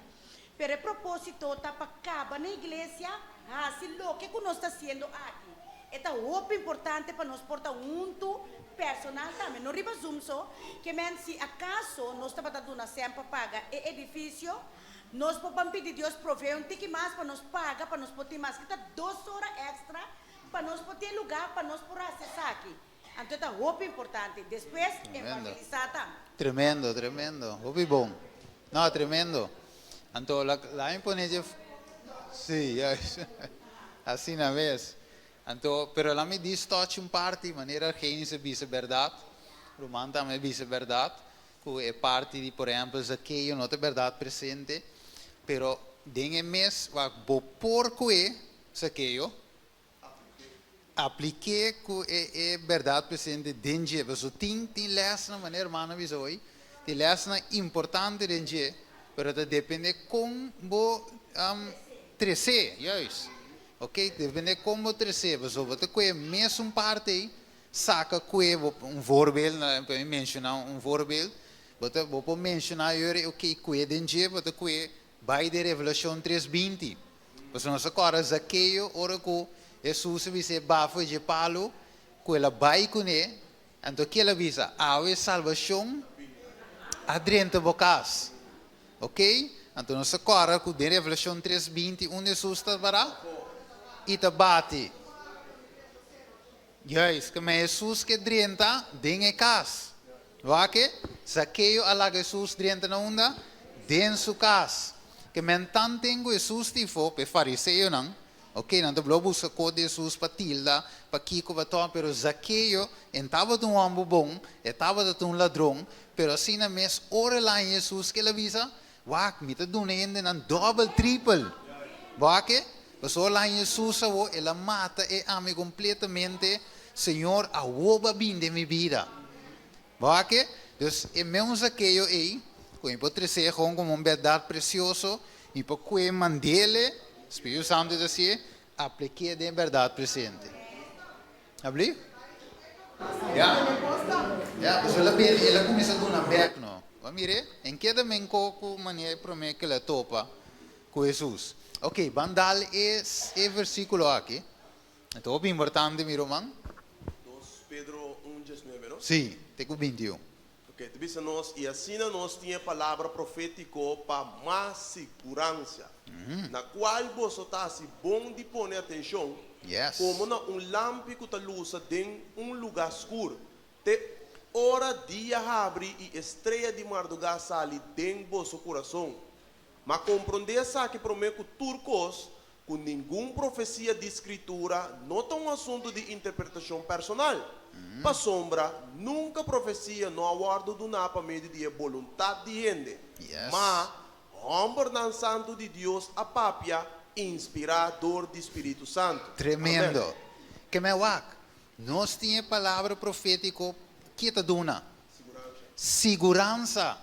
Pero e propósito ta pa kaba na iglesia hasi loke ku nos ta hasiendo aki. E ta hopi importante pa nos por ta huntu personal tambe, no riba Zoom so. Ke men si akaso nos tabata duna sèn pa paga e edifisio, nos por ban pidi Dios provee un tiki mas pa nos paga pa nos por tin mas ke ta dos ora èkstra pa nos por tin e lugá pa nos por hasi esaki. Anto e ta hopi importante. Despues evangelisá tambe. Tremendo, tremendo. Hopi bon. No, tremendo. Anto la la mi pone dje Sí, juist. Asina mes. Anto, pero la mi dis toch un parti, manera Argenis a bisa berdad, Ruman tambe a bisa berdad, ku e parti di por ehempel Zakeo no ta berdad presente, pero den e mes wak bo por kue Zakeo, Aplik'é ku e e bèrdat presente den dje. Pasobra tin tin lèsnan, manera hermano a bisa hoy, tin lèsnan importante den dje, pero ta dependé kon bo tres'é, juist. Oké, dependé kon bo tres'é. Pasobra bo ta kue mesun parti ei, saka kue bo un voorbeeld, pa mi menshoná un voorbeeld, bo ta bo por menshoná yori, oké, kue den dje, bo ta kue bai den Revelashon tres binti. Pasobra nos a kòrda Zakeo ora ku Hesus a bis'é bafo dje palu ku el a bai kuné, anto ke el a bisa, Awe salbashon a drenta bo kas. Oke, anto nos a kòrda ku den Revelashon tres binti unda Hesus ta pará i ta bati. Juist, ke men Hesus ke drenta den e kas. Wak e, Zakeo a laga Hesus drenta na unda? Den su kas. Ke men tanten ku Hesus tifo pa e fariseonan, ok, nan ta blo buska kos di Hesus pa tilda, pa kiko, pa tòg, pero Zakeo, en tabata un hòmber bon, e tabata ta un ladron, pero asina mes ora el a haña Hesus, ke el a bisa? Wak, mi ta duna hendenan dòbel, tripel. Wak e, pasobra la Jesus awo, el a mata e ami kompletamente, Señor, awo bo a bini den mi bida. Wak e, dus e meun Zakeo ei, ku mi por tres'é gewoon komo un bèrdat presioso, mi por kue mand'ele, Spiritu Santu ta hasié, aplik'é den e bèrdat presente. Abli? Ya. Ya, pasobra el a bini, el a kuminsá duna bèk, no. Bo a mir'é? En keda men ko ku manera e promé ku el a topa ku Hesus. Ok, ban dal e e versíkulo aki. Ta hopi importante, mi ruman. 2 Pedro 1, 19, no? Sí, te ku 21. Ok, ta bisa nos, i asina nos tin e palabra profétiko pa mas siguransa, na kual boso ta hasi bon di pone atenshon, komo na un lampi ku ta lusa den un lugá skur, te ora dia habri i e strea di mardugá sali den boso kurason. Ma komprondé esaki promé ku tur kos, ku ningun profesia di Skritura no ta un asuntu di interpretashon personal, pasobra nunka profesia no a wòrdu duná pa medio di e boluntat di hende, ma hòmbernan santu di Dios a papia inspirá dor di Spiritu Santu. Tremendo! Ke mei wak, nos tin e palabra profétiko ke ta duna siguransa.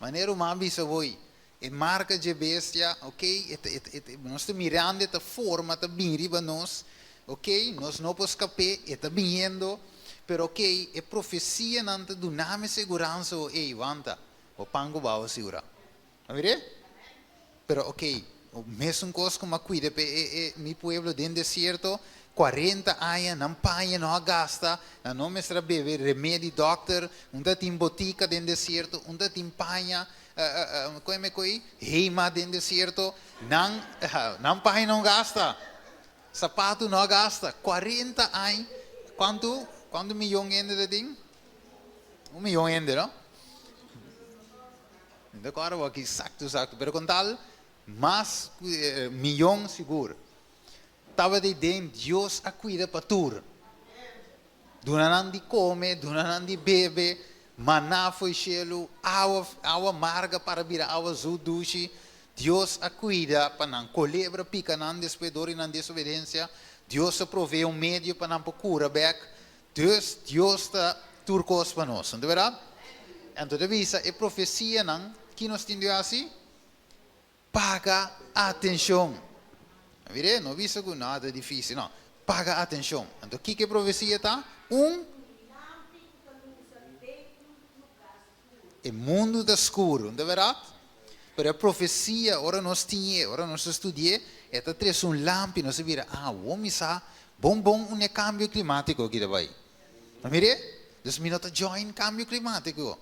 Manera ruman bisa hoy, e marca dje bestia, ok, e ta, e ta, e ta, nos ta mirando e ta forma ta bin riba nos, ok, nos no por scap'é, e ta biniendo, pero ok, e profecianan ta duna mi seguransa ho, ey, wanta, bo pan cu bao sigura. A mir'é? Pero ok, mesun kos ku m'a kuida p'e e e mi pueblo den desierto, kuarenta aña nan paña no a gasta, nan no mester a bebe remedi dòkter, un ta tin botika den desierto, un ta tin paña koe me koe heima den desierto, nan nan paña no gasta, sapatu no a gasta, kuarenta aña, kuantu kuantu miyon hende ta tin? Un miyon hende no? Mi ta kòrda wak eksakto eksakto, pero kon tal mas ku miyon sigur. Tabata ei den Dios a kuida pa tur. Duna nan di kome, duna nan di bebe, maná fo'i shelu, awa awa marga para bira awa zoet dushi. Dios a kuida pa nan. Kolebra pika nan despues dor di nan desobedensia. Dios a provee un medio pa nan por kura bèk. Dus Dios ta tur kos pa nos, no ta berdad? Anto ta bisa e profesianan ki nos tin di hasi? Paga atenshon. Mire, no bisa ku no, ta difisil, no. Paga atenshon. Anto kiko e profesia ta? Un, E mundu ta skur, no ta berdad? Pero e profesia, ora nos tin e, ora nos ta studi'é, e ta trese un lampi, nos ta bira, ah, awor mi sa bon bon un e kambio klimátiko aki ta bai. No mir'é? Dus mi no ta join kambio klimátiko.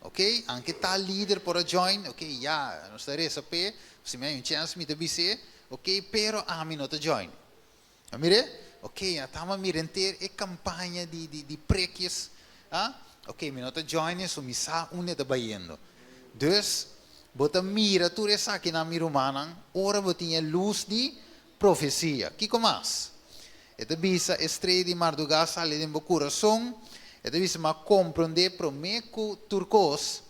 Ok, anke tal lider por a join, ok, ya, nos ta resa p'e, si mi hay un chèns mi ta bis'é, ok, pero ami no ta join. A mir'é? Ok, a tama mira henter e campaña di di di prekjes, ah, ok, mi no ta join eso, mi sa unda e ta bayendo. Dus, bo ta mira tur esakinan, mi rumannan, ora bo tin e lus di profecia. Kiko mas? E ta bisa e strea di mardugá sali den bo kurason, e ta bisa ma komprondé promé ku tur kos,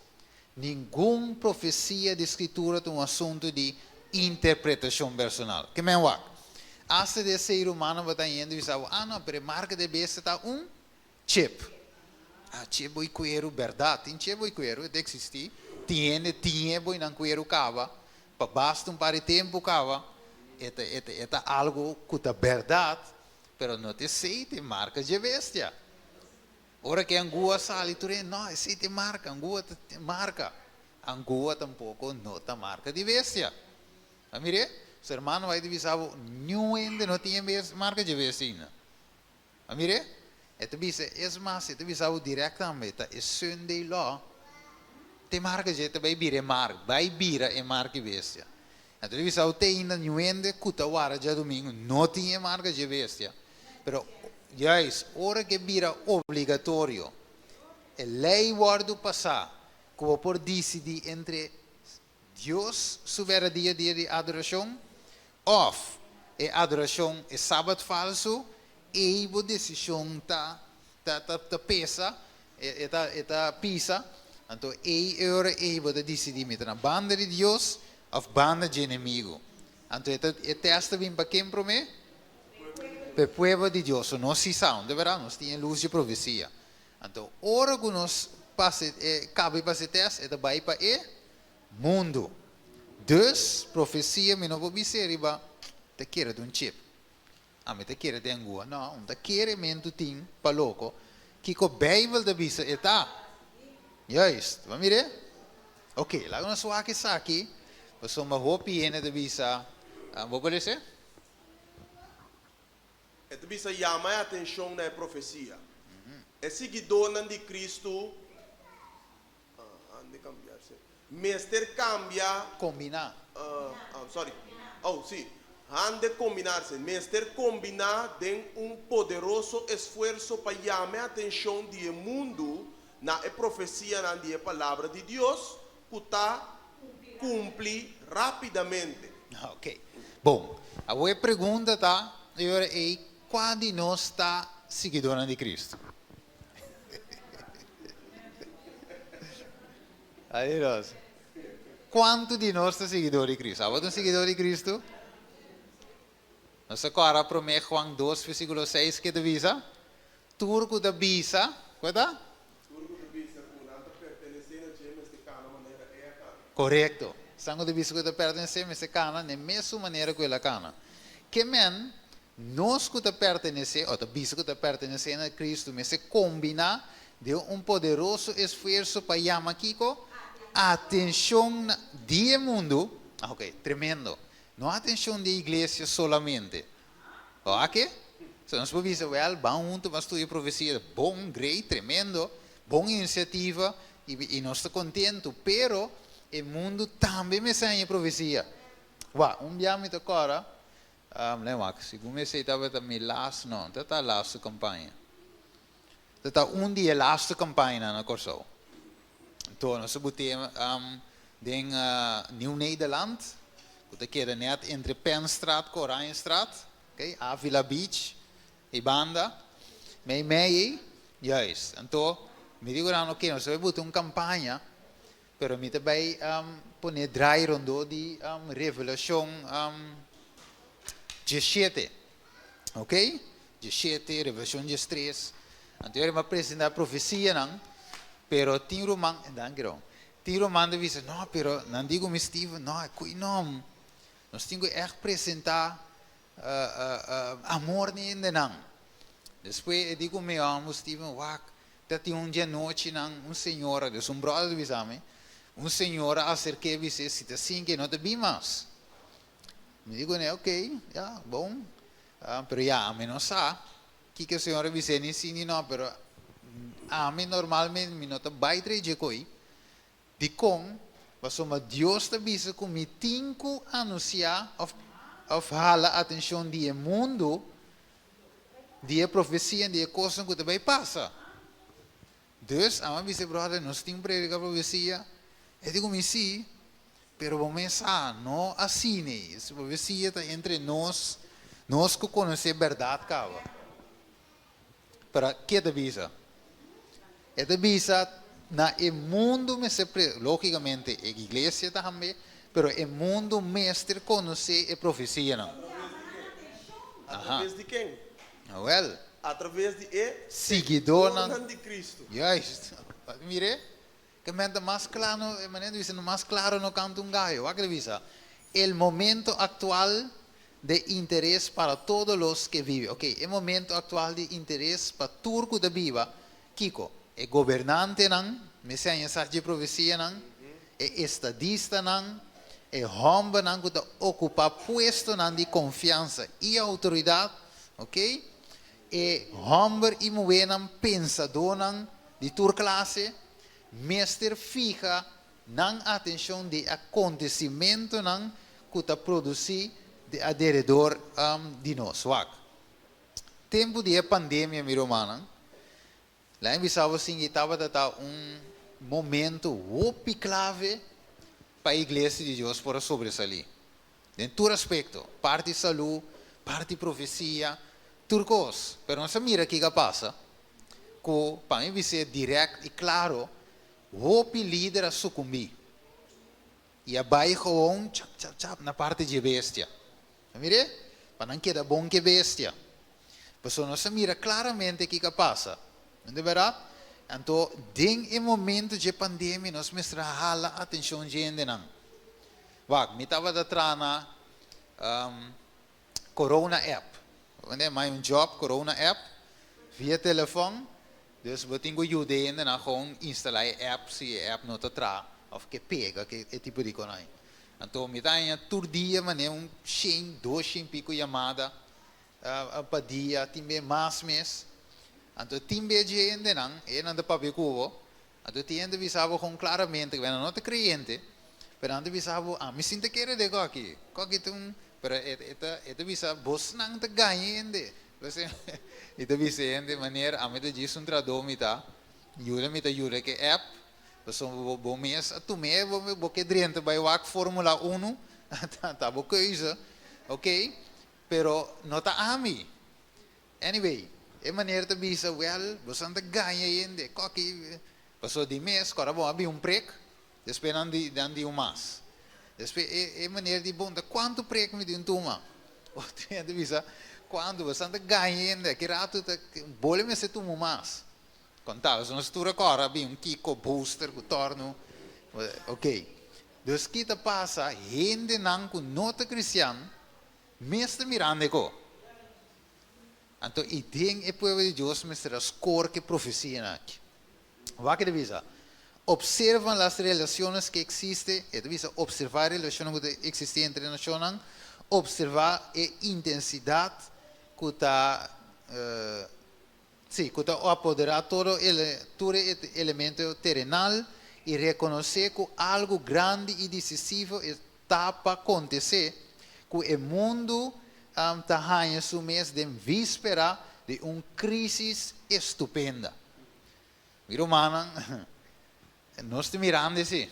Ningun profesia di Skritura ta un asuntu di interpretashon personal. Ke men wak? Asta di e ser humano bo ta yendo bisa bo, ah no, pero e marka di e bestia ta un chip. Ah, chip bo i kueru, bèrdat, tin chip bo i kueru, e ta eksistí. Tin hende tin e bo i nan kueru kaba, pa basta un par di tempu kaba. E ta, e ta, e ta algu ku ta bèrdat, pero no ta esei ta e marka dje bestia. Ora ke angua sali tur hende, no, esei ta e marka, angua ta e marka. Angua tampoko no ta marka di bestia. A mir'é? Su hermano bai ta bisa bo, niun hende no tin e marka dje bestia ainda. A mir'é? E ta bisa, es mas, e ta bisa bo dirèkt tambe, ta e Sunday law ta e marka dje, ta bai bira e mark, bai bira e marka di bestia. Anto ta bisa bo te ainda niun hende ku ta wara djadumingu no tin e marka dje bestia. Pero juist ora ke bira obligatorio, e lei wòrdu pasá ku bo por disidí entre Dios su bèrdadia dia di adorashon òf e adorashon e sabat falsu, ei bo desishon ta ta ta pesa, e ta e ta pisa, anto ei e ora ei bo ta disidí mi ta na banda di Dios òf banda dje enemigu. Anto e ta e tèst ta bin pa ken promé? P'e pueblo di Dios. So nos si sa, de berdad, nos tin e lus dje profesia. Anto ora ku nos pasa e kaba di pasa e tèst, e ta bai pa e mundu. Dus, profesia mi no por bis'é riba ta kere ta un chip. Ami ta kere den angua. No, un ta kere mentu tin pa loko. Kiko Beibel ta bisa e ta? Juist. Bo a mir'é? Ok, laga nos wak esaki, pasobra hopi hende ta bisa. Bo por lesa? E ta bisa yama e atenshon na e profesia. E siguidónan di Kristu mester kambia. Kombiná. Sorry. Oh, sí. Han de kombinarse. Mester kombiná den un poderoso esfuerso pa yama e atenshon di e mundu na e profesianan di e Palabra di Dios ku ta kumpli rápidamente. Ok. Bon, awor e pregunta ta e ora ei, kua di nos ta siguidónan di Kristu? Kua di nos? Kuantu di nos ta siguidó di Kristu? Abo ta un siguidó di Kristu? Nos ta kòrda promé Juan dos versíkulo seis ke ta bisa, Tur ku ta bisa, kua ta? Tur ku ta bisa ku nan ta pertenesé na dje mester kana manera e a kana. Korekto. Esnan ku ta bisa ku ta pertenesé mester kana na e mesun manera ku el a kana. Ke men, nos ku ta pertenesé o ta bisa ku ta pertenesé na Kristu mester kombiná den un poderoso esfuerso pa yama kiko? Atenshon na di e mundu. Ok, tremendo. No atenshon di e iglesia solamente. Oke? So nos por bisa, wèl, ban huntu ban studia profesia. Bon, great, tremendo, bon inisiativa i i nos ta kontentu. Pero e mundu tambe mester haña e profesia. Wak, un bia mi ta kòrda, lei wak, segun mi esei tabata mi las, no, ta ta lastu kampaña. Ta ta un di e lastu kampañanan na Kòrsou. Anto nos a but'é den Nieuw Nederland, ku ta keda nèt entre Penstraat ku Oranjestraat, ok, Avila Beach, ei banda, mei mei ei, juist. Anto mi di ku nan, ok, nos ta bai buta un kampaña, pero mi ta bai pone drai rondó di Revelashon diesshete, ok, diesshete, Revelashon diestres. Anto mi a presentá profesianan. Pero tin ruman, danki Ron, tin ruman ta bisa, no, pero nan di ku mi Steven, no, e kui nom, nos tin ku ègt presentá amor ni hendenan. Despues e di ku mi hòmber Steven, wak, ta tin un dia anochinan un señora, dus un bròder ta bisa mi, un señora a aserk'é bis'é si ta sinti e no ta bin mas. Mi di kuné, ok, ya, bon, pero ya, ami no sa. Kiko e señor a bis'é? Ni sí ni no, pero ami normalmente mi no ta bai trae dje koi. Dikon? Pasobra Dios ta bisa ku mi tin ku anunsiá òf òf hala atenshon di e mundu di e profesia di e kosnan ku ta bai pasa. Dus, ami a bisa e bròder, nos tin prediká profesia? E di ku mi, Sí, pero bo mes sa, no asina ei. E profesia ta entre nos, nos ku konosé bèrdat kaba. Pero ke ta bisa? E ta bisa na e mundu mester pre, lógikamente e iglesia tambe, pero e mundu mester konosé e profesianan. Atraves di ken? Awèl. Atraves di e siguidónan di Kristu. Juist. Mir'é. Ke men ta mas kla no, e manera di bisa no mas klaro no kanta un gayo. Wak e ta bisa, El momento aktual de interes para todos los ke vive. Ok, e momento aktual di interes pa tur ku ta biba, kiko? E gobernantenan, mester haña sa dje profesianan, e estadistanan, e hòmbernan ku ta okupá puestonan di konfiansa i outoridat, ok, e hòmber i muhénan pensadónan di tur klase mester fiha nan atenshon di e akontesimentunan ku ta produsí di aderedor di nos. Wak. Tempu di e pandemia, mi rumannan, Laña bisa bo sinti tabata ta un momento hopi clave pa e Iglesia di Dios por a sobresalí. Den tur aspecto, parti salú, parti profecia, tur cos. Pero nos a mira kico a pasa, cu pa mi bis'é direct y claro, hopi lider a sucumbí y a bay gewoon chap chap chap na parti dje bestia. A mir'é? Pa nan keda bon ku e bestia. Pasobra nos a mira klaramente kiko a pasa. No ta bèrdat? Anto, den e momento dje pandemia nos mester a hala atenshon dje hendenan. Wak, mi tabata traha na Corona app. Bo manda mai un job, Corona app, via telefòn. Dus bo tin ku yuda e hendenan gewoon instalá e app si e app no ta traha òf ke pega, ke e tipo di konai. Anto mi ta haña tur dia manera un shen, dos shen pico yamada pa dia, tin be mas mes. Anto tin be dje hendenan, e nan ta papia ku bo, anto tin hende bisa bo kon klaramente ku nan no ta kreyente, pero nan ta bisa bo, ami sin ta kere den koki, koki ta un, pero e ta e ta bisa bosnan ta gaña hende. Mi ta bisa e hende manera ami ta djis un trahadó mi ta, yuda mi ta yuda ku e app, pasobra bo bo mes a tum'é bo bo ke drenta bai wak Formula Uno, ta bo keuze, oké, pero no ta ami. Anyway, e manera ta bisa, wèl, boso ta gaña hende, koki, pasobra di mes, kòrda bon a bin un prek, despues nan di nan di un mas. Despues e e manera di, bon, ta kuantu prek mi tin tuma? Otro hende bisa, kuantu, boso ta gaña hende, aki ratu ta bole mester tuma un mas. Konta, pasobra nos tur a kòrda a bin un kiko booster ku tòrnu, ok. Dus ki ta pasa, hendenan ku no ta kristian mes ta mirando e ko. Anto i den e pueblo di Dios mester a skor ku e profesianan aki. Wak e ta bisa, Observan las relaciones que existe, e ta bisa observa e relacionnan ku ta eksistí entre e nashonnan, observa e intensidat ku ta, sí, ku ta apoderá todo tur e elemento terenal i rekonosé ku algu grandi i disisivo ta pa kontesé ku e mundu ta haña su mes den víspera di un krísis estupenda. Mi rumannan, nos ta mirando esei.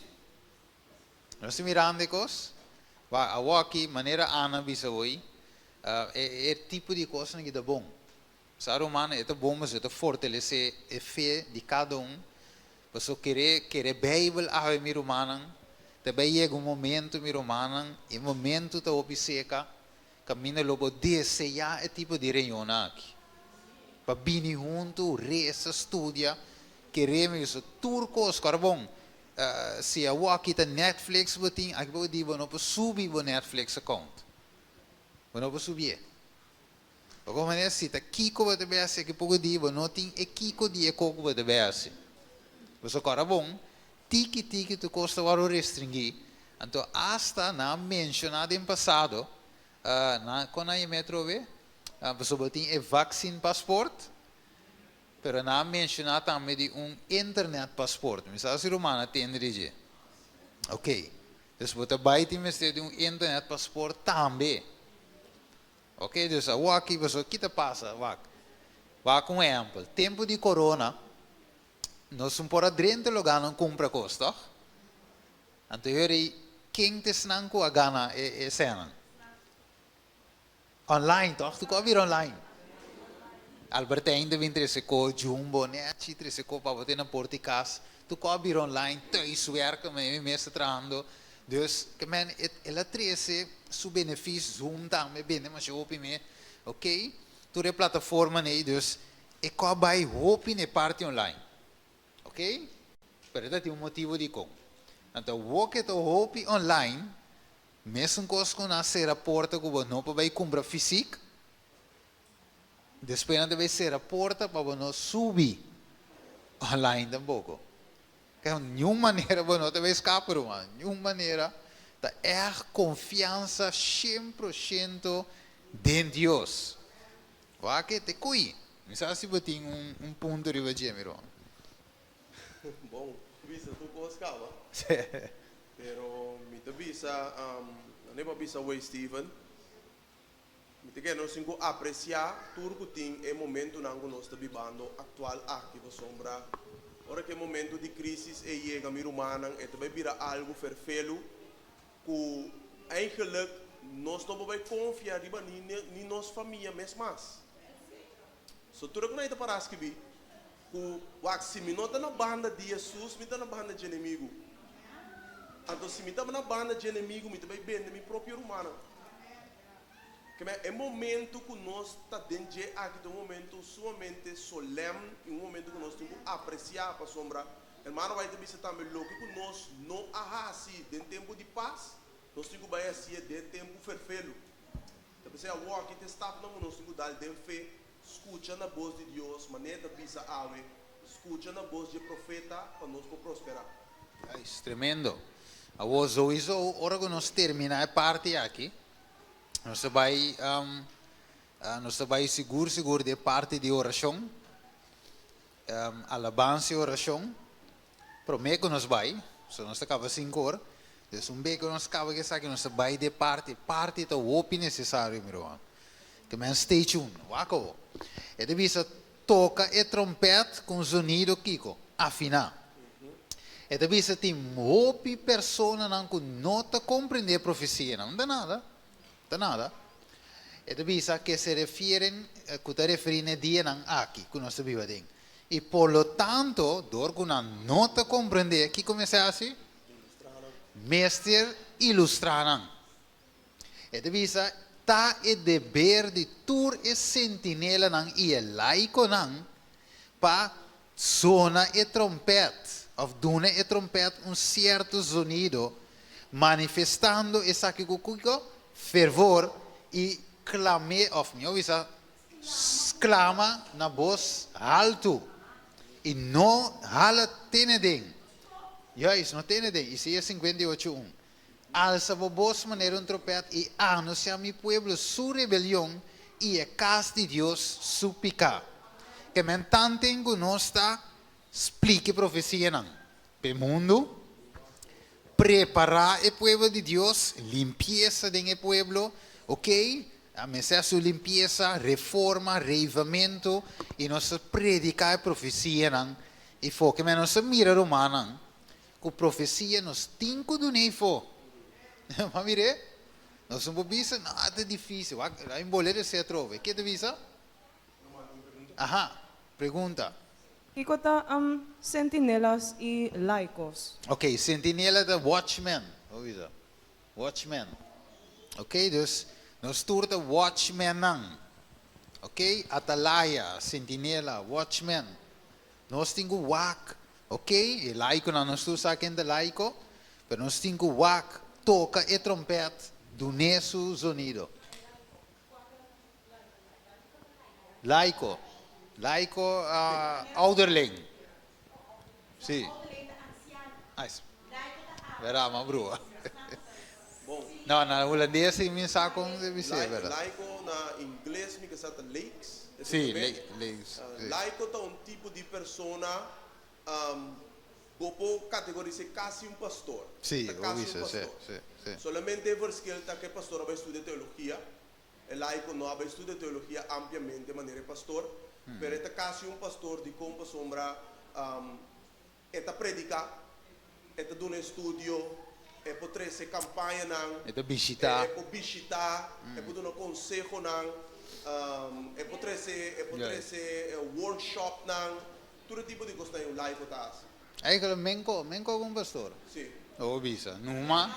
Nos ta mirando e kos. Wak, awoki, manera Ana bisa hoy, e tipo di kosnan aki ta bon. Sa rumannan, e ta bon pasobra e ta fortalesé e fe di kada un. Pasobra kere kere Beibel awe mi rumannan, ta bai yega un momento mi rumannan, e momento ta hopi seka, kaminda lo bo deseá e tipo di reunionnan aki. Pa bini huntu, resa, studia, kere mi pasobra tur kos, kòrda bon, si awoki ta Netflix bo tin, aki bo di bo no por subi bo Netflix account. Bo no por subié. Pa kon manera si ta kiko bo ta bay hasi aki poko dia bo no tin e kiko di e koko bo ta bay hasi. Boso kòrda bon, tiki tiki tur kos ta wòrdu restringí, anto asta nan a menshoná den pasado, nan kon nan yam'é atrobe? Pasobra bo tin e vaccine paspoort, pero nan a menshoná tambe di un internet paspoort. Mi sa si ruman a tende di dje. Oké, dus bo ta bay tin mester di un internet paspoort tambe. Ok, dus awor aki boso ki ta pasa? Wak, wak un ehempel. Tempu di corona, nos un por a drenta loganan cumpra cos, toch? Anto yori, ken ta esnan cu a gana e e senan? Online, toch? Tur cos a bira online. Albert Heijn ta bin trece cos, Jumbo, Nechi trece cos pa bo te na porta di cas. Tur cos a bira online, thuiswerken, mi mes ta trahando. Dus, ke men, el a trese su benefis, Zoom tambe bende masha hopi me, ok, tur e plataformanan ei, dus e kò bai hopi na e parti online, ok, pero e ta tin un motibu dikon. Anto awor ke ta hopi online, mesun kos ku nan a sera porta ku bo no por bai kumpra fisik, despues nan ta bai sera porta pa bo no subi online tampoko. Kaya niun manera bo no ta bay skapa ruman, niun manera. Ta ègt konfiansa shen pro shento den Dios. Wak e te kui. Mi sa si bo tin un un punto riba dje mi ruman. Bon, bisa tur kos kaba. Pero mi ta bisa, nan e pa bisa wey Steven, Mi ta kere nos tin ku apresiá tur ku tin e momentunan ku nos ta bibando aktual aki pasobra ora ku e momentu di krísis ei yega mi rumannan e ta bai bira algu ferfelu ku eigenlik nos no por bai konfia riba ni ni nos famia mes mas. So tur e ku nan ei ta pará skibí ku wak si mi no ta na banda di Hesus mi ta na banda dje enemigu. Anto si mi ta na banda dje enemigu mi ta bai bende mi propio rumannan. Keme e momento ku nos ta den dje aki ta un momento sumamente solèm i un momento ku nos tin ku apresiá pasobra hermano White ta bisa tambe loke ku nos no a hasi den tempu di pas nos tin ku bai hasié den tempu ferfelu. Ta p'esei awor aki ta e stapnan ku nos tin ku dal den fe, skucha na bos di Dios manera e ta bisa awe, skucha na bos dje profeta pa nos por prosperá. Ais, tremendo. Awor souiso ora ku nos terminá e parti aki, nos ta bai nos ta bai sigur sigur den e parti di orashon, alabansa i orashon. Promé ku nos bai, so nos ta kaba sinku or, dus un be ku nos kaba ku esaki nos ta bai den e parti, parti ta hopi nesesario mi ruman. Ke men stay tune, wak awo. E ta bisa Toka e trompèt ku un zonido kiko? Afiná. E ta bisa tin hopi personanan ku no ta komprendé e profesianan. No ta nada. No ta nada. E ta bisa ke se refieren, ku ta referí na e dianan aki ku nos ta biba aden. I por lo tanto, dor ku nan no ta komprendé, kiko mester hasi? Mester ilustrá nan. E ta bisa, Ta e deber di tur e sentinelanan i e laikonan pa zona e trompèt, òf duna e trompèt un sierto zonido, manifestando esaki ku kiko? Fervor, i klam'é, òf mihó bisa, sklama na bos haltu, i no hala tene den. Juist, no tene den. Isaías 58, un. Alsa bo bos manera un tropèt i anunsiá mi pueblo su rebelion i e kas di Dios su piká. Ke men tanten ku nos ta splika e profesianan p'e mundu, prepará e pueblo di Dios, limpiesa den e pueblo, oke, a mester hasi un limpiesa, reforma, reivamentu, i nos ta prediká e profesianan i for ke men nos ta mira rumannan Ku profesia nos tin ku dun'é ifó. Ma mir'é, nos no por bisa, no, ta difísil. Wak, a bolé di esei atrobe. Ke ta bisa? Aha, pregunta. Kiko ta sentinelas i laikos? Ok, sentinela ta watchman, bo bisa. Watchman. Ok, dus nos tur ta watchmannan. Ok, atalaya, sentinela, watchman. Nos tin ku wak, ok, e laikonan nos tur sa ken ta laiko, pero nos tin ku wak, toka e trompèt, dun'é su zonido. Laiko, laiko, ouderling. Sí. Ai, berdad, m'a brua. No, na hulandes sí mi sa kon debe ser, berdad. Laiko na ingles mi ke sa ta lakes. Sí, lakes. Laiko ta un tipo di persona, bo por kategoris'é kasi un pastor. Sí, Ta bo kasi un bisa, sí, pastor. sí, sí. Solamente e verschil ta ku e pastor a bai studia teologia, e laiko no a bai studia teologia ampliamente manera e pastor, pero e ta kasi un pastor dikon pasobra E ta prediká, e ta duna estudio, e por trese kampañanan, E ta bishitá. e por bishitá, e por duna konsehonan, e por trese e por trese workshopnan, tur e tipo di kosnan un laiko ta hasi. Eigenlijk menko, menko ku un pastor. Sí. Lo bo bisa, numa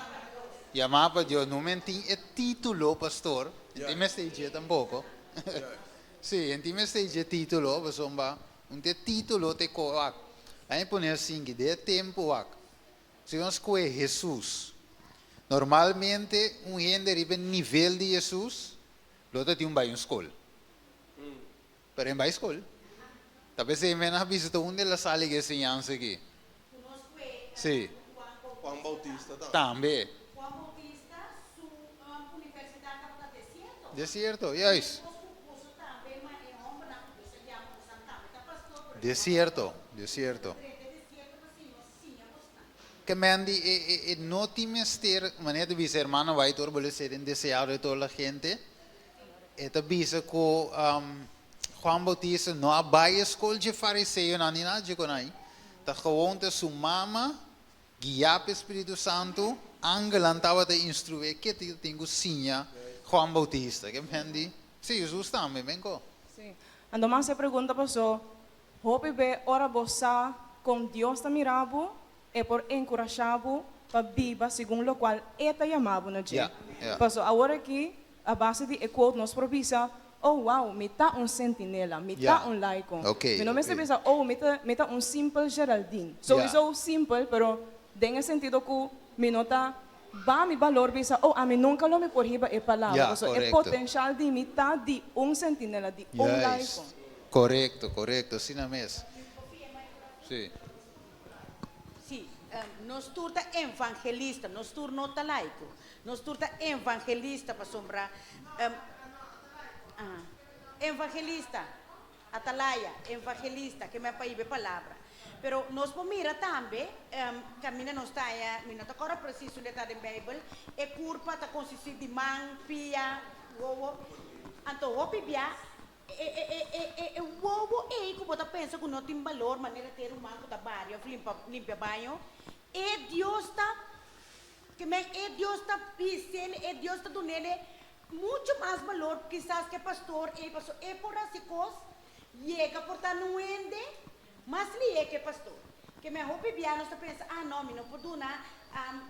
yamá pa Dios, no men tin e título pastor, en tin mester dje tampoko. Sí, en tin mester dje título, pasobra Un te título te ko wak. A mi pone asin ki den e tempu wak. Si nos kohe Hesus, normalmente un hende riba e nivel di Hesus lo ta tin un bai un skol. Pero e bai skol. Ta p'esei men a bisa ta unda el a sali ku e siñansa aki. Sí. Juan Bautista tambe. Tambe. Juan Bautista su universidad tabata desierto. Desierto, juist. Desierto, desierto. Ke men di e e e no tin mester, manera ta bisa hermano White ora bo lo ser indeseado de toda la gente, e ta bisa ku Juan Bautista no a bai e skol dje fariseonan ni nada dje konai, ta gewoon ta su mama Guiá p'e Spiritu Santu, angelnan tabata instrué ke ta tin ku siña Juan Bautista. Ke men di, Sí, Jesus tambe, ben ko. Sí. Anto mas e pregunta pasó, Hopi be ora bo sa kon Dios ta mira bo, e por enkurashá bo pa biba segun lokual e ta yama bo na dje. Ya, ya. Pasó awor aki, A base di e quote nos por bisa, Oh wow, mi ta un sentinela, mi ta un laico. Mi no mester bisa, Oh, mi ta mi ta un simpel Geraldine. Souiso simpel, pero den e sentido cu mi no ta ba mi balor bisa, Oh, ami nunca lo mi por hiba e palabra, pasobra e potencial di mi ta di un sentinela, di un laico. Corecto, corecto, asina mes. Sí. Sí. Nos tur ta evangelista, nos tur no ta laico. Nos tur ta evangelista pasobra evangelista, atalaya, evangelista, ke men pa hiba e palabra. Pero nos por mira tambe, kaminda nos ta haña, mi no ta kòrda presis unda ta den Beibel, e kurpa ta konsistí di man, pia, wowo. Anto hopi bia E e e e e e wowo ei ku bo ta pensa ku no tin balor manera te ruman ku ta baria òf limpa limpia baño, e Dios ta ke men e Dios ta bis'el, e Dios ta dun'el muchu mas balor kisas ke pastor ei pasobra e por hasi kos yega por ta nuende Mas lihé ku e pastor. Ke men hopi bia nos ta pensa, ah no, mi no por duna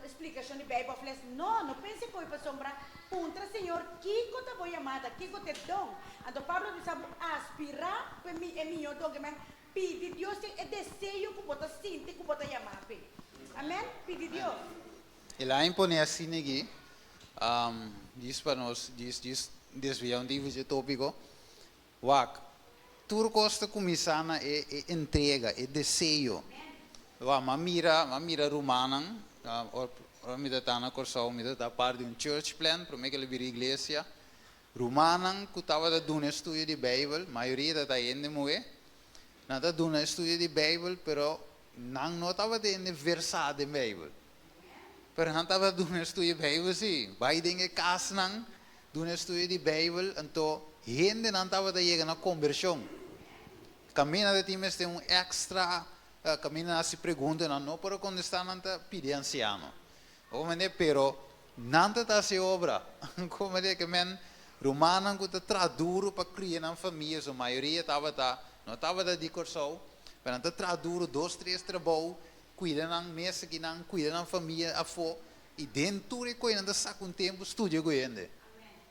splikashon di Beibel òf les. No, no pensa koe pasobra puntra Señor kiko ta bo yamada, kiko ta e don. Anto Pablo ta bisa bo aspirá pa e mihó don. Ke men pidi Dios tin e deseo ku bo ta sinti ku bo ta yamá p'e. Amèn? Pidi Dios. El a imponé asina aki, djis pa nos djis djis desviá un tiki for dje tópiko. Wak, tur kos ta kuminsá na e e entrega, e deseo. Wak, m'a mira, m'a mira rumannan, ora mi ta ta na Kòrsou, mi ta ta part di un church plant, promé ku el a bira iglesia. Rumannan ku tabata duna estudio di Beibel, mayoria ta ta hende muhé, nan ta duna estudio di Beibel, pero nan no tabata hende versá den Beibel. Pero nan tabata duna estudio di Beibel sí, bai den e kasnan, Duna estudio di Bijbel, anto hendenan tabata yega na kombershon. Kaminda ta tin mester un èkstra, kaminda nan hasi pregunta nan no por a kontestá, nan ta pidi ansiano. Bo komprendé? Pero nan ta ta hasi obra. Komprendé? Ke men rumannan ku ta traha duru pa kria nan famia, su mayoria tabata, no tabata di Kòrsou, pero nan ta traha duru dos tres trabou, kuida nan mes akinan, kuida nan famia afó, I den tur e koe nan ta saka un tempu studia ku hende.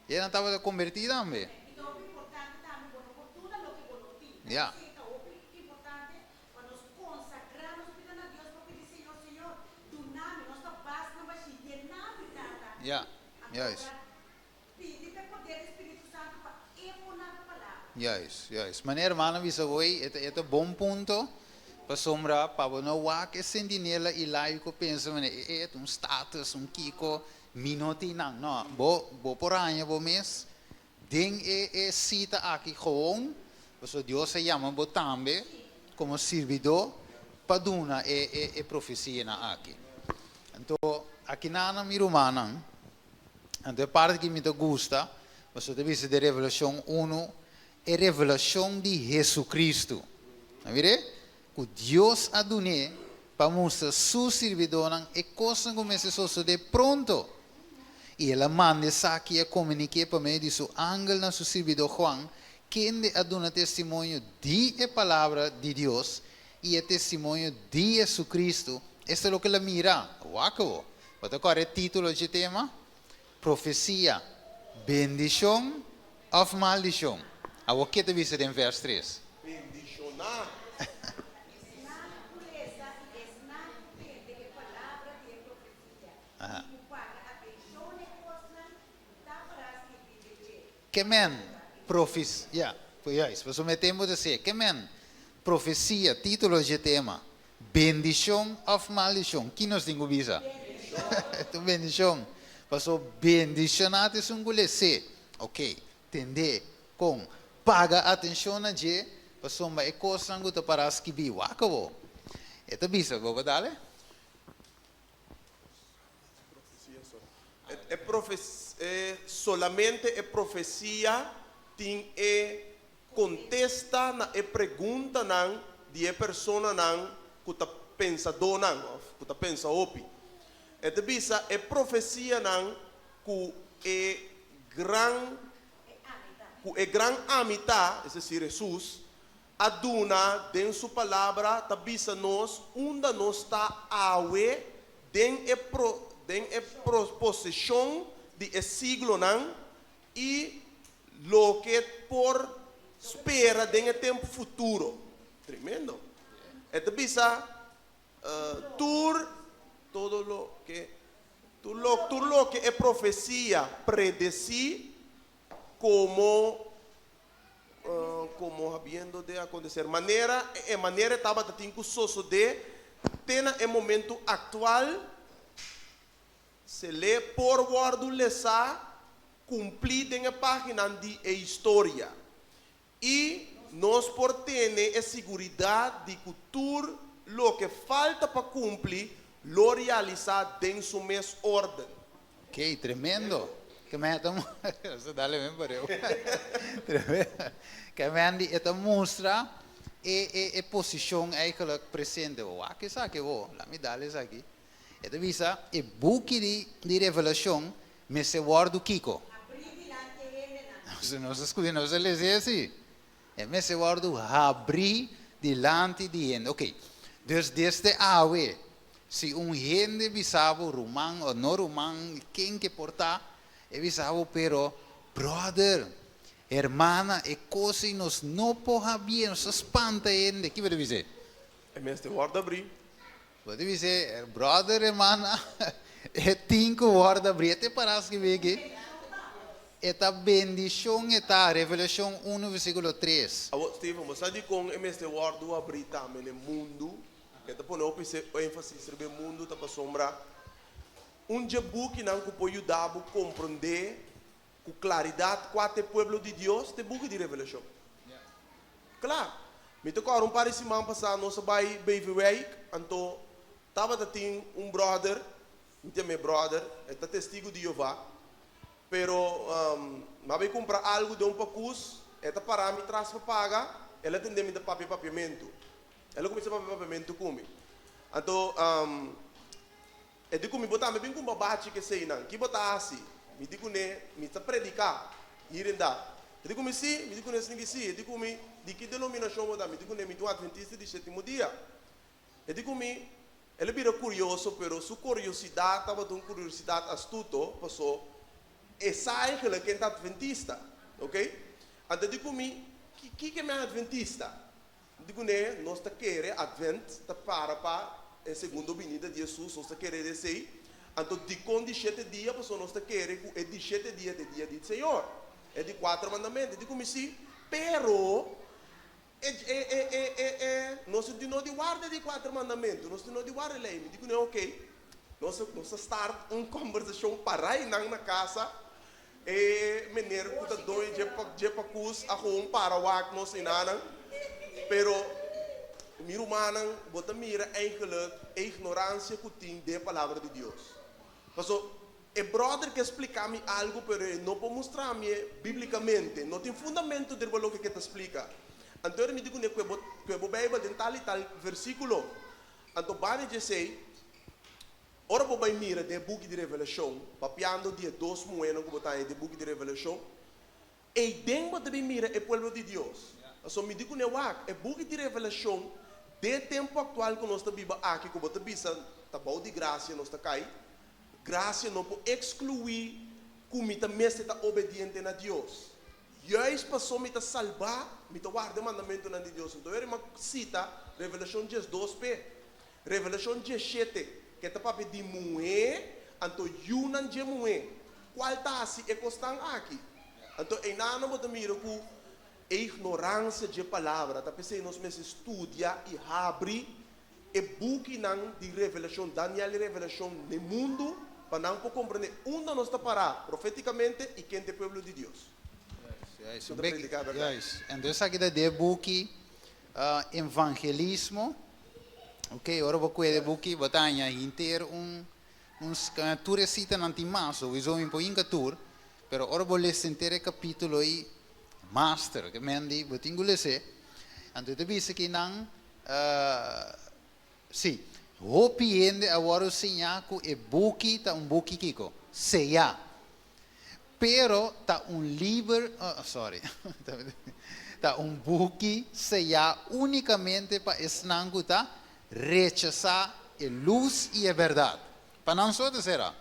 I nan tabata kombertí tambe. I ta hopi importante tambe bo no por duna loke bo no tin. Ya. P'esei ta hopi importante pa nos konsagrá nos bida na Dios pa pidi Señor, Señor, duna mi, nos ta bas na bashí, yena mi, Tata. Ya, Anto juist. ora pidi p'e poder di Spiritu Santu pa e pona bo palabra. Juist, juist. Manera hermano a bisa hoy, e ta e ta bon punto pasobra pa bo no wak e sentinela i laico pensa manera e e ta un status, un kiko, mi no tin nan. No, bo bo por haña bo mes den e e sita aki gewoon pasobra Dios a yama bo tambe como sirbidó pa duna e e e profecianan aki. Anto akinan mi rumannan. Anto e parti ki mi ta gusta, pasobra ta bisa den Revelashon unu, e revelashon di Hesukristu. A mir'é? Ku Dios a dun'é pa mustra su sirbidónan e kosnan ku mester sosodé pronto. I el a manda esaki i a komunik'é pa medio di su angel na su sirbidó Juan, kende a duna testimonio di e palabra di Dios i e testimonio di Hesukristu, esta loke el a mira. Wak bo! Bo ta kòrda e título dje tema? Profesia, Bendishon òf Maldishon? Awor ke ta bisa den vèrs tres? Bendishoná. Esnan ku lesa i esnan ku tende e palabra di e profesia i ku paga atenshon na e kosnan ku ta pará skirbí den dje. Ke men profes, ya, juist, pasobra mi e tempu ta si'e. Ke men profesia, título dje tema? Bendishon òf maldishon? Ki nos tin ku bisa? Ta un bendishon. Paso bendishoná ta esun ku les'é. Oke, tend'é kon. Paga atenshon na dje, pasobra e kosnan ku ta pará skibí, wak awor. E ta bisa, bo por dale? E profes, solamente e profesia tin e Kontesta na e preguntanan di e personanan ku ta pensadónan òf ku ta pensa hopi. E ta bisa e profesianan ku e gran ku e gran Ami Ta, es desir Hesus, a duna den su Palabra ta bisa nos unda nos ta awe den e pro den e poseshon di e siglonan i loke por spera den e tempu futuro. Tremendo! E ta bisa, Tur, todo loke, tur lo, tur loke e profesia predesí komo, komo habiendo de acontecer, manera, e manera e tabata tin ku sosodé. Te na e momento aktual, Sel'é por wòrdu lesá kumplí den e páginanan di e historia, i nos por tene e siguridat di ku tur loke falta pa kumpli lo realisá den su mes órden. Ok, tremendo. Ke men ta Dale men pareu. Tremendo. Ke men di e ta mustra e e e posishon eigenlijk presente. Wak esaki bo, laat mi dal esaki. E ta bisa, E buki di di Revelashon mester wòrdu kiko? Habrí dilanti e hendenan. Nos a skucha, nos a lesa esei. E mester wòrdu habrí dilanti di hende. Oké, dus desde awe, si un hende bisa bo, ruman òf no ruman, ken ke por ta, e bisa bo, pero, bròder, hermana, e kos ei nos no por habié, nos ta spanta hende. Ki bo ta bis'é? E mester wòrdu habrí. Bo ta bisa, Brother, hermana, e tin ku wòrdu abrí. E ta pará skibí aki. E ta bendishon e ta. Revelashon unu versíkulo tres. Awor, Steven, bo sa dikon e mester wòrdu abrí tambe na e mundu? E ta pone hopi énfasis riba e mundu ta pasobra un dje bukinan ku por yuda bo komprondé ku klaridat kua ta e pueblo di Dios ta e buki di Revelashon. Kla, mi ta kòrda un par di siman pasá nos a bai Beverwijk, anto tabata tin un bròder, mi ta yam'é bròder, e ta Testigu di Jehová, pero mi a bai kumpra algu den un pakus, e ta pará mi tras pa paga, el a tende mi ta papia papiamentu. El a kuminsá papia papiamentu ku mi. Anto E di ku mi, Bo tambe bin ku un babachi ku eseinan. Ki bo ta hasi? Mi di kuné, Mi ta prediká hir en dar. E di ku mi, Sí. Mi di kuné, Esaki sí. E di ku mi, Di ki denominashon bo ta? Mi di kuné, Mi ta un Adventista di Shetimo Dia. E di ku mi, El a bira kurioso, pero su kuriosidat tabata un kuriosidat astuto, pasó e sa eigenlijk ken ta Adventista. Oké? Anto e di ku mi, Ki ke men Adventista? Di kuné nos ta kere Advent ta para pa e segundo binida di Hesus, nos ta kere di esei. Anto dikon di shete dia? Pasobra nos ta kere ku e di shete dia ta e dia di Señor, e di kuater mandamentu. Di kumi si, pero e e e e e e nos no tin no di warda e di kuater mandamentu, nos tin no di warda e lei. Mi di kuné oke, nos nos ta start un kombersashon para einan na kasa. E meneer ku ta doño dje dje pakus a gewoon para wak nos enanan. Pero mi rumannan, bo ta mira eigenlijk e ignoransia ku tin den e Palabra di Dios. Paso e bròder ke splika mi algu pero e no por mustra mi e biblikamente. No tin fundamento riba loke ke ta splika. Anto mi di kuné ku e bo ku e bo Beibel den tal i tal versíkulo. Anto banda dje esei. Ora bo bai mira den e buki di Revelashon, papiando di e dos muhénan ku bo ta haña den e buki di Revelashon, eiden bo ta bin mira e pueblo di Dios. Pasobra mi di kuné, wak, e buki di Revelashon den e tempu aktual ku nos ta biba aki, ku bo ta bisa ta bou di grasia nos ta kai, grasia no por ekskluí ku mi ta mester ta obediente na Dios. Juist pasobra mi ta salbá, mi ta warda e mandamentunan di Dios. Anto e sita Revelashon diesdos p'e. Revelashon diesshete, ke ta papia di muhé, anto yunan dje muhé, kual ta hasi e kosnan aki. Anto einan bo ta mira ku e ignoransia dje palabra ta p'esei nos mester studia i habri e bukinan di Revelashon, Daniel i Revelashon, n'e mundu pa nan por komprendé unda nos ta pará profétikamente i ken ta e pueblo di Dios. Juist, Bo ta prediká bèrdat. juist. Anto esaki ta den e buki Evangelismo. Ok, ora bo kue de buki bo ta haña henter un un tur e sitanan tin mas, sowieso mi por hinka tur, pero ora bo lesa henter e kapitulo ei, master, ke men di bo tin ku les'é. Anto e ta bisa ki nan, si, hopi hende a wòrdu siñá ku e buki ta un buki kiko? Seyá. Pero ta un liber, oh sorry, ta un buki seyá únikamente pa esnan ku ta rechasá e lus i e bèrdat. Pa nan so ta será.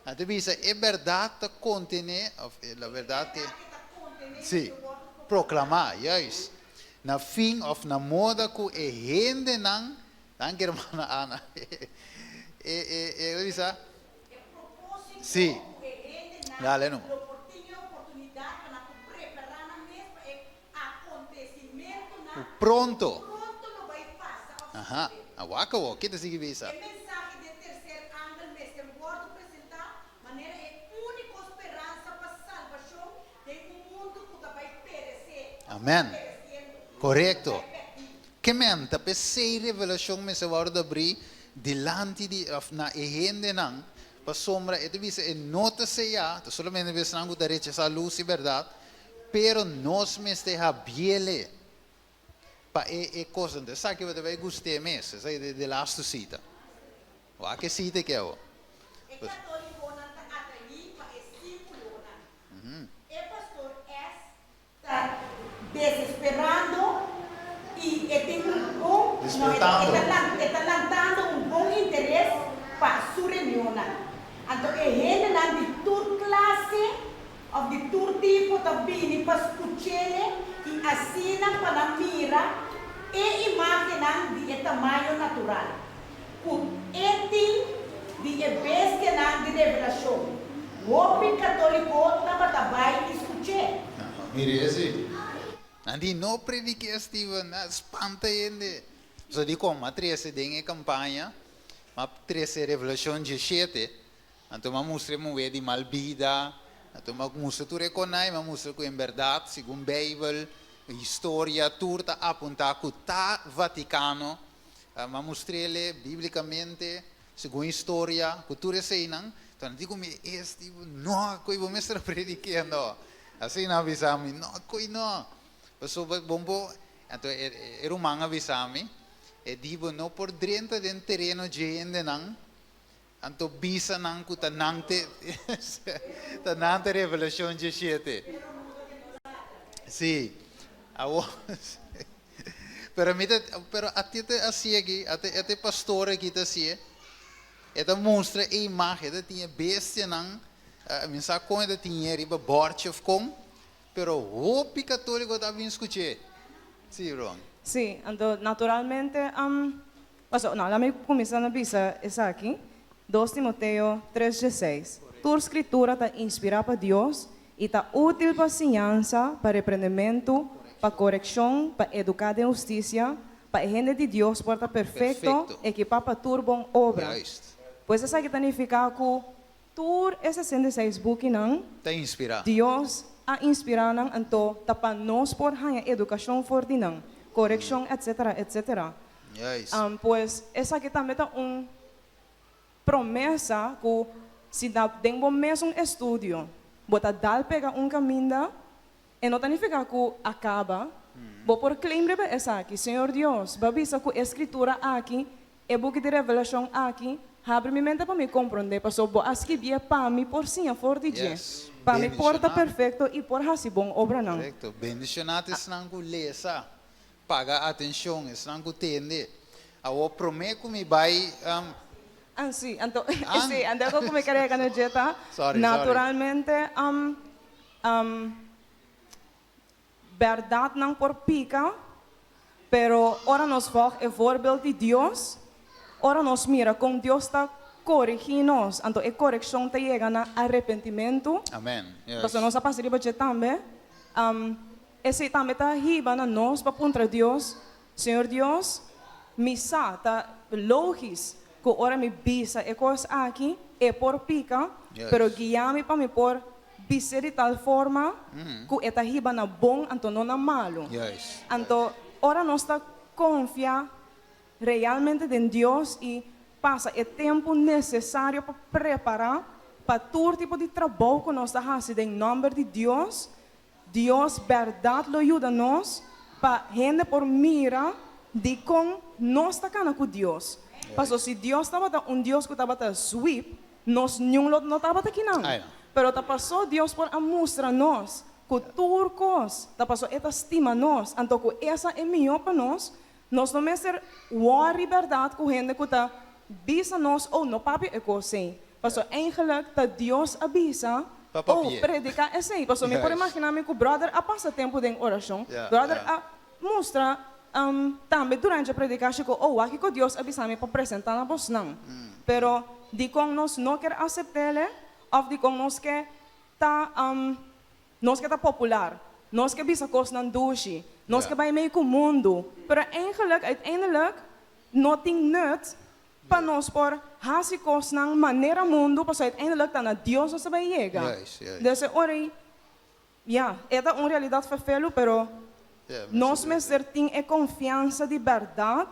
Nan ta bisa e bèrdat ta kontené, òf la bèrdat ke, sí, proklamá, juist, na fin òf na moda ku e hendenan, danki hermana Ana, e, e, e bisa, E propósito Sí. ku e hendenan Dale numa. lo por tin e oportunidat pa nan por prepará nan mes pa e akontesimentunan Ku pronto. ku pronto lo bai pasa òf Aha. Aha, a wak awor, ke ta sigui bisa? E mensahe di e terser angel mester wòrdu presentá manera e úniko speransa pa salbashon den un mundu ku ta bai peresé òf ku ta Amèn. peresiendo, ku ta Korekto. bai pèrdí. Ke men ta p'esei revelashon mester wòrdu abrí dilanti di òf na e hendenan, pasobra e ta bisa e no ta seyá, ta solamente pa esnan ku ta rechasá lus i bèrdat, pero nos mester habiele pa e e kos. Anto esaki bo ta bai gust'é mes, esaki ta e delastu sita. Wak e sita ke awor. E katólikonan ta atraí pa e símbolonan. E pastor S. Ta desesperando i e tin un bon, no, e ta, e ta lan, e ta lantando un bon interes pa su reunionnan. Anto e hendenan di tur klase òf di tur tipo ta bini pa skuch'ele i asina pa nan mira e imágennan di e tamaño natural ku e tin di e bestianan di Revelashon. Hopi katóliko tabata bai i skuch'é. Mira esi. Nan di no prediké Steven, a spanta hende. So dikon m'a trese den e kampaña, m'a trese Revelashon diesshete, Anto m'a mustra e muhé di mal bida, anto m'a mustra tur e konai, m'a mustra ku en bèrdat, segun Beibel, historia, tur ta apuntá ku ta Vatikano. M'a mustr'ele bíblikamente, segun historia, ku tur eseinan. Anto nan di ku mi, Es tipo, no, koe bo mester a prediké anto. Asina nan a bisa mi, no, koe no. Pasobra bo bo, anto e ruman a bisa mi, e di bo no por drenta den tereno dje hendenan Anto bisa nan ku ta nan te ta nan te Revelashon diesshete. Sí. Awor pero mi ta pero ati ta hasié aki, ati ati e pastor aki ta hasié. E ta mustra e imágen, e ta tin e bestianan, mi sa kon e ta tin e riba bòrchi òf kon, pero hopi katóliko ta bin skuch'é. Sí, Ron. Sí, anto naturalmente Paso, no, laat mi kuminsá na bisa esaki, Dos Timoteo tres dieseis, Tur Skritura ta inspirá pa Dios i ta útil pa siñansa, pa reprendementu, pa korekshon, pa eduká den hustisia, pa e hende di Dios por ta perfekto, ekipá pa tur bon obra. Pues esaki ta nifiká ku tur e 66 bukinan, Ta inspirá. Dios a inspirá nan, anto ta pa nos por haña edukashon for di nan, korekshon, etsetera, etsetera. Juist. Pues esaki tambe ta un promesa ku si ta den bo mesun estudio bo ta dal pega un kaminda, e no ta nifiká ku a kaba. Bo por claim riba esaki, Señor Dios, bo a bisa ku e skritura aki, e buki di Revelashon aki, habri mi mente pa mi komprondé, pasobra bo a skibié pa mi por siña for di dje, pa mi por ta perfekto i por hasi bon obranan. Korekto. Bendishoná ta esnan ku lesa Paga atencion, esnan cu tende. Awor prome cu mi bay. Ah, si, anto, si, anto cu mi carega na dje ta, Sorry, sorry. naturalmente, berdadnan por pica, pero ora nos volg e voorbeeld di Dios, ora nos mira con Dios ta coregi nos, anto e coreccion ta yega na arrepentimento, Amen, yes. pasobra nos a pasa riba dje tambe, Esei tambe ta hiba na nos pa puntra Dios, Señor Dios, mi sa, ta logis ku ora mi bisa e kos aki, e por pika, pero guia mi pa mi por bis'é di tal forma ku e ta hiba na bon anto no na malu. Anto ora nos ta konfia realmente den Dios i pasa e tempu nesesario pa prepará pa tur tipo di trabou ku nos ta hasi den nòmber di Dios, Dios bèrdat lo yuda nos pa hende por mira dikon nos ta kana ku Dios. Paso si Dios tabata un Dios ku tabata zwip, nos niun lo no tabata kinan. Pero ta paso Dios por a mustra nos ku tur kos ta paso e ta stima nos, anto ku esa e mihó pa nos, nos no mester wòri bèrdat ku hende ku ta bisa nos, oh no papia e kos ei. Paso eigenlijk ta Dios a bisa, Pa oh, papi'é. prediká esei. Paso mi por Juist. imaginá mi ku bròder a pasa tempu den orashon. Ja, Bròder ja. a mustra tambe durante e predikashi ku, oh, wak kiko Dios a bisa mi pa presentá na bosnan. Pero dikon nos no ker asept'el òf dikon nos ke ta nos ke ta popular, nos ke bisa kosnan dushi, nos Ja. ke bai mei ku mundu. Pero eigenlijk, uiteindelijk, No tin nut pa nos por hasi kosnan manera mundu pasobra uiteindelijk ta na Dios nos ta bai yega. Dus e ora ei, ya, e ta un realidat ferfelu pero nos mester tin e konfiansa di bèrdat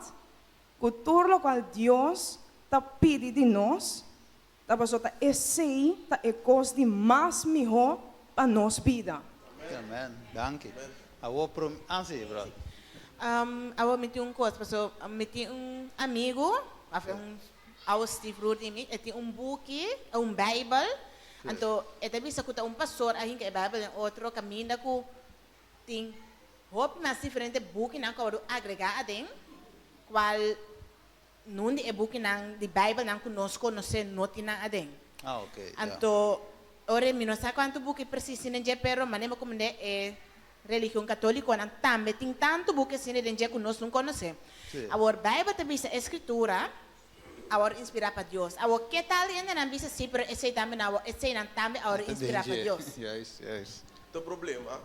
ku tur lokual Dios ta pidi di nos ta pasobra ta esei ta e kos di mas mihó pa nos bida. Amen. Danki. Awor prom, ah si, brother. Awor mi tin un kos, paso mi tin un amigu, of un awo stiefbroer di mi, e tin un buki, un Bijbel, anto e ta bisa ku ta un pastor a hinka e Bijbel den otro kaminda ku tin hopi mas diferente bukinan ku a wòrdu agregá aden, kual Nun di e bukinan di Bijbelnan ku nos konosé no tin nan aden. Ah, ok, ya. Anto, ora mi no sa kuantu buki presis tin den dje, pero manera mi komprendé e religion katólikonan tambe tin tantu buki asina den dje ku nos no konosé. Sí. Awor, Bijbel ta bisa e Skritura a wòrdu inspirá pa Dios. Awor, ke tal di hendenan bisa sí, pero esei tambe no a wòrdu, eseinan tambe a wòrdu Ta den inspirá pa dje. Dios. Juist, juist. Ta problema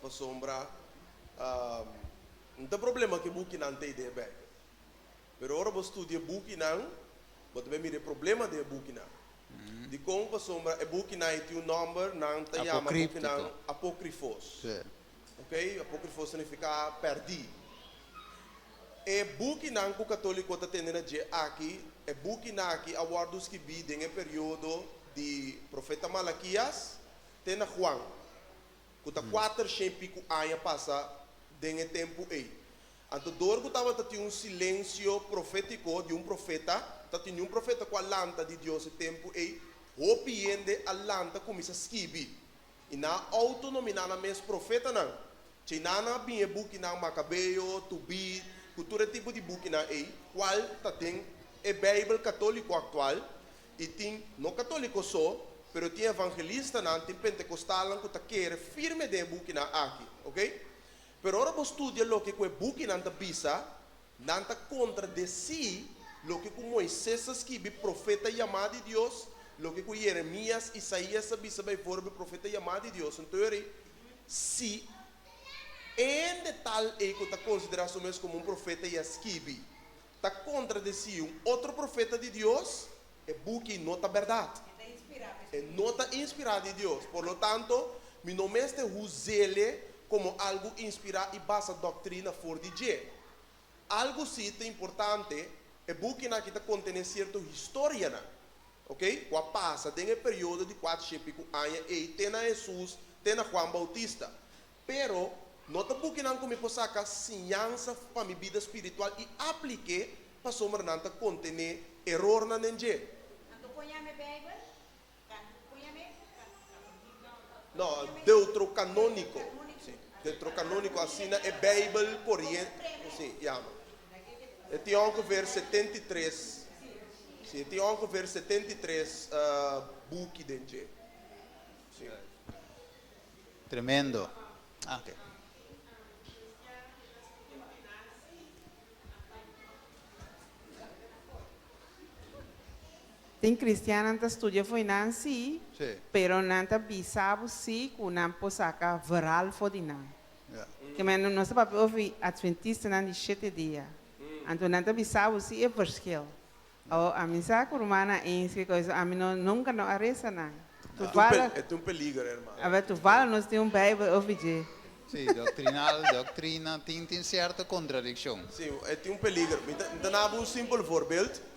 pasobra no ta problema ku e bukinan ta ei den e Bijbel. Pero ora bo studia e bukinan, bo ta bay mira e problema den e bukinan. Dikon? Pasobra e bukinan ei tin un nòmber, nan ta yama bukinan apókrifos. Ok, apókrifos ta nifiká pèrdí. E bukinan ku katóliko ta tende na dje aki, e bukinan aki a wòrdu skibí den e periodo di profeta Malakias te na Juan. ku ta kuater shen piku aña pasa den e tempu ei. Anto dor ku tabata tin un silensio profétiko di un profeta, ta tin niun profeta ku a lanta di Dios e tempu ei, hopi hende a lanta kuminsá skibi, i nan a outonominá nan mes profetanan. Djei nan a bin e bukinan Makabeo, Tobit, ku tur e tipo di bukinan ei, kual ta den e Beibel katóliko aktual, I tin, no katóliko so, pero tin evangelistanan, tin pentekostalnan ku ta kere firme den e bukinan aki, ok? Pero ora bo studia loke ku e bukinan ta bisa, nan ta kontradesí loke ku Moises a skibi, profeta yamá di Dios, loke ku Yeremías, Isaías a bisa beivoorbeeld, profeta yamá di Dios. Anto yori, si e hende tal ei ku ta konsiderá su mes komo un profeta i a skibi, ta kontradesí un otro profeta di Dios, e buki no ta bèrdat. E no ta inspirá di Dios. Por lo tanto, mi no mester huz'ele komo algu inspirá i basa doktrina for di dje. Algu sí ta importante, e bukinan aki ta kontené sierto historianan, ok, ku a pasa den e periodo di kuater piku aña ei te na Hesus, te na Juan Bautista. Pero, no ta bukinan ku mi por saka siñansa pa mi bida spiritual i aplik'é pasobra nan ta kontené erornan den dje. Anto kon yama e Bijbel? Kon yama e? No, Deutrokanóniko. Sí, Deutrokanóniko, asina e Bijbel koriente, sí, yama. E tin ongeveer 73, sí, e tin ongeveer 73 buki den dje. Sí. Tremendo. Ah, ok. Tin cristiannan ta studia fo'i nan si, Sí. pero nan ta bisa bo si cu nan por saca verhaal for di nan. Ja. Ke men nos ta papia over adventistanan di shete dia. Anto nan ta bisa bo si e verschil. Oh, ami sa ku rumannan eens ke kos, ami no nunka no a resa nan. Toevallig, E ta un peliger, hermano. a ver, toevallig nos tin un Bijbel over dje. Sí, doctrinal, doctrina, tin tin cierto contradiccion. Sí, e tin un peliger. Mi ta, mi ta naba un simpel voorbeeld.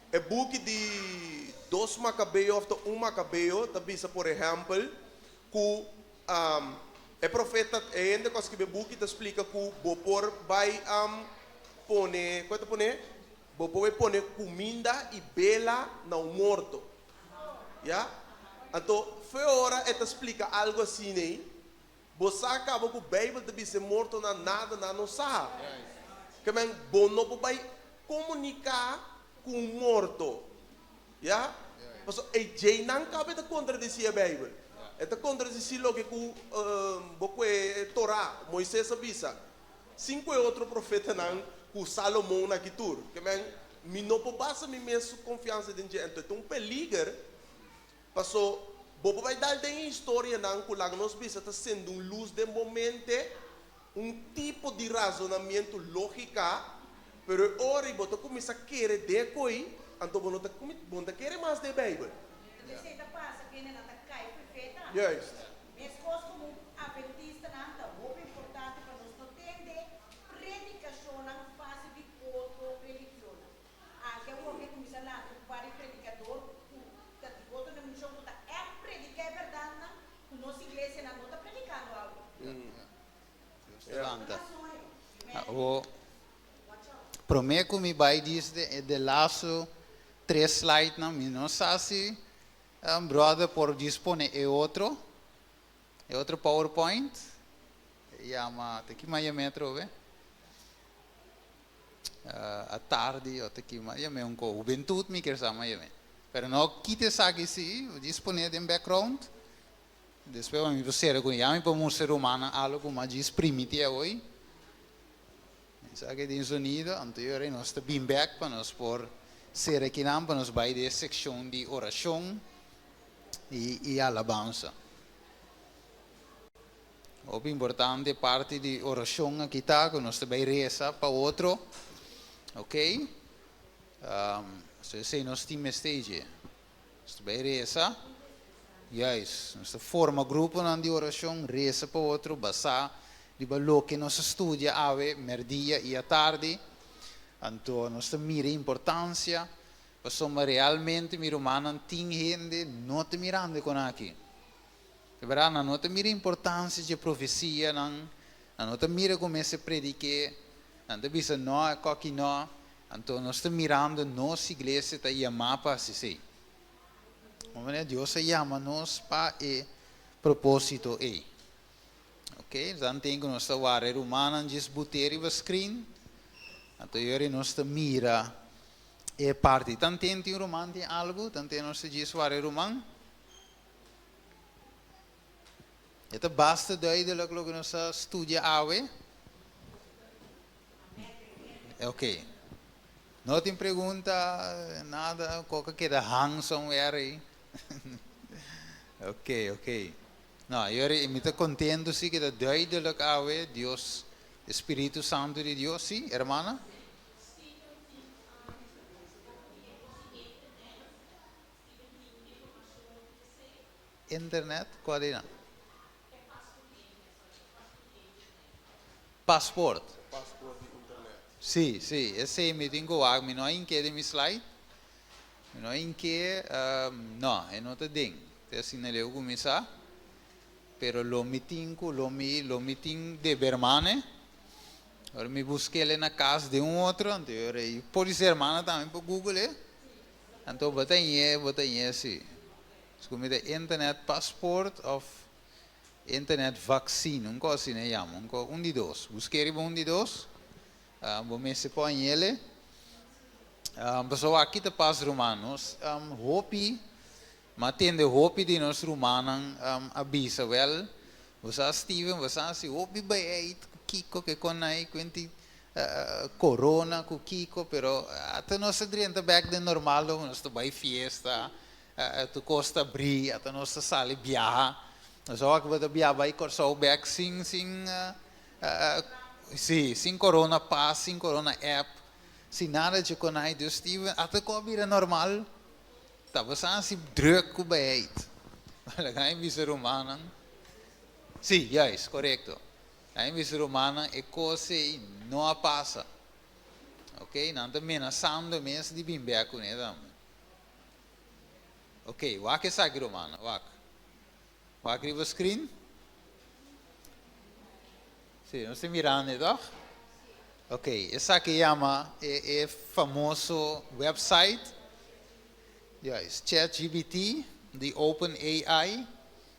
E buki di Dos Macabeo of ta Un Macabeo ta bisa por ehempel ku e profeta, e hende ku a skibi e buki ta splika ku bo por bai pone, ku e ta pone? Bo por pone kuminda i bela na un morto. Ya? Anto, fe ora e ta splika algu asina ei, bo sa kaba ku Beibel ta bisa e mortonan nada nan no sa. Ke men, bo no por bai komuniká ku un morto. Ya? Pasobra e djeinan kaba e ta kontradesí e Beibel. E ta kontradesí loke ku bo kue Torá, Moises a bisa. Sin ku e otro profetanan ku Salomon aki tur. Ke men, mi no por basa mi mes su konfiansa den dje. Anto e ta un peliger, paso bo por bai dal den e historianan ku laga nos bisa ta sende un lus den bo mente, un tipo di razonamiento lógika. Pero e ora ei bo ta kuminsá kere den e koi, anto bo no ta bo no ta kere mas den e Beibel. Esei ta pasa kende nan ta kai profeta. Juist. Meskos komo Adventistanan ta hopi importante pa nos no tende predikashonnan fásil di otro religionnan. Anke awor ke kuminsá lanta un par di predikador ku ta di otro denominashon ku ta ègt prediká e bèrdatnan ku nos iglesianan no ta predikando awe. Dios ta lanta. Awor, promé ku mi bai dis e de lastu tres slidenan, mi no sa si brother por djis pone e otro, e otro PowerPoint. E yama, ta ki maya mi atrobe? Atardi o ta ki maya mi un ko hubentud mi kier sa maya mi. Pero no kita esaki si, djis pone den background. Despues mi por sera ku ya mi por mustra rumannan algo ku mas djis primiti awoy. Esaki tin sonido, anto e ora nos ta bin bek pa nos por sera kinan pa nos bai den e sekshon di orashon i alabansa. Hopi importante parti di orashon aki ta ku nos ta bai resa pa otro, ok? So esei nos tin mester dje. Nos ta bai resa, juist, nos ta forma gruponan di orashon, resa pa otro basá riba loke nos a studia awe mèrdia i atardi. Anto nos ta mira e importansia, pasobra realmente mi rumannan tin hende no ta mirando e kon aki. E bèrdat nan no ta mira e importansia dje profesianan, nan no ta mira ku mester predik'é, nan ta bisa no, e koki no. Anto nos ta mirando nos iglesia ta yamá pa hasi esei. Un manera Dios a yama nos pa e propósito ei. Ok, dan tin ku nos ta wara e rumannan djis but'é riba screen. Anto yori nos ta mira e parti. Tanten tin un ruman tin algu, tanten nos ta djis wara e ruman. E ta basta duidelijk loke nos a studia awe. Ok. No tin pregunta, nada, kok a keda hang somewhere ei. Ok, ok. No, yori, mi ta contento si ke ta duidelijk awe, Dios, e Spiritu Santu di Dios, si, hermana? Internet, kua di nan? Paspoort. Paspoort di internet. Sí, sí, esei mi tin ku wak. Mi no a hink'é den mi slide. Mi no a hink'é, no, e no ta den. Te asina leu ku mi sa. Pero lo mi tin ku, lo mi, lo mi tin debe hermane. Ora mi busk'el na kas den un otro, anto e ora ei por di ser hermana tambe por google e. Anto bo ta hiñ'é, bo ta hiñ'é sí. Su mi ta internet paspoort of Internet vaccine, un cos asina e yama, un cos, un di dos. Busque riba un di dos, bo mester por añele. Pasobra aki ta pas ruman, nos hopi, mi a tende hopi di nos rumannan a bisa, wel, bo sa Steven, bo sa si hopi bai eit ku kiko ke konai, kuenti corona ku kiko, pero ata nos a drenta bek den normal, nos ta bai fiesta, Tur kos ta bri, ata nos ta sali biaha. Nos a wak bo ta biaha bai Kòrsou bèk sin sin si, sin corona pass, sin corona app, sin nada dje konai. Dus Steven, ata ku a bira normal, tabata hasi drùk ku bai eit. Laga mi bisa rumannan, si, juist, korekto. Laga mi bisa rumannan e kos ei no a pasa. Ok, nan ta menasando mes di bin bèk kuné tambe. Ok, wak esaki rumannan, wak. Wak riba screen. Sí, nos ta mirando e toch? Ok, esaki yama e, e famoso website. Juist, ChatGPT di OpenAI.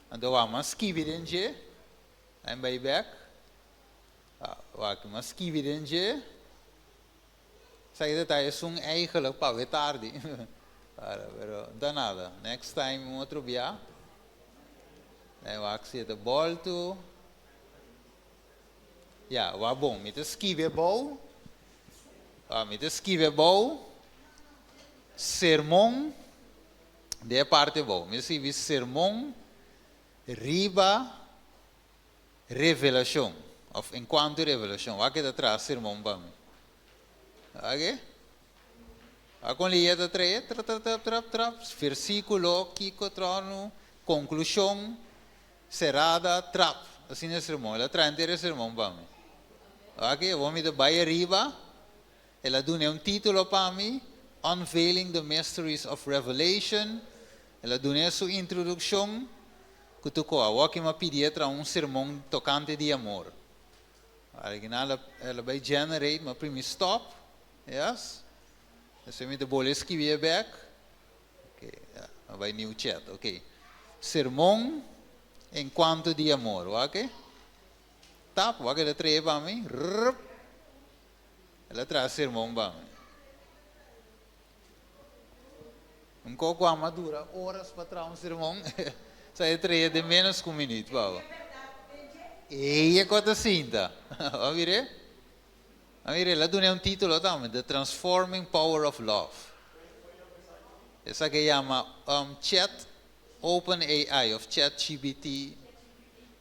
Anto wak, mas skibi den dje. En bai back. Wak, mas skibi den dje. Esaki ta ta esun eigenlijk pa awe tardi. Para, pero no ta nada. Next time un otro bia. E wak si e ta boltu. Ya, wak bon. Mi ta skibi abou. Ah, mi ta skibi abou. Sermon. Den e parti abou. Mi ta skibi sermon riba Revelashon, òf enkuanto revelashon. Wak e ta traha sermon pa mi. Oké? A kon li ta trae, trap, trap, trap, trap, trap, versíkulo, kiko, trono, konklushon, serada, trap. Asina e sermon. El a traha henter e sermon pa mi. Oké, awor mi ta bai ariba. El a duna un título pa mi, Unveiling the Mysteries of Revelation. El a duna su introdukshon, ku tokó. Awor ku mi a pidi traha un sermon tokante di amor. Original, el a bai generate, m'a primi stop, yes. Esei mi ta bolbe skirbi back. Ok, yeah, bai new chat, ok. Sermon en kuanto di amor, ok? Tap, wak el a traha pa mi. Rup. El a traha sermon pa mi. Un koko a dura horas pa traha un sermon. Sa e traha den menos ku un minüt, baba. E kos sinta. A mira? A mira, el a duna un título tambe, The Transforming Power of Love. Esaki yama Chat Open AI of Chat GPT.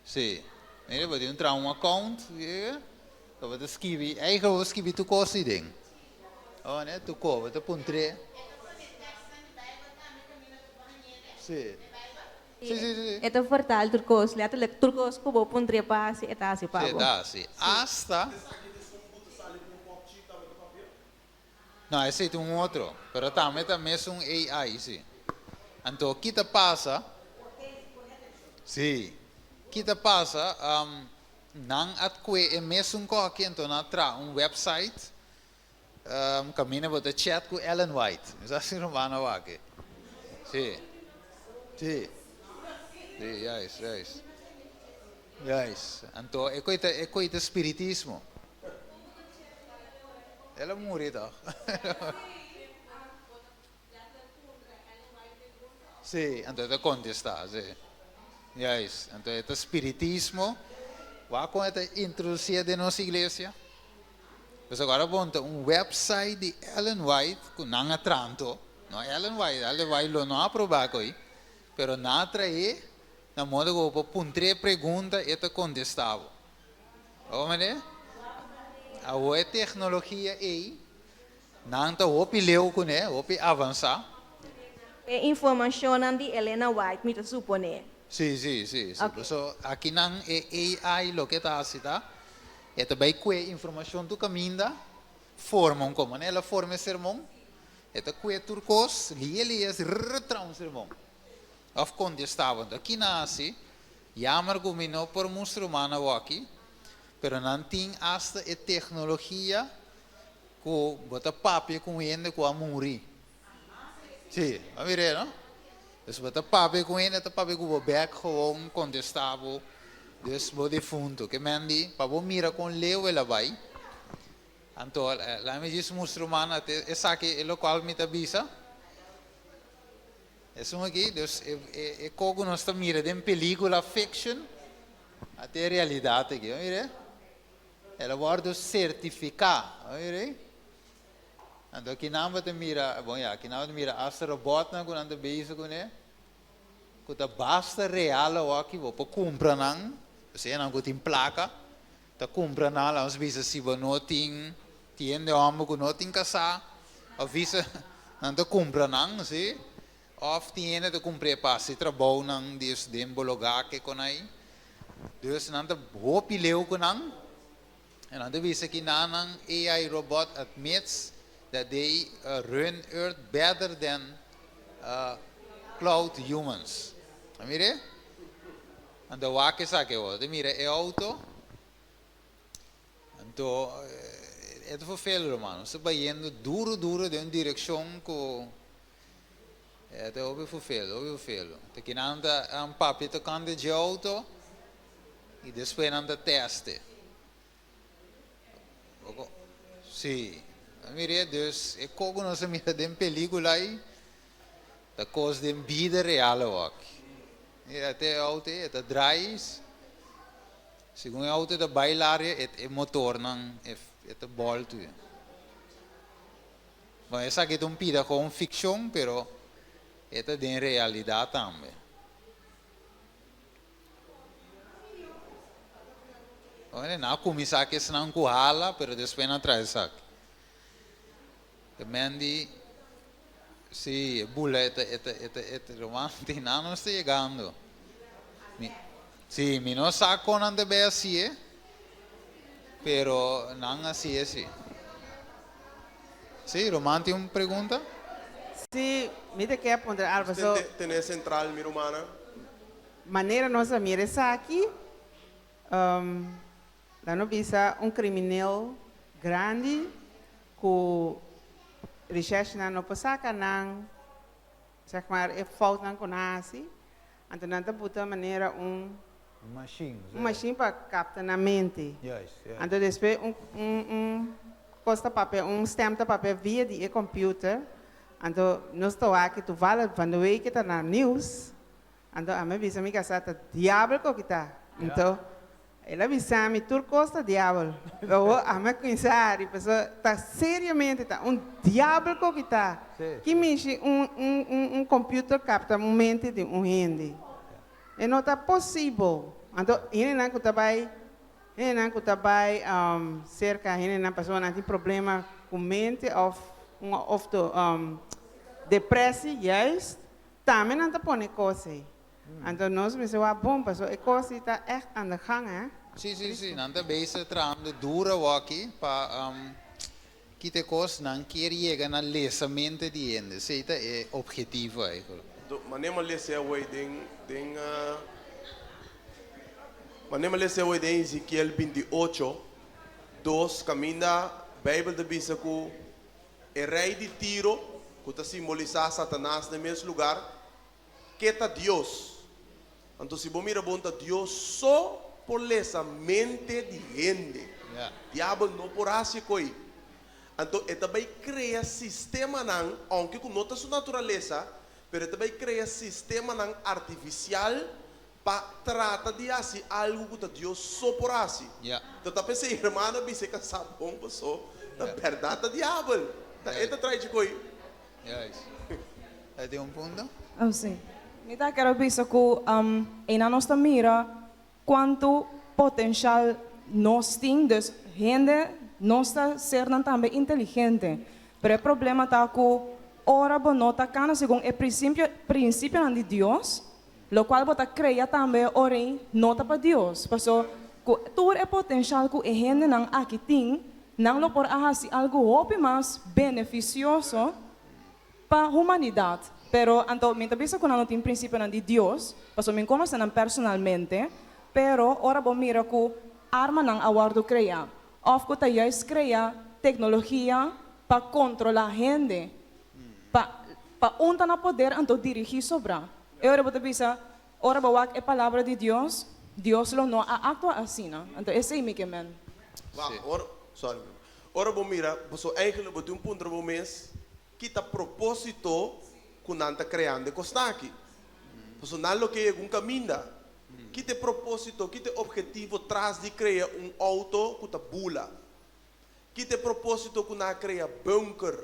Si. Mira, bo tin traha un account, bo ta skirbi, eigenlijk bo skirbi tur kos den. Oh, ne, tur kos, bo ta puntr'é. Si. Si. E ta vertaal tur kos, letterlijk tur kos ku bo puntr'é pa hasi, e ta hasi pa bo. Ta, si. Hasta. No, esei ta un otro, pero tambe tambe ta un AI, si. Anto, kiko ta pasa? Si. Kiko ta pasa? Nan a kue e mesun kos, anto nan a traha un website, kaminda bo ta chat ku Ellen White. Esei asina romano aki. Si. Si. Si, juist. Juist. Anto, e kos e kos ta spiritismo. El a muri toch? Si, anto e ta kontestá, si. Juist. Anto e spiritismo. Wak kon ta introdusí den nos iglesia. Pues awor bon, un website di Ellen White ku nan a traha anto. No Ellen White, Ellen White lo no a aprobá koi, pero nan a traha na modo ku bo puntr'é pregunta e ta kontestá. O mane? A teknologia ei nan ta hopi leu kuné, hopi avansá. E informashon di Elena White, mi ta suponé. Si. Ok. So, aki nan e AI loke ta hasi ta? E ta bai kue informashon tur kaminda, forma un komo, el a forma e sermon, e ta kue tur kos, lie lie, traha un sermon. Of kontestá. Aki nan hasi, jammer ku mi no por mustra mana aki, pero nan tin hasta e teknologia ku bo ta papia ku hende ku a muri. Si, a mira, no? Dus bo ta papia ku hende, ta papia ku bo bek gewoon kontestá bo. Dus bo defuntu. Ke men di, pa bo mira kon leu el a bai. Anto, laga mi djis mustra mana, esaki e lokual mi ta bisa. Esun aki, dus e kos ku nos ta mira den pelíkula fiction, ata realidat aki, mira. El a wòrdu sertifiká, mira. Anto aki nan bo ta mira, bon ya, aki nan bo ta mira hasta robot nan ku nan ta bezig kuné. Ku ta basta real aki, bo por kumpra nan, sea nan ku tin plaka, ta kumpra nan, laga nos bisa si bo no tin tiende hòmber ku no tin kasá, òf bisa nan ta kumpra nan, si? Òf tin hende ta kumpra pa hasi trabou nan dus den bo lugá ke kon ei. Dus nan ta hopi leu ku nan. En dan ta bisa ku nan nan AI robot admits that they run Earth better than cloud humans. Mira? Anto wak esaki bo, mira e outo. Anto, e ta vervelend, ruman. Bo ta bayendo duru duru den un direkshon ku e ta hopi vervelend, hopi vervelend. Te ku nan ta un papia tokante di outo i despues nan ta test. Si. Mira, dus e kos ku nos mira den pelíkula ei, ta kos den bida real ook. Mira, te outo e ta draai. Segun e outo ta bai laria, e motor nan e ta boltu. Bon, esaki ta un pida ku fikshon, pero e ta den realidat tambe. Bon, nan a kuminsá ku esnan ku hala, pero despues nan a traha esaki. E men di, Si, e bula e ta, e ta, e ta, e ta, ruman, tin nan nos ta yegando. Mi, si, mi no sa kon nan ta bay hasié, pero nan hasié si. Si, ruman tin un pregunta? Si, mi ta ke puntra algo, paso. Tene central, mi rumannan. Manera nos a mira esaki, Nan a bisa un crimineel grandi cu recherchenan no por saca nan, zeg maar, e foutnan cu nan a haci. Anto nan ta buta manera un Un machine. un machine pa capta nan mente. Juist, juist. Anto despues un, un, un cos ta papia, un stem ta papia via di e computer. Anto nos ta wak toevallig van de week ta na nieuws. Anto ami a bisa mi casá ta diabel cu kita. Anto El a bisa mi tur cos ta diabel. Awor ami a cuminsa hari pasobra ta seriamente ta un diabel cu kita. Ki mishi un un un un computer capta un mente di un hende. E no ta posibel. Anto hendenan cu ta bay hendenan cu ta bay cerca hendenan pasobra nan tin problema cu mente of un of to depressie juist tambe nan ta pone cos ey. Anto nos mester wak bon paso e kos ei ta echt aan de gang hè. Sí, sí, sí, nan ta bezig trahando duro awoki pa kita e kos, nan kier yega na lesa mente di hende, esei ta e objetivo eigenlijk. Do, mane m'a lesa awey den, den, mane m'a lesa awey den Ezekiel 28, dos, kaminda Bijbel ta bisa ku e rei di Tiro, ku ta simbolisá Satanas na e mes lugar, Ke ta Dios? Anto si bo mira bon ta Dios so por lesa mente di hende. Diabel no por haci coy. Anto e ta bay crea sistemanan, aunke cu no ta su naturalesa, pero e ta bay crea sistemanan artificial pa trata di haci algo cu ta Dios so por haci. Anto ta p'esey hermano a bisa e casa bon paso ta berdad ta diabel. Ta e ta trae dje coy. Juist. E tin un punto? Oh, sí. Mi ta kere bisa ku einan nos ta mira kuantu potenshal nos tin, dus hende nos ta sernan tambe inteligente. Pero e problema ta ku ora bo no ta kana segun e prinsipio prinsipionan di Dios, lokual bo ta krea tambe ora ei no ta pa Dios. Paso ku tur e potenshal ku e hendenan aki tin, nan lo por a hasi algu hopi mas benefisioso pa humanidat. Pero anto mi ta bisa ku nan no tin prinsipionan di Dios, pasobra mi konosé nan personalmente, pero ora bo mira ku armanan a wòrdu kreá, òf ku ta juist krea teknologia pa kontrolá hende, pa pa un ta na poder anto dirigí sobrá. E ora bo ta bisa, ora bo wak e palabra di Dios, Dios lo no a aktua asina. Anto esei mi ke men. Wak, ora, sorry, ora bo mira, boso eigenlijk bo tin un puntra bo mes, Ki ta propósito ku nan ta kreando e kosnan aki? Pasobra nan lo ke yega un kaminda. Ki ta e propósito, ki ta e ophetivo tras di krea un outo ku ta bula? Ki ta e propósito ku nan a krea bunker?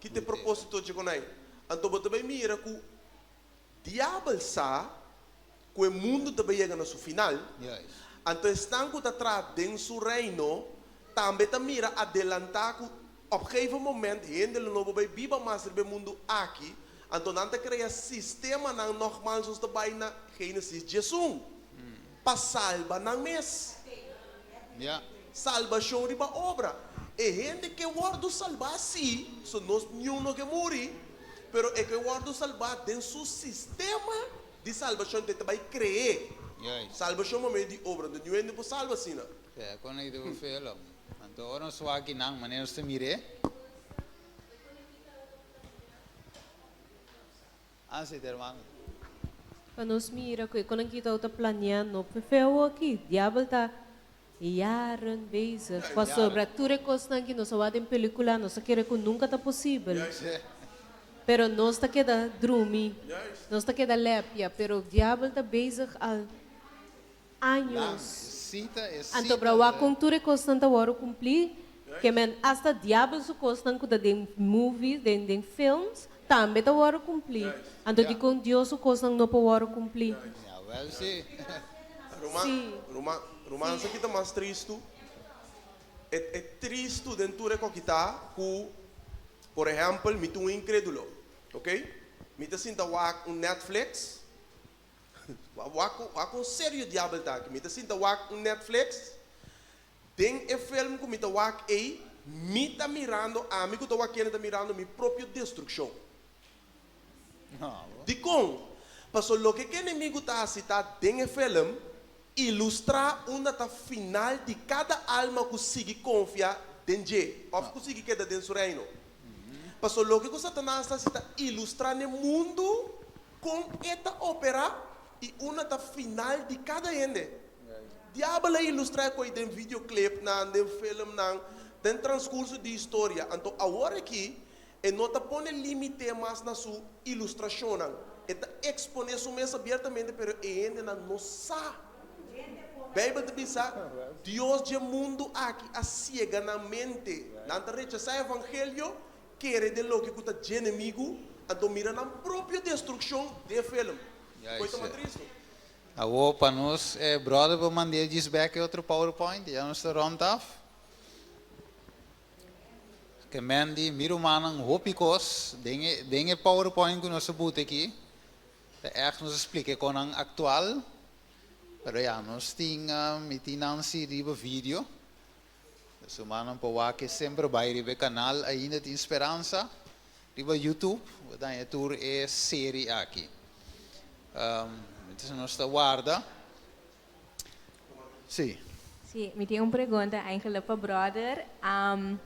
Ki ta e propósito dje konai? Anto bo ta bai mira ku Diabel sa ku e mundu ta bai yega na su final, anto esnan ku ta traha den su reino tambe ta mira adelantá ku op gegeven moment hende lo no por bai biba mas riba e mundu aki, anto nan ta krea sistemanan nogmals nos ta bai na Genesis 11 pa salba nan mes. Salbashon riba obra. E hende ke wòrdu salbá sí, so nos niun no ke muri, pero e ke wòrdu salbá den su sistema di salbashon te ta bai kreé. Salbashon pa medio di obra, anto niun hende por salba asina. Sea kon ei ta bufelo. Anto ora nos wak kinan, manera nos ta mir'é. Ah, sí, hermano. Pa nos mira ku e konankito ta planea no p'e aki. Diabel ta jaren bezig. Pasobra tur e kosnan ku nos a wak den pelikula, nos a kere ku nunka ta posibel. Pero nos ta keda drumi, nos ta keda lepia, pero diabel ta bezig al años. Anto bra wak kon tur e kosnan ta wòrdu kumplí, ke men asta diabel su kosnan ku ta den movies, den den films, tambe ta wòrdu kumplí. Anto dikon Dios su kosnan no por wòrdu kumplí? Sí. Ruman, ruman, sa ki ta mas tristu? E e tristu den tur e kokitá ku. Por ehèmpel, mi ta un inkrédulo, ok? Mi ta sinta wak un Netflix. Wak wak kon serio diabel ta aki. Mi ta sinta wak un Netflix. Den e film ku mi ta wak ei, mi ta mirando, ami ku ta wakende ta mirando mi propio destrukshon. Dikon? Paso loke ku e enemigu ta hasi ta den e film ilustrá unda ta final di kada alma ku sigui konfia den dje òf ku sigui keda den su reino. Paso loke ku Satanas ta hasi ta ilustrá n'e mundu kon e ta operá i unda ta final di kada hende. Diabel a ilustrá e koi den videoclipnan, den filmnan, den transkurso di historia. Anto awor aki E no ta pone límite mas na su ilustrashonnan. E ta eksponé su mes abiertamente, pero e hendenan no sa. Beibel ta bisa, Dios dje mundu aki a siega nan mente. Nan ta rechasá e evangelio, kere den loke ku ta dje enemigu, anto mira nan propio destrukshon den film. Koe ta mas tristu. Awor pa nos, brother por mand'é djis bek e otro powerpoint, ya nos ta rond af. Ke men di mi rumannan hopi kos den e den e powerpoint ku nos a buta aki ta ègt nos a splika e konan aktual pero ya nos tin mi tin Nancy riba video dus rumannan por wak e semper bai riba e kanal ainda tin speransa riba youtube bo ta haña tur e seri aki entonces nos ta warda. Sí. Sí, mi tin un pregunta eigenlijk pa brother. Um,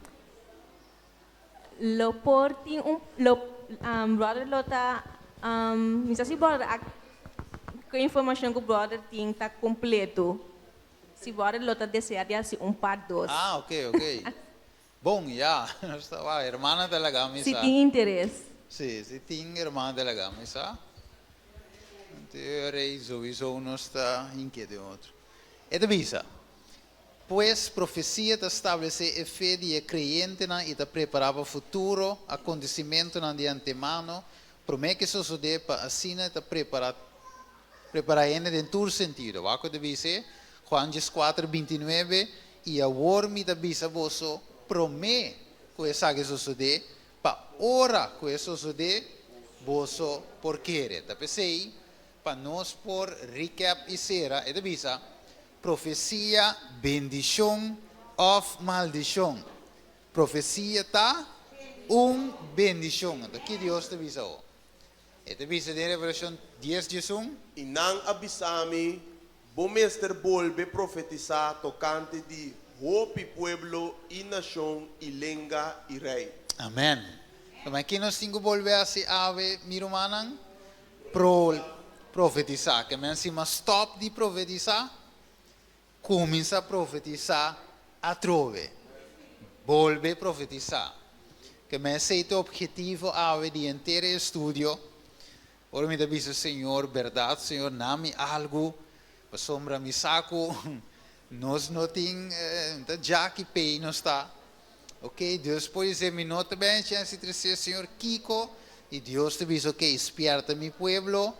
lo por tin un, lo, um, brother lo ta, um, mi sa si brother a, ku informashon ku brother tin ta kompleto. Si brother lo ta desea di hasi un part dos. Ah, ok, ok. Bon, ya. Nos ta wak, hermana ta laga mi Si sa. tin interes. Sí, si tin hermana ta laga mi sa. Anto e ora ei souiso nos ta hinkia den otro. E ta bisa, Pues profesia ta stablesé e fe di e kreyentenan i ta prepará pa futuro akontesimentunan di antemano promé ke sosodé pa asina e ta prepará prepará hende den tur sentido. Wak ku ta bisa e, Juan dieskuater, bintinuebe, I awor mi ta bisa boso promé ku esaki sosodé, pa ora ku e sosodé, boso por kere. Ta p'esei, pa nos por recap i sera, e ta bisa, Profesia, bendishon òf maldishon? Profesia ta un bendishon. Anto, ki Dios ta bisa awor? E ta bisa den Revelashon dies, 11. I nan a bisa mi, Bo mester bolbe profetisá tokante di hopi pueblo i nashon i lenga i rei. Amen. Tuma ki nos tin ku bolbe hasi awe, mi rumannan? Pro profetisá. Ke men si mas stòp di profetisá, kuminsá profetisá atrobe. Bolbe profetisá. Ke men esei ta e objetivo awe di henter e estudio. Ora mi ta bisa Señor, Berdad, Señor, na mi algu, pasobra mi sa ku nos no tin, ta djaki p'ei nos ta. Ok, Dios por dice, mi no ta ben chens di trece, Señor, kiko? I Dios ta bisa, ok, spierta mi pueblo,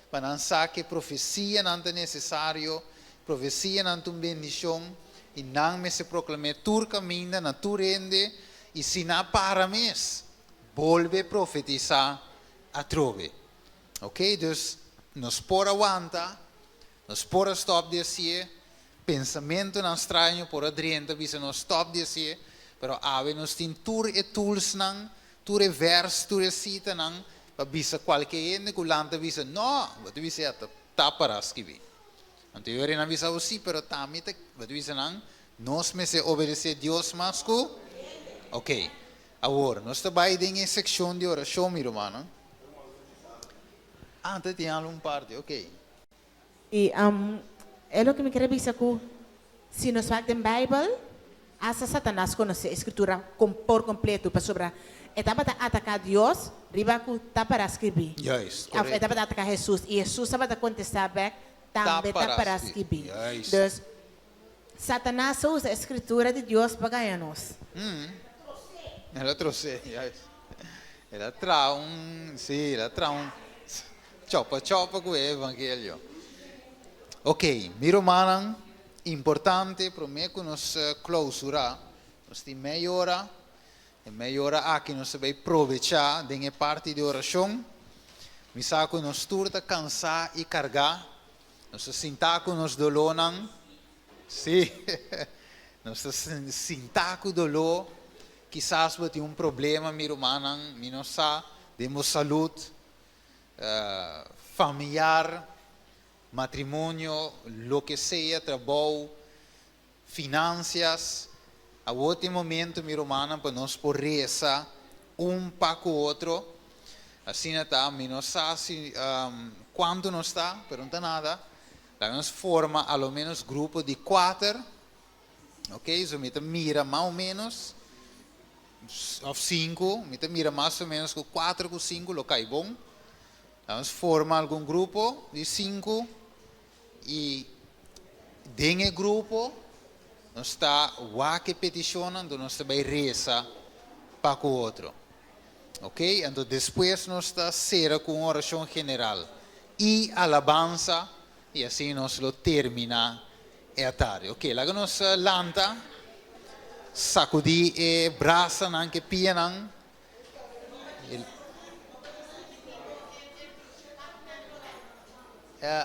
pa nan sa ku e profesianan ta nesesario, profesianan ta un bendishon, i nan mester proklam'é tur kaminda, na tur hende, i si nan a para mes, bolbe profetisá atrobe. Ok, dus nos por a wanta, nos por a stop di hacié, pensamentonan straño por a drenta bisa nos stop di hacié, pero awe nos tin tur e toolsnan, tur e vers, tur e citanan pa bisa cualke hende cu lanta bisa, no, bo ta bisa ya ta ta para skibi. Anto e ora nan bisa bo si, pero tami ta, bo ta bisa nan, nos mester obedece Dios mas cu, ok. Awor, nos ta bai den e sekshon di orashon, mi rumannan. Ah, ta tin algun parti, ok. I e loke mi kere bisa ku si nos wak den Beibel, asta Satanas konosé e Skritura por kompletu, pasobra e tabata ataká Dios riba ku ta pará skribí. Juist, Òf e korekto. tabata ataká Hesus, i Hesus tabata kontestá bèk, Ta Tambe ta pará pará skribí. skribí. Juist. Dus, Satanas a usa e Skritura di Dios pa gaña nos. El a trosé, juist. El a traha un, sí, el a traha un chopa chopa ku e evangelio. Ok, mi rumannan, importante promé ku nos klausurá, nos tin mei ora. E mei ora aki nos ta bay probecha den e parti di oracion. Mi sa cu nos tur ta cansa y carga. Nos ta sinta cu nos dolónan. Sí, nos ta sinta cu doló. Kisas bo tin un problema, mi rumannan, mi no sa, den bo salud, familiar, matrimonio, loke sea, trabou, Finansias, Awor tin momento mi rumannan pa nos por resa un pa ku otro. Asina ta, mi no sa si kuantu nos ta, pero no ta nada. Laga nos forma a lo menos grupo di kuater, ok, so mi ta mira mas o menos, of sinku, mi ta mira mas o menos ku kuater ku sinku lo kai bon. Laga nos forma algun grupo di sinku. I den e grupo nos ta wak e petishonnan, anto nos ta bai resa pa ku otro. Ok, anto despues nos ta sera ku un orashon general i alabansa i asina nos lo terminá e atardi. Ok, laga nos lanta, sakudí e brasanan ku e pianan.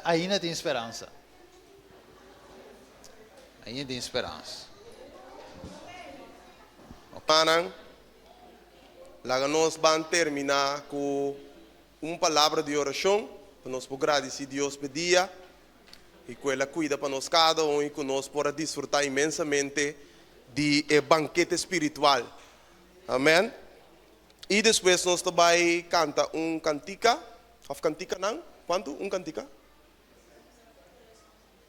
Ainda tin speransa. Ainda tin speransa. Panan, laga nos ban terminá ku un palabra di orashon pa nos por gradisí Dios p'e dia i ku El a kuida pa nos kada un i ku nos por a disfrutá inmensamente di e bankete spiritual. Amèn. I despues nos ta bai kanta un kantika. Of kantikanan? Kuantu? Un kantika?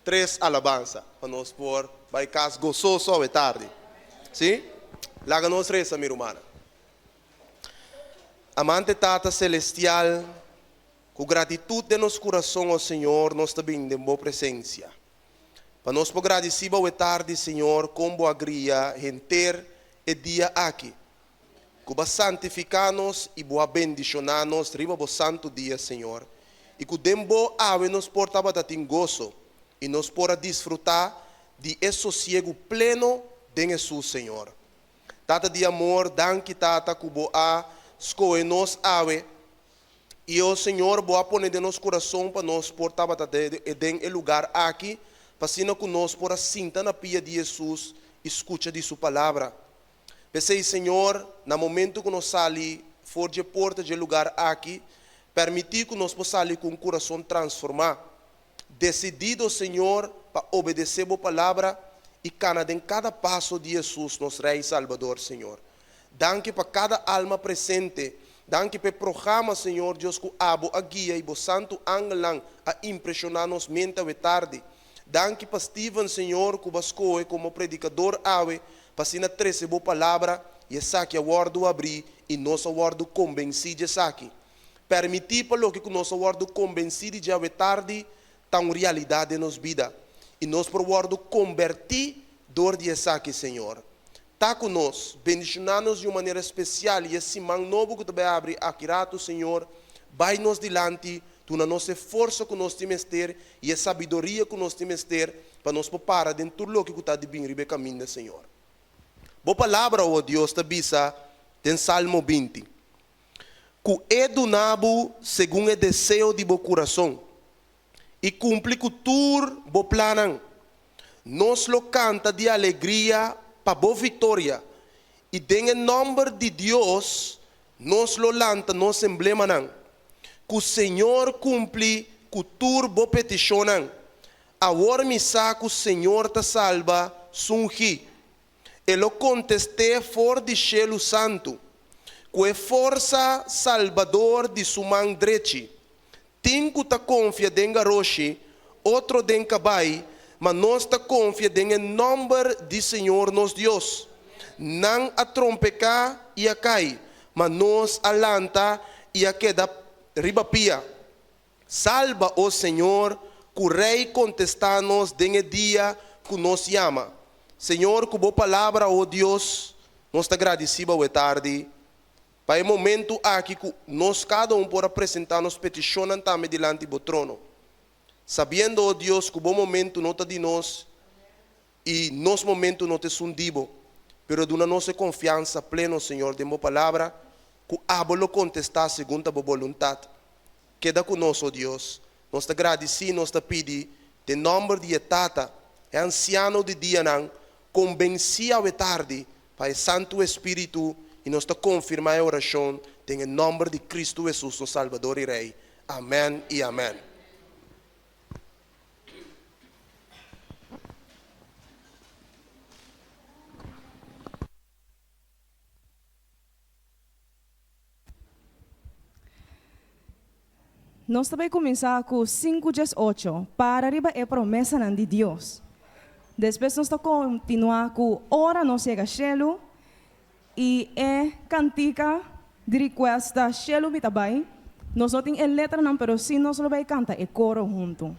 Tres alabansa pa nos por bai kas gososo awe tardi. Sí? Laga nos resa, mi rumannan. Amante Tata Selestial, ku gratitut den nos kurason, o Señor, nos ta bin den Bo presensia. Pa nos por gradisí Bo awe tardi, Señor, kon Bo a gria henter e dia aki. Ku bo a santifiká nos i bo a bendishoná nos riba bo santu dia, Señor, i ku den bo awe nos por tabata tin goso i nos por a disfrutá di e sosiegu pleno den Hesus, Señor. Tata di amor, danki, Tata, ku bo a skohe nos awe, i, o Señor, bo a pone den nos kurason pa nos por tabata den e lugar aki, pa asina ku nos por a sinta na pia di Hesus i skucha di Su Palabra. P'esei, Señor, na momento ku nos sali for dje porta dje lugar aki, permití ku nos por sali ku un kurason transformá, desidido, Señor, pa obedesé Bo Palabra i kana den kada paso di Hesus, nos Rei i Salbador, Señor. Danki pa kada alma presente. Danki p'e programa, Señor Dios, ku Abo a guia i Bo santu angelnan a impreshoná nos mente awe tardi. Danki pa Steven, Señor, ku Bo a skohe komo predikador awe pa asina trese bo palabra, i esaki a wòrdu abrí, i nos a wòrdu kombensí di esaki. Permití pa loke ku nos a wòrdu kombensí di dje awe tardi ta un realidat den nos bida, i nos por wòrdu kombertí dor di esaki, Señor. Ta ku nos, bendishoná nos di un manera spesial, i e siman nobo ku ta bai abri aki ratu, Señor, bai nos dilanti, duna nos e forsa ku nos tin mester i e sabiduria ku nos tin mester pa nos por para den tur loke ku ta di bin riba e kaminda, Señor. Bo Palabra, o Dios, ta bisa den Salmo 20, Ku E duna bo segun e deseo di bo kurason, i kumpli ku tur bo plannan. Nos lo kanta di alegria pa bo viktoria, i den e nòmber di Dios nos lo lanta nos emblemanan. Ku Señor kumpli ku tur bo petishonnan. Awor mi sa ku Señor ta salba su ungí. E lo kontest'é for di shelu santu, ku e forsa salbador di su man drechi. Tin ku ta konfia den garoshi, otro den kabai, ma nos ta konfia den e nòmber di Señor nos Dios. Nan a trompeká i a kai, ma nos a lanta i a keda riba pia. Salba, o Señor, ku Rei kontestá nos den e dia ku nos yama. Señor, ku bo palabra, o Dios, nos ta gradisí bo awe tardi pa e momentu aki ku nos kada un por a presentá nos petishonnan tambe dilanti bo trono. Sabiendo, o Dios, ku bo momentu no ta di nos i nos momentu no ta esun di bo. Pero duna nos e konfiansa pleno, Señor, den Bo Palabra, ku Abo lo kontestá segun ta Bo boluntat. Keda ku nos, o Dios. Nos ta gradisí, nos ta pidi, den nòmber di e Tata, e Ansiano di Dianan, konbensí awe tardi pa e Santu Espíritu, i nos ta konfirmá e orashon den e nòmber di Kristu Hesus, nos Salbador i Rei. Amèn i amèn. Nos ta bai kuminsá ku sinku djes ocho, Para riba e promesanan di Dios. Despues nos ta kontinuá ku Ora nos yega shelu i e kantika di request ta Shelu mi ta bai. Nos no tin e letranan pero sí nos lo bai kanta e koro huntu.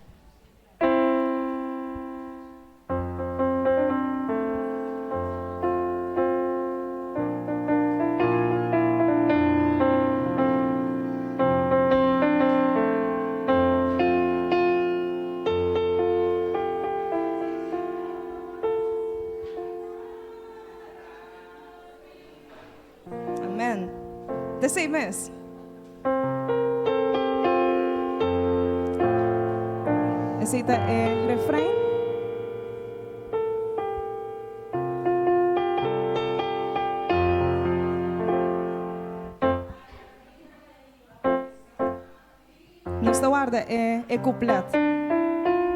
Amen. T'esei mes. Esei ta e refrein. Nos ta warda e e kuplet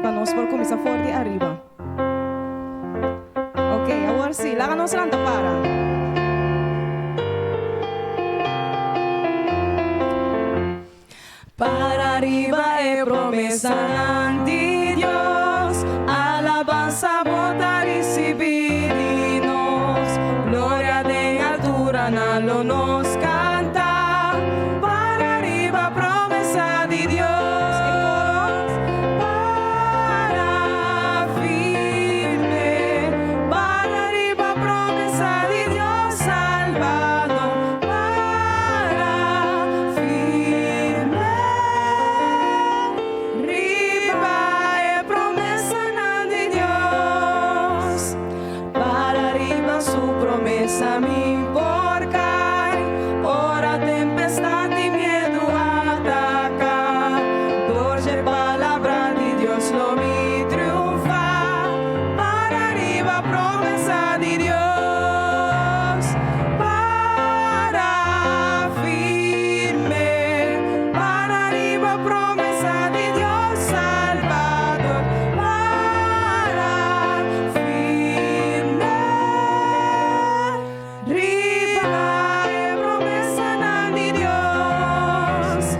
pa nos por kuminsá for di ariba. Ok, awor sí, laga nos lanta para. Para riba e promesanan di Dios, alabansa bo ta risibí di nos. Gloria den altura na lo nos kanta. Para riba promesa di Dios, e coro. Para firme, para riba promesa di Dios Salvador. Para firme, riba e promesanan di Dios. Para riba su promesa mi por kai, ora tempestad di miedu ataká. Dor dje palabra di Dios lo mi triunfá. Para riba promesa di Dios. Para firme, para riba promesa di Dios Salvador. Para firme riba e promesanan di Dios,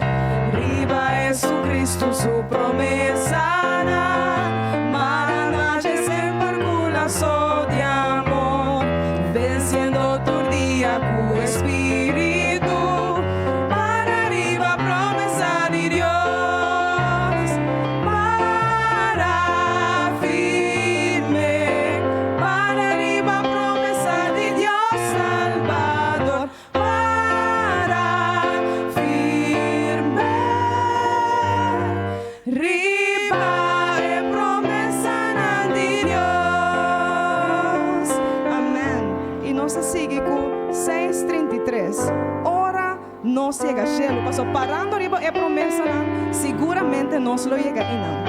riba Jesucristo su promesanan, mara na dje semper cu laso di amor, venciendo tur dia cu e Spiritu, para riba promesa di Dios. Para firme, para riba promesa di Dios Salbador. Para firme, riba e promesanan di Dios. Amen. I nos ta sigui ku seis 33. Ora nos yega shelu, paso parando riba e promesanan, siguramente nos lo yega einan.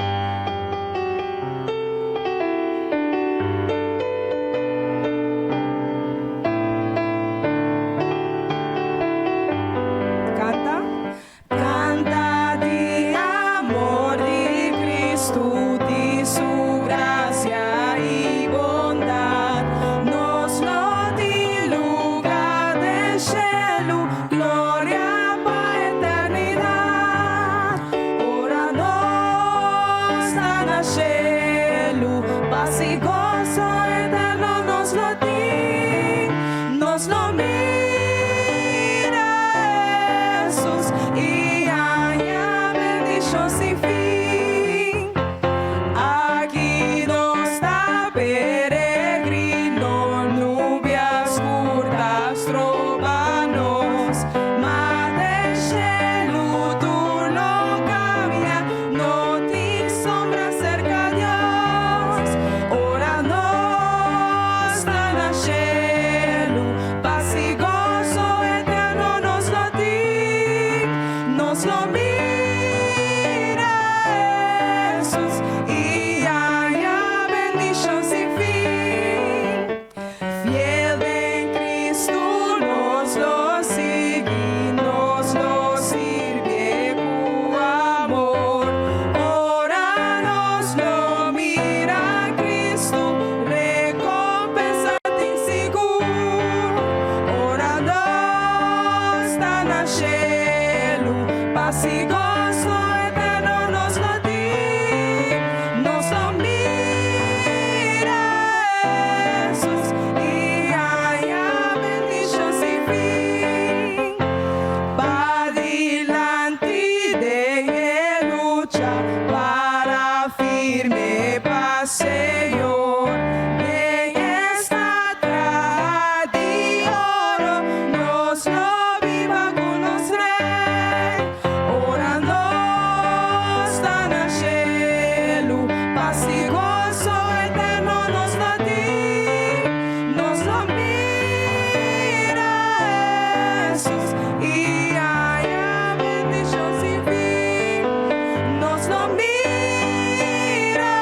Canta. Canta di amor di Cristo, di su gracia y bondad. Nos lo tin lugar den cielo, gloria pa eternidad. Ora nos. Nos lo mira Hesus i haña bendishon sin fin. Fiel den Kristu nos lo sigui, nos lo sirbié ku amor. Ora nos lo mira Kristu, rekompensa tin sigur. Ora nos ta na shelu, pas i goso eterno nos lo tin. Nos lo mira Hesus i haña bendishon sin fin. Padilanti den e lucha para firme pa Señor. Den e stat di oro nos lo biba ku nos Rei. Ora nos ta na shelu, pas i goso eterno nos lo tin. Nos lo mira Hesus i haña bendishon sin fin. Nos lo mira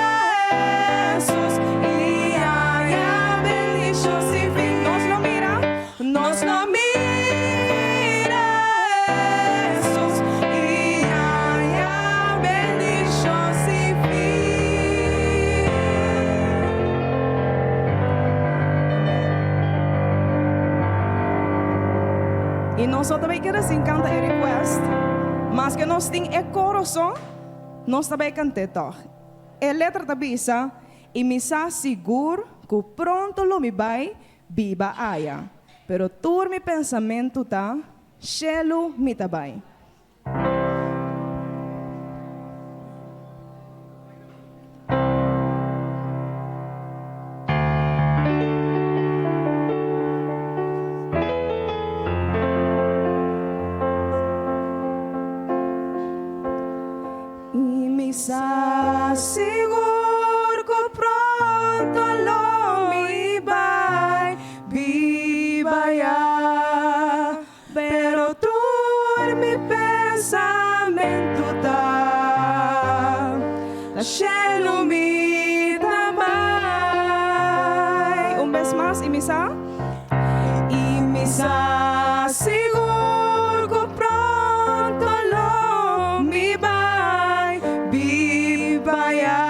Hesus i haña bendishon sin fin. Nos lo mira, nos lo mira Hesus i haña bendishon sin fin. I nos tambe ke sin kanta e request, maske nos tin e koro so, nos tambe kant'é toch. E letra ta bisa, i mi sa sigur ku pronto lo mi bai biba aya. Pero tur mi pensamentu ta, shelu mi ta bai. I mi sa sigur ku pronto lo mi bai biba aya. Pero tur mi pensamentu ta, na shelu mi ta bai. Un bes mas, i mi sa? I mi sa sigur ku pronto lo mi bai biba aya.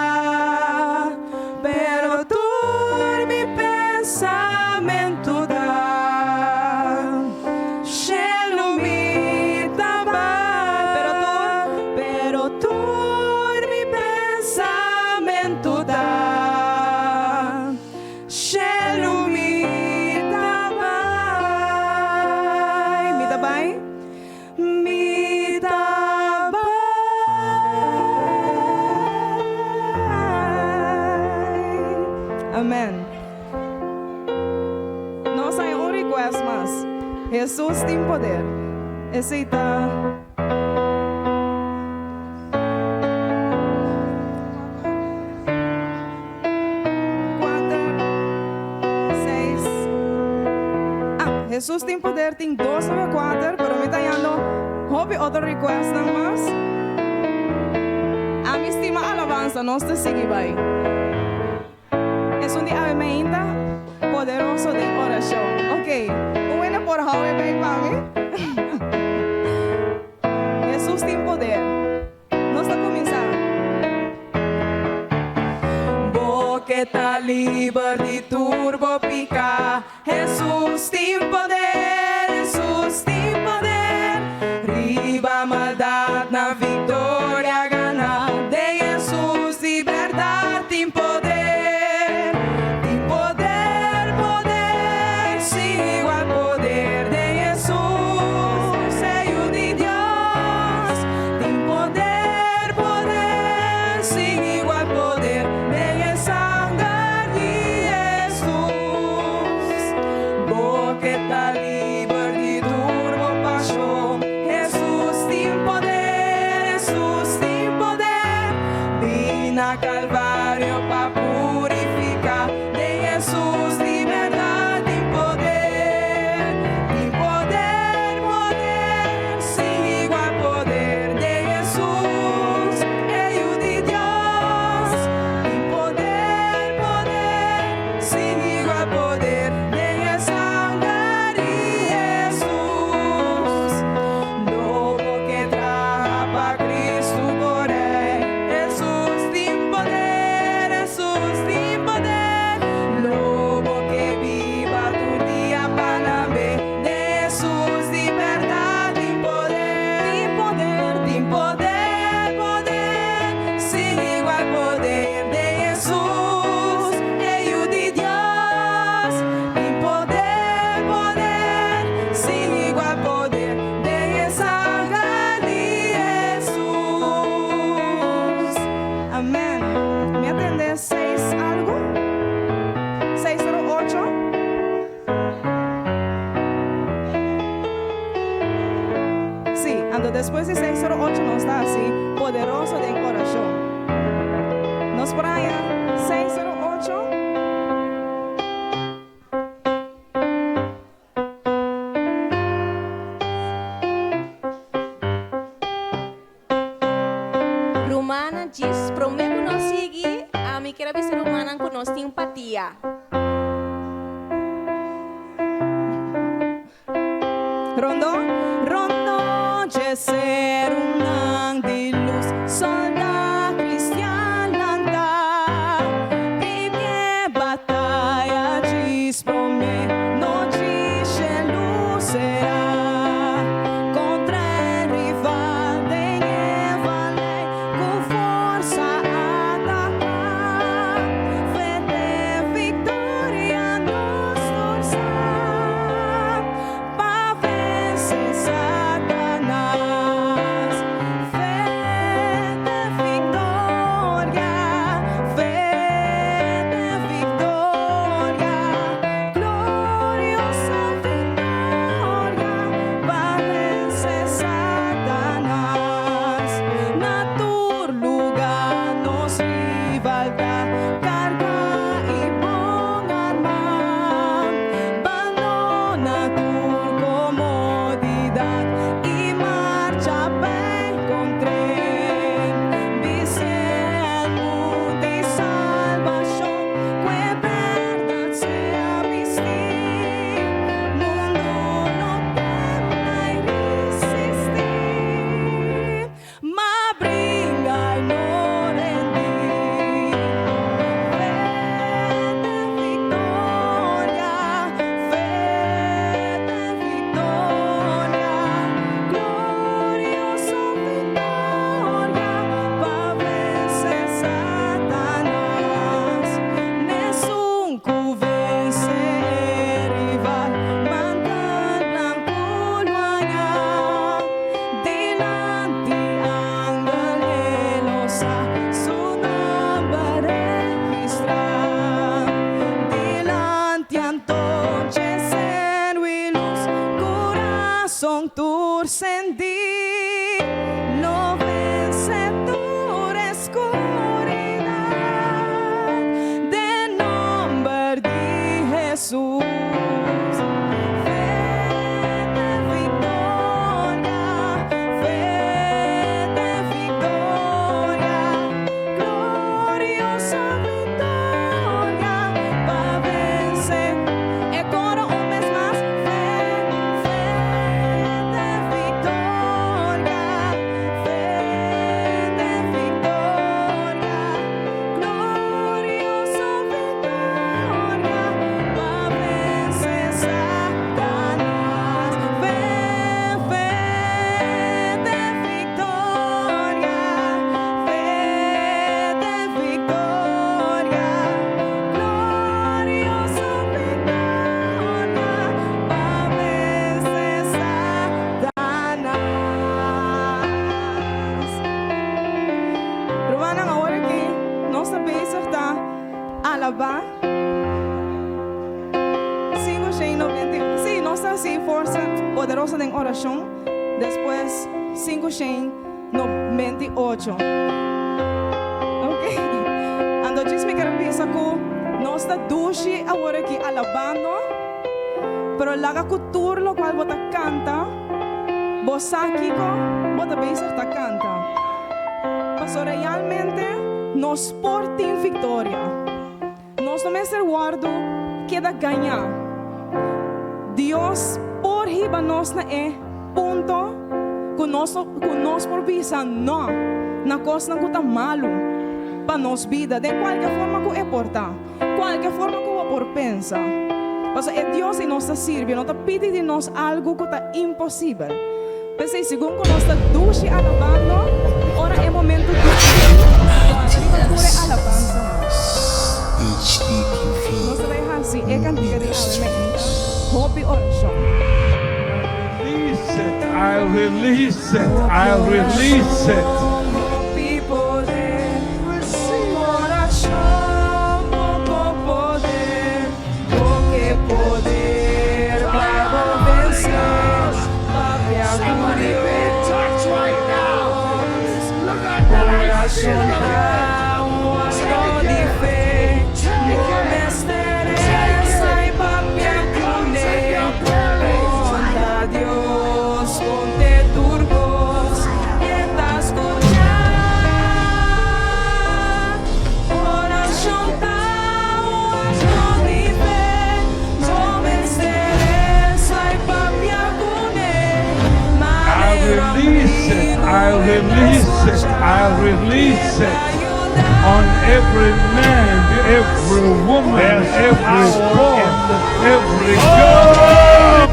Pero tur mi pensamentu ta, shelu mi ta bai. Pero tur, pero tur mi pensamentu ta, shelu mi ta bai. Mi ta bai, mi ta bai. Amen. Nos tin un request mas. Hesus tin poder. Esei ta. 4, 6. Ah, Hesus tin poder tin 2, 9, 4, pero mi ta hayando hopi otro request nan mas. Ami stima alabansa, nos ta sigui bai. Esun di awe mainta poderoso den orashon. Ok, un wena por hou e bay pa mi. Hesus tin poder. Nos ta kuminsá. Bo ke ta liber di tur bo piká. Hesus tin poder, Hesus tin poder. Riba maldat na viktoria gana. Den Hesus libertat tin poder. Tin poder, poder, sin igual poder den Hesus. Anto despues di seis ora ocho nos ta hasi poderoso den orashon. Nos por haña seis ora ocho. Rumannan djis prome ku nos sigui, ami kier a bisa rumannan ku nos tin patia. Rondó, rondó dje serunan di lus, Soldá kristian lantá, Primié bataya djis promé, Nochi shelu será, Kontra e rival den e valei, Ku forsa ataká, Fe den viktoria nos tur sa, Pa vense Satanas. Fe den viktoria, fe den viktoria, Glorioso viktoria, pa vense Satanas. Na tur lugá nos rival ta kargá i bon armá. Bandoná tur komodidat i marcha bai kontr'é. Bisti yèlmu di salbashon, ku e bèrdat sea bistí. Mundu lo tembla i risistí, ma bringa i no rendí. Fe den viktoria, fe den viktoria, glorioso viktoria, pa vense Satanas. N'esun ku vense e rival, mantel blanku lo haña. Dilanti angel e lo sa su nòmber registrá. Dilanti anto dje seru i lus, kurason tur sendí, lo vense tur e skuridat den nòmber di Hesus. Fe den viktoria, fe den viktoria, glorioso viktoria, pa vense e koro un bes mas. Fe, fe den viktoria, fe den viktoria, glorioso viktoria, pa vense Satanas. Fe, fe den viktoria, fe den viktoria, glorioso viktoria, pa vense Satanas. Rumannan, awor aki nos ta bezig ta alabá. 590, sí, nos ta hasi forsa poderoso den orashon, despues 598. Ok. Anto djis mi ker bisa ku nos ta dushi awor aki alabando, pero laga ku tur lokual bo ta kanta, bo sa kiko bo ta bezig ta kanta. Paso realmente nos por tin viktoria. Nos no mester wòrdu keda gañá. Dios por hiba nos na e punto ku nos ku nos por bisa nò na kosnan ku ta malu pa nos bida den kualke forma ku e por ta, kualke forma ku bo por pensa. Pasobra e Dios di nos ta sirbi no ta pidi di nos algu ku ta imposibel. P'esei, segun ku nos ta dushi alabando, ora e momentu difísil, guarda riba tur e alabansanan. Nos ta bai hasi e kantika di awe meinta hopi orashon. Release it, I'll release it, I'll release it. Hopi poder, orashon, poko poder. Bo ke poder pa bo vense, papia ku Dios. Orashon ta un akto di fe. Bo mester resa i papia kuné. Konta Dios, kont'é tur kos, e ta skuchá. Orashon ta un akto di fe. Bo mester resa i papia kuné. I release it, I release it, I release it on every man, every woman, every boy, every girl.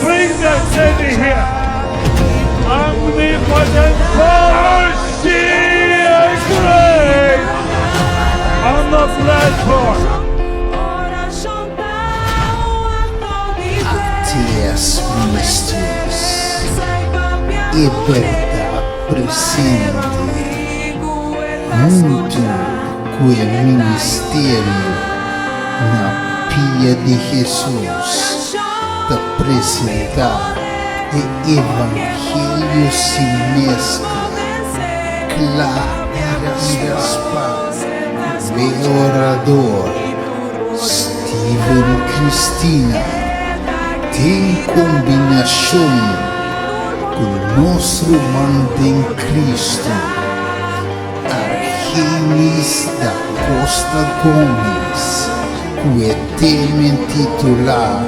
Bring that lady here. Omnipotent power, she great on the platform. Orashon ta un akto di fe. ATS Ministries. E bèrdat presente huntu ku e ministerio Na Pia di Hesus ta presentá e Evangelio sin meskla, kla i raspá ku e orador Steven Cristina den kombinashon ku nos ruman den Cristo Argenis da Costa Gomez ku e tema titulá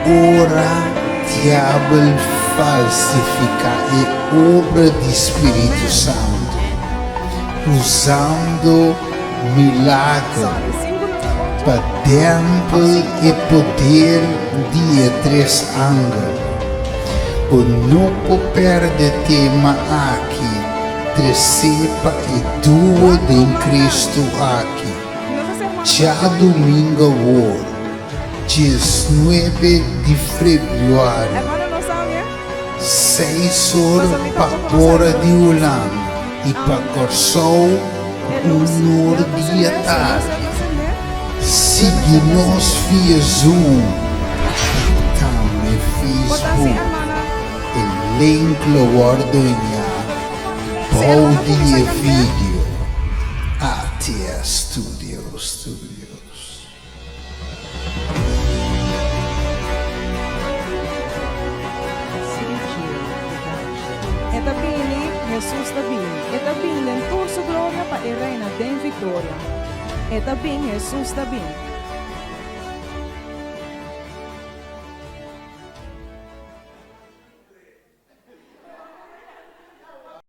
Ora Diabel Falsifiká e Obra di Spiritu Santu Usando Milager pa Dèmpel e Poder di e Tres Angel. Bo no por pèrdè tema aki tresé pa e duo den Cristo aki djadumingu awor, 19 di febrüari, seis or pa ora di Hulanda i pa Kòrsou un or di atardi. Sigui nos via Zoom i tambe Facebook. E link lo wòrdu enviá bou di e video. ATS Studio Studios. E ta bini, Hesus ta bini. E ta bin den tur su gloria pa e reina den viktoria. E ta bin, Hesus ta bin.